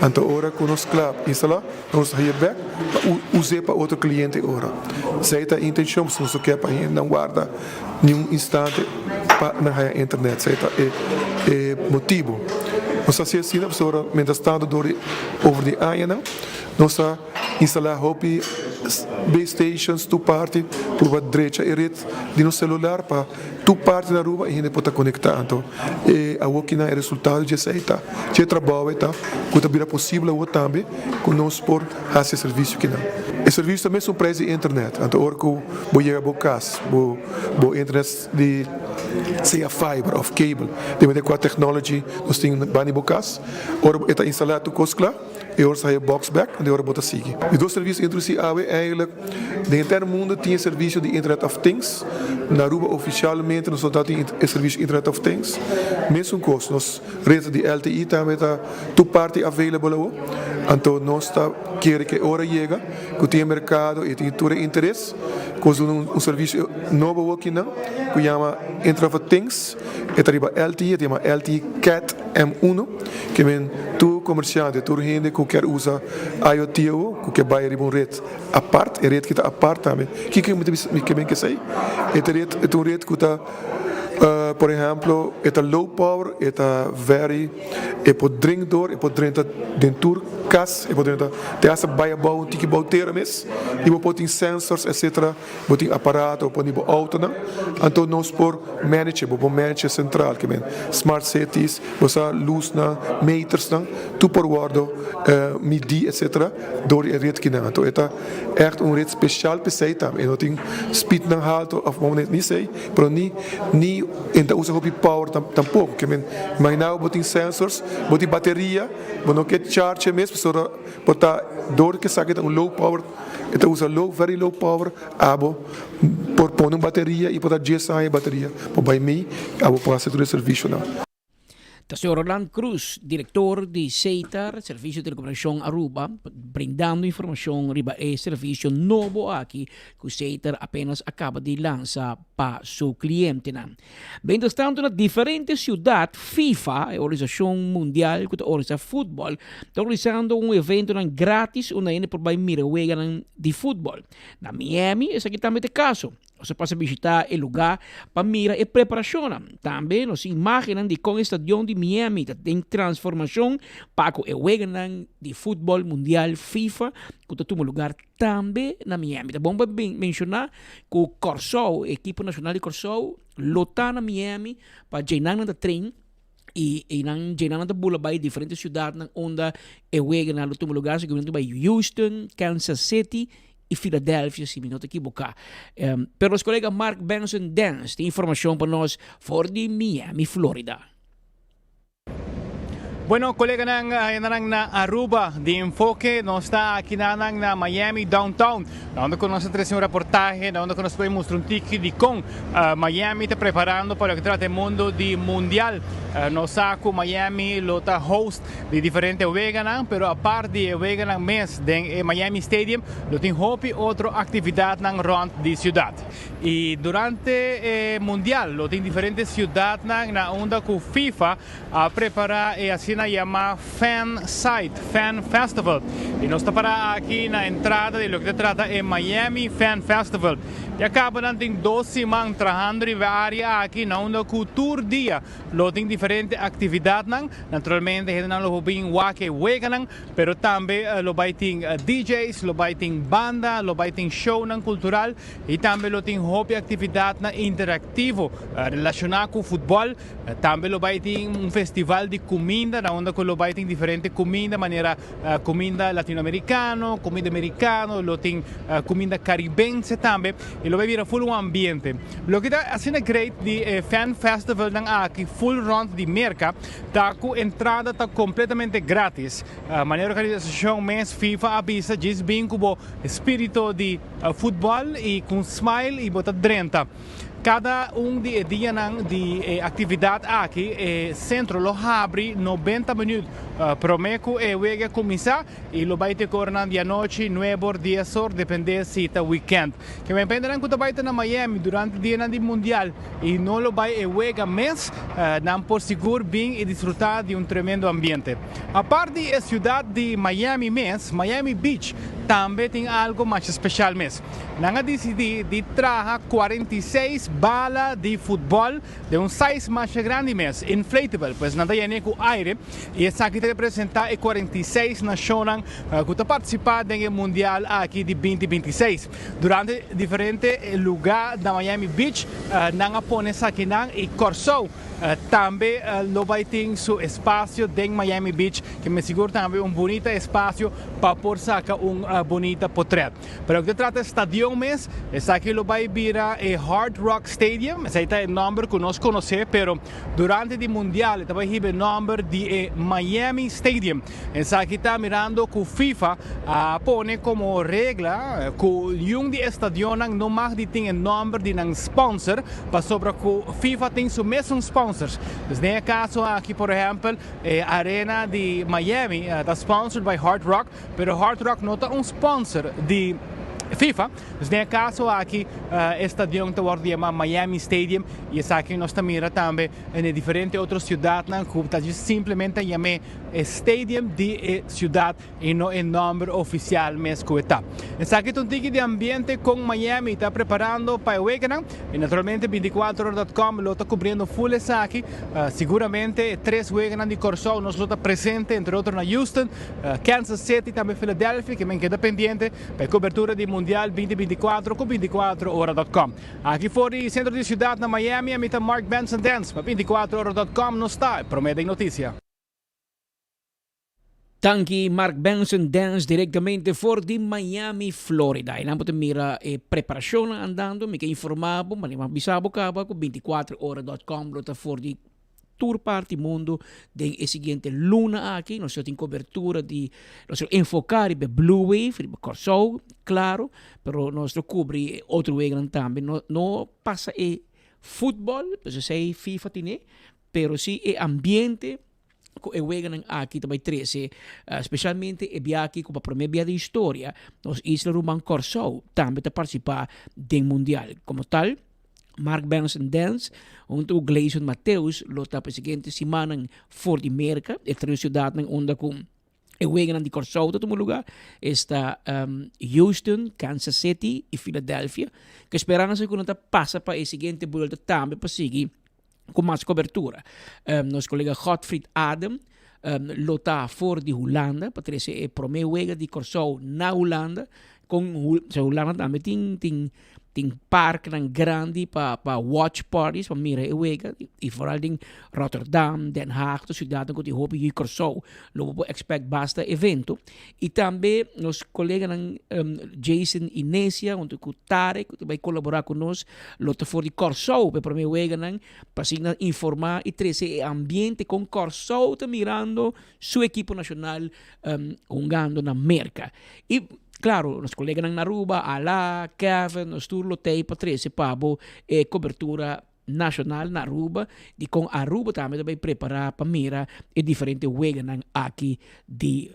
anto ora ku nos kla instalá nos ta haya bèk pa us'é pa otro kliente ora. Esei ta e intenshon pasobra nos no ke pa hendenan warda. Ni un instante pa nan haya internet. Esei ta e e motibu. Nos ta hasi asina pasobra mientras tanto dor di over di añanan nos a instalá hopi base stations tur parti purba drecha e ret di nos celular pa tur parti na Aruba e hende por ta konektá. Anto e awor kinan e resultado dje esei ta dje trabou ei ta ku ta bira posibel awor tambe ku nos por hasi e servisio kinan. E servisio ta mesun prijs di internet. Anto ora ku bo yega bo kas, bo bo internet di sea fiber of cable, depende kua technology nos tin banda di bo kas, ora e ta instalá tur kos kla, e ora sa haya box bek, anto e ora bo ta sigui. E dos servisio introdusí awe eigenlijk den henter mundo tin e servisio di Internet of Things, na Aruba ofisialmente nos no ta tin e servisio Internet of Things, mesun kos nos red di LTE tambe ta tur parti available awo, anto nos ta kere ku e ora yega ku tin e merkado i tin tur e interes ku nos duna un servisio nobo awo akinan ku yama Internet of Things, e ta riba LTE, e ta yama LTE Cat M uno, ke men tur komersiante, tur hende ku kier usa IoT awo, ku ke bai riba un ret apart, e ret ki ta apart tambe, kiko mi ta bisa mi ke men kesei? E ta ret, e ta un ret ku ta por ehemplo e ta low power, e ta very. E por drink door, e por drenta den tur kas, e por drenta te hasta bai abou un tiki bou tera mes i bo por tin sensors etcetera, bo tin aparato, bo por tin bo autonan, anto nos por manage, bo por manage sentral ke men smart cities, bo sa lusnan, metersnan, tur por wordo midi etcetera door di e ret kinan. Anto e ta ègt un ret speshal p'esei tambe, e no tin speednan halto òf ni esei. Pero ni ni e ta usa hopi power tampoco. Ke men imagina bo tin sensors, bo tin bateria, bo no ke charge mes pasobra bo ta door ke esaki ta un low power, e ta usa low very low power, abo por pone un bateria y por ta dies aña e bateria por bay mei, abo por haci tur e servicionan. Ta señor Roland Cruz, director di SETAR, Servicio de Telecomunicacion Aruba, brindando informacion riba e servicio nobo aki cu SETAR apenas a caba di lansa pa su clientenan. Mientras tanto na diferente ciudad FIFA, e organisacion mundial cu ta organisa futbol, ta organisando un eventonan gratis unda hende por bay mira weganan di futbol. Na Miami esaki tambe ta e caso. Nos a pasa bishitá e lugá pa mira e preparashonnan. Tambe nos tin imágennan di kon e stadion di Miami ta den transformashon pa ku e weganan di futbòl mundial FIFA ku ta tuma lugar tambe na Miami. Ta bon pa menshoná ku Kòrsou, e ekipo nashonal di Kòrsou lo ta na Miami pa djenan nan ta train i einan djenan nan ta bula bai diferente siudatnan unda e weganan lo tuma lugar. Seguramente bai Houston, Kansas City i Philadelphia si mi no ta ekiboká. Pero nos kolega Mark Benson Dance tin informashon pa nos for di Miami, Florida. Bueno, coleganan, ayendanan na Aruba di Enfoke, nos ta aki nanan na Miami Downtown, na unda cu nos ta trece un reportahe, na unda cu nos ta mustra un tiki di con Miami ta preparando pa loke trata e mundo di Mundial. Nos sa cu Miami lo ta host di diferente weganan, pero apart di e weganan mes den e Miami Stadium lo tin hopi otro actividadnan rond di ciudad. Y durante e Mundial lo tin diferente ciudadnan na unda cu FIFA a prepara e asina. asina yama Fan Site, Fan Festival. Y nos ta para aki na entrada di loke ta trata e Miami Fan Festival. Ya caba nan tin dos siman trahando riba e area aki na unda cu tur dia lo tin diferente actividadnan. Naturalmente hendenan lo por bin wak e weganan, pero tambe lo bay tin DJ's, lo bay tin banda, lo bay tin shownan cultural y tambe lo tin hopi actividadnan interactivo relaciona cu futbol. Tambe lo bay tin un festival di cuminda na unda cu lo bay tin diferente cuminda manera cuminda latinoamericano, cuminda americano, lo tin cuminda caribense tambe y lo bay bira full un ambiente. Loke ta asina great di e fan festivalnan aki full rond di Merca ta cu entrada ta completamente gratis. Manera organisacion mes FIFA a bisa djis bin cu bo spirito di futbol y cu un smile y bo ta drenta. Kada un di e dianan di e aktividat aki e sentro lo habri nobenta minüt promé ku e wega kuminsá i lo bai te ku oranan di anochi, nuebe or, dies or, dependé si ta wikènt. Ke menpendenan ku ta bai ta na Miami durante dianan di mundial i no lo bai e wega mes, nan por sigur bin i disfrutá di un tremendo ambiente. Apart di e siudat di Miami mes, Miami Beach tambe tin algu masha speshal mes. Nan a disidí di traha 46 bala di futbòl den un size masha grandi mes, inflatable, pues nan ta yen'é ku aire i esaki ta representá e 46 nashonnan ku ta partisipá den e mundial aki di 2026. Durante diferente lugá na Miami Beach nan a pone esakinan i Kòrsou Tambe lo bai tin su espacio den Miami Beach, ke mi sigur tambe un bunita espacio pa por saca un bunita potret. Pero loke ta trata e stadion mes, esaki lo bai bira e Hard Rock Stadium, esei ta e nomber ku nos konosé, pero durante di Mundial e ta bai hiba e nomber di e Miami Stadium. Esaki ta mirando ku FIFA a pone komo regla ku niun di e stadionnan no mag di tin e nòmber di nan sponsor pasobra ku FIFA tin su mesun sponsors. Dus den e kaso aki por ehèmpel e arena di Miami ta sponsored by Hard Rock pero Hard Rock no ta un sponsor di FIFA. Dus den e kaso aki e stadion ta wòrdu yamá Miami Stadium i esaki nos ta mira tambe den e diferente otro siudatnan ku ta djis simplemente yam'é e stadium di e ciudad y no e nomber oficial mes cu e ta. Esaki ta un tiki di ambiente con Miami ta preparando pa e weganan y naturalmente binticuatrohora.com lo ta cubriendo full esaki. Seguramente e tres weganan di Corsou nos lo ta presente entre otro na Houston, Kansas City tambe Philadelphia ke men keda pendiente pa e cobertura di Mundial 2024 cu binticuatrohora.com. Aki for di centro di ciudad na Miami ami ta Mark Benson Dance pa binticuatrohora.com nos ta e prome den noticia. Danki Mark Benson Dance directamente for di Miami, Florida. Einan bo ta mira e preparacionnan andando. Mi ke informa bo, ma mi a bisa bo caba cu binticuatrohora.com lo ta for di tur parti mundo den e siguiente luna aki. Nos lo tin cobertura di, nos lo enfoca riba e Blue Wave, riba Corsou, claro, pero nos lo cubri e otro weganan tambe. No, no pasa e futbol, pues esey FIFA tine, pero si e ambiente ku e weganan aki ta bai trese, spesialmente e bia aki ku pa promé bia den historia nos isla ruman Kòrsou tambe ta partisipá den mundial. Komo tal, Mark Benson Dance huntu ku Gleison Mateus lo ta pa e siguiente simannan for di Merka, e tres siudatnan unda ku E weganan di Kòrsou ta tuma lugá, esta Houston, Kansas City i Philadelphia. Ku speransa ku nan ta pasa pa e siguiente buelta tambe pa sigui ku mas kobertura. Nos kolega Godfried Adem lo ta for di Hulanda pa trese e promé wega di Kòrsou na Hulanda. Kon Hulanda tambe tin tin Tin parknan grandi pa pa watch parties pa mira e wega i foral den Rotterdam, Den Haag, tur siudatnan ku tin hopi yu Kòrsou lo bo por expect basta evento. I tambe nos koleganan Jason i Necia huntu ku Tarek ku ta bai kolaborá ku nos lo ta for di Kòrsou pa e promé weganan pa asina informá i trese e ambiente kon Kòrsou ta mirando su ekipo nashonal hungando na Merka. I Claro, nos coleganan na Aruba, Ala, Kevin, nos tur lo tei pa trece pa bo e cobertura nacional na Aruba, di con Aruba tambe ta bay prepara pa mira e diferente weganan aki di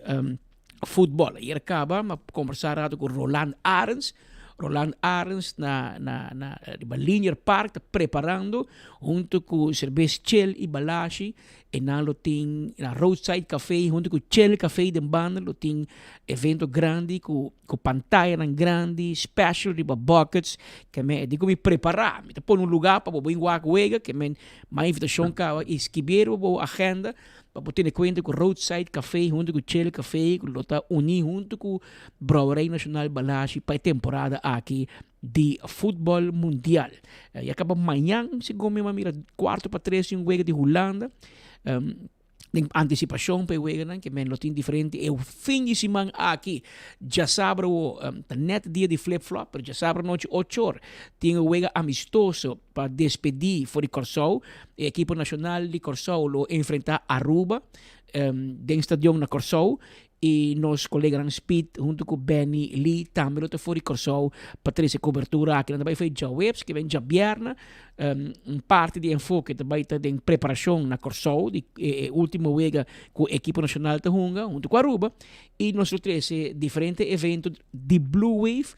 futbol. Ayer caba mi a conversa rato cu Roland Arends, Roland Arends na na na riba Linear Park ta preparando hunto cu Cerbes Chel y Balashi. Einan lo tin na Roadside Café hunto ku Chill Café den banda lo tin evento grandi ku ku pantayanan grandi special riba buckets ke men e di ku mi prepara mi ta pone un luga pa bo bin wak wega ke men mai invitashon kaba i skibi riba bo agenda pa bo tene kuenta ku Roadside Café hunto ku Chill Café ku lo ta uni hunto ku Brouwerij Nacional Balashi pa e temporada aki di futbol mundial. Ya kaba mañan, segun mi a mira, kuarto pa tres tin un wega di Hulanda. Um, den anticipashon pa e weganan, ke men lo tin diferente e fin di siman aki. Djasabra wo, um, ta net dia di flip flop, pero djasabra nochi ochor tin un wega amistoso pa despedí for di Kòrsou. E ekipo nashonal di Kòrsou lo enfrentá Aruba um, den stadion na Kòrsou. I nos koleganan Speed huntu ku Benny Lee tambe lo ta for di Kòrsou pa trese kobertura aki. Nan ta bai for di djaweps ke ben djabièrnè. Un parti di enfoke ta bai ta den preparashon na Kòrsou di e ultimo wega ku ekipo nashonal ta hunga huntu ku Aruba. I nos lo trese diferente evento di Blue Wave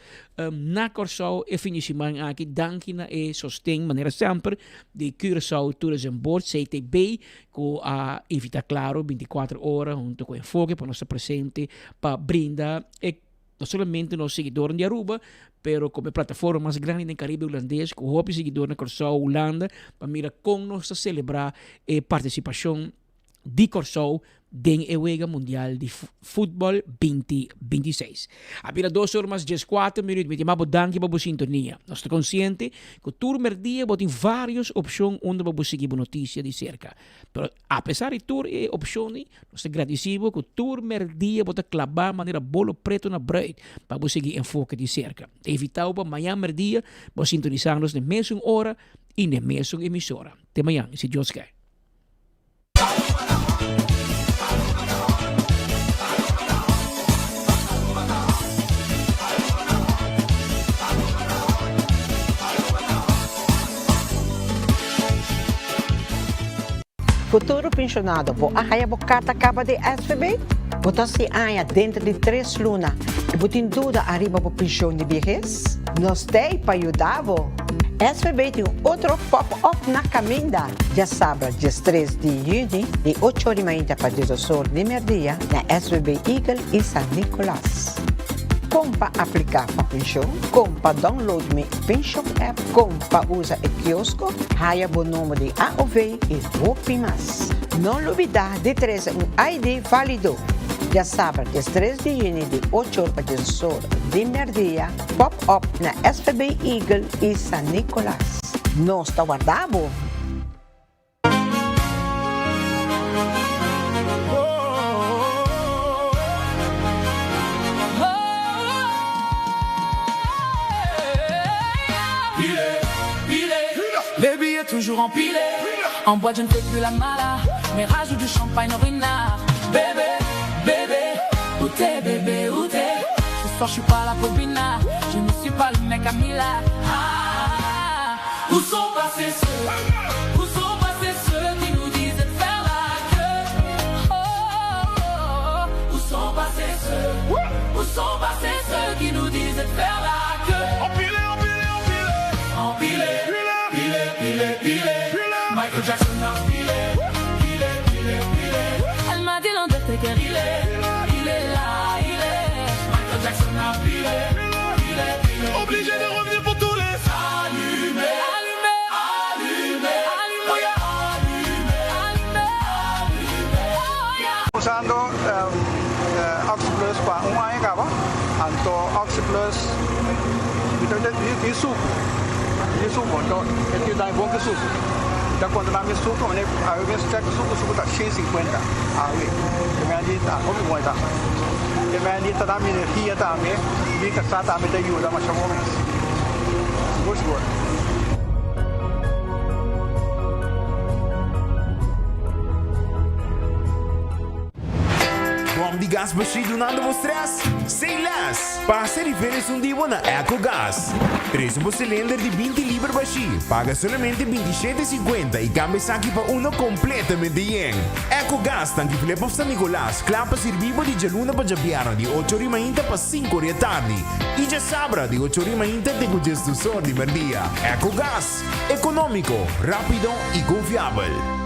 na Kòrsou e fin di siman aki danki na e sosten manera semper di Curaçao Tourism Board, CTB, ku a invita Claro 24 ora hunto ku Enfoke pa nos ta presente pa brinda e no solamente nos seguidornan di Aruba, pero komo e plataforma mas grandi den Caribe Hulandes ku hopi seguidor na Kòrsou, Hulanda, pa mira kon nos ta selebrá e partisipashon di Kòrsou den e Wega Mundial di Futbol 2026. A bira dos or mas dieskuater minuut. Mi ta yama bo danki pa bo sintonia. Nos ta konsiente ku tur merdia bo tin vários opshon unda pa bo sigui bo notisia di serka. Pero apesar di tur e opshonnan, nos ta gradisí bo ku tur merdia bo ta klabá manera bolo pretu na bruid pa bo sigui Enfoke di serka. Ta invitá bo pa mañan merdia bo sintonisá nos n'e mesun ora i n'e mesun emisora. Te mañan, si Dios ke. Futuro pensionado bo a haya bo carta caba di SVB? Bo ta si aña denter di tres luna y bo tin duda ariba bo pension di biehes? Nos t'ey pa yuda bo! SVB tin un otro pop-up na caminda! Djasabra diestres di yüni di ocho or di mainta pa diesdos or di merdia na SVB Eagle i San Nicolas. Kon pa apliká pa penshon, kon pa download mi penshon app, kon pa usa e kiosko, haya bo number di AOV i hopi mas. No lubidá di trese un ID válido. Djasabra diestres di yüni di ocho or pa diesdos or di merdia, pop up na SVB Eagle i San Nicolas. Nos ta warda bo! Les billets toujours empilés En boîte je ne fais plus la mala Mais rajoute du champagne au renard Bébé, bébé, où t'es bébé, où t'es Ce soir je suis pas la bobina Je ne suis pas le mec à Mila ah, Où sont passés ceux Où sont passés ceux qui nous disaient de faire la queue oh, oh, oh, Où sont passés ceux Où sont passés ceux qui nous disaient de faire la queue Empilé, empilé, empilé Empilé, pilé, pilé, pilé Michael Jackson a pilé, pilé, pilé, pilé Elle m'a dit l'Undertaker, il est, il est là, il est Michael Jackson a pilé, pilé, pilé Obligé de revenir pour tous les allumer, allumer, allumer, allumer, oh yeah, allumer, allumer, allumer, oh yeah. Usando Oxi Plus pa un aña caba, anto Oxi Plus mi ta tin sucu, tin sucu, anto e tin dai bon ki sucu. Mi ta controla mi sucu, mane awe mes check sucu, sucu ta 150 awe, e mei di ta hopi bon e ta. E mei di ta da mi energia tambe, mi casa tambe ta yuda masha bon mes, sigur sigur. Bom di gas bashí dunando bo stress? Say less! Pasa rifer esun di bo na Ecogas. Trese bo cilinder di 20 liber bashí, paga solamente 27,50 i cambia esaki pa uno completamente yen. Ecogas tanki Flip of San Nicolas, kla pa sirbi bo di djaluna pa djabièrnè di ocho ori mainta pa sinku ori atardi i djasabra di ocho ori mainta te ku djesdusor di merdia. Ecogas, economico, rapido i confiabel.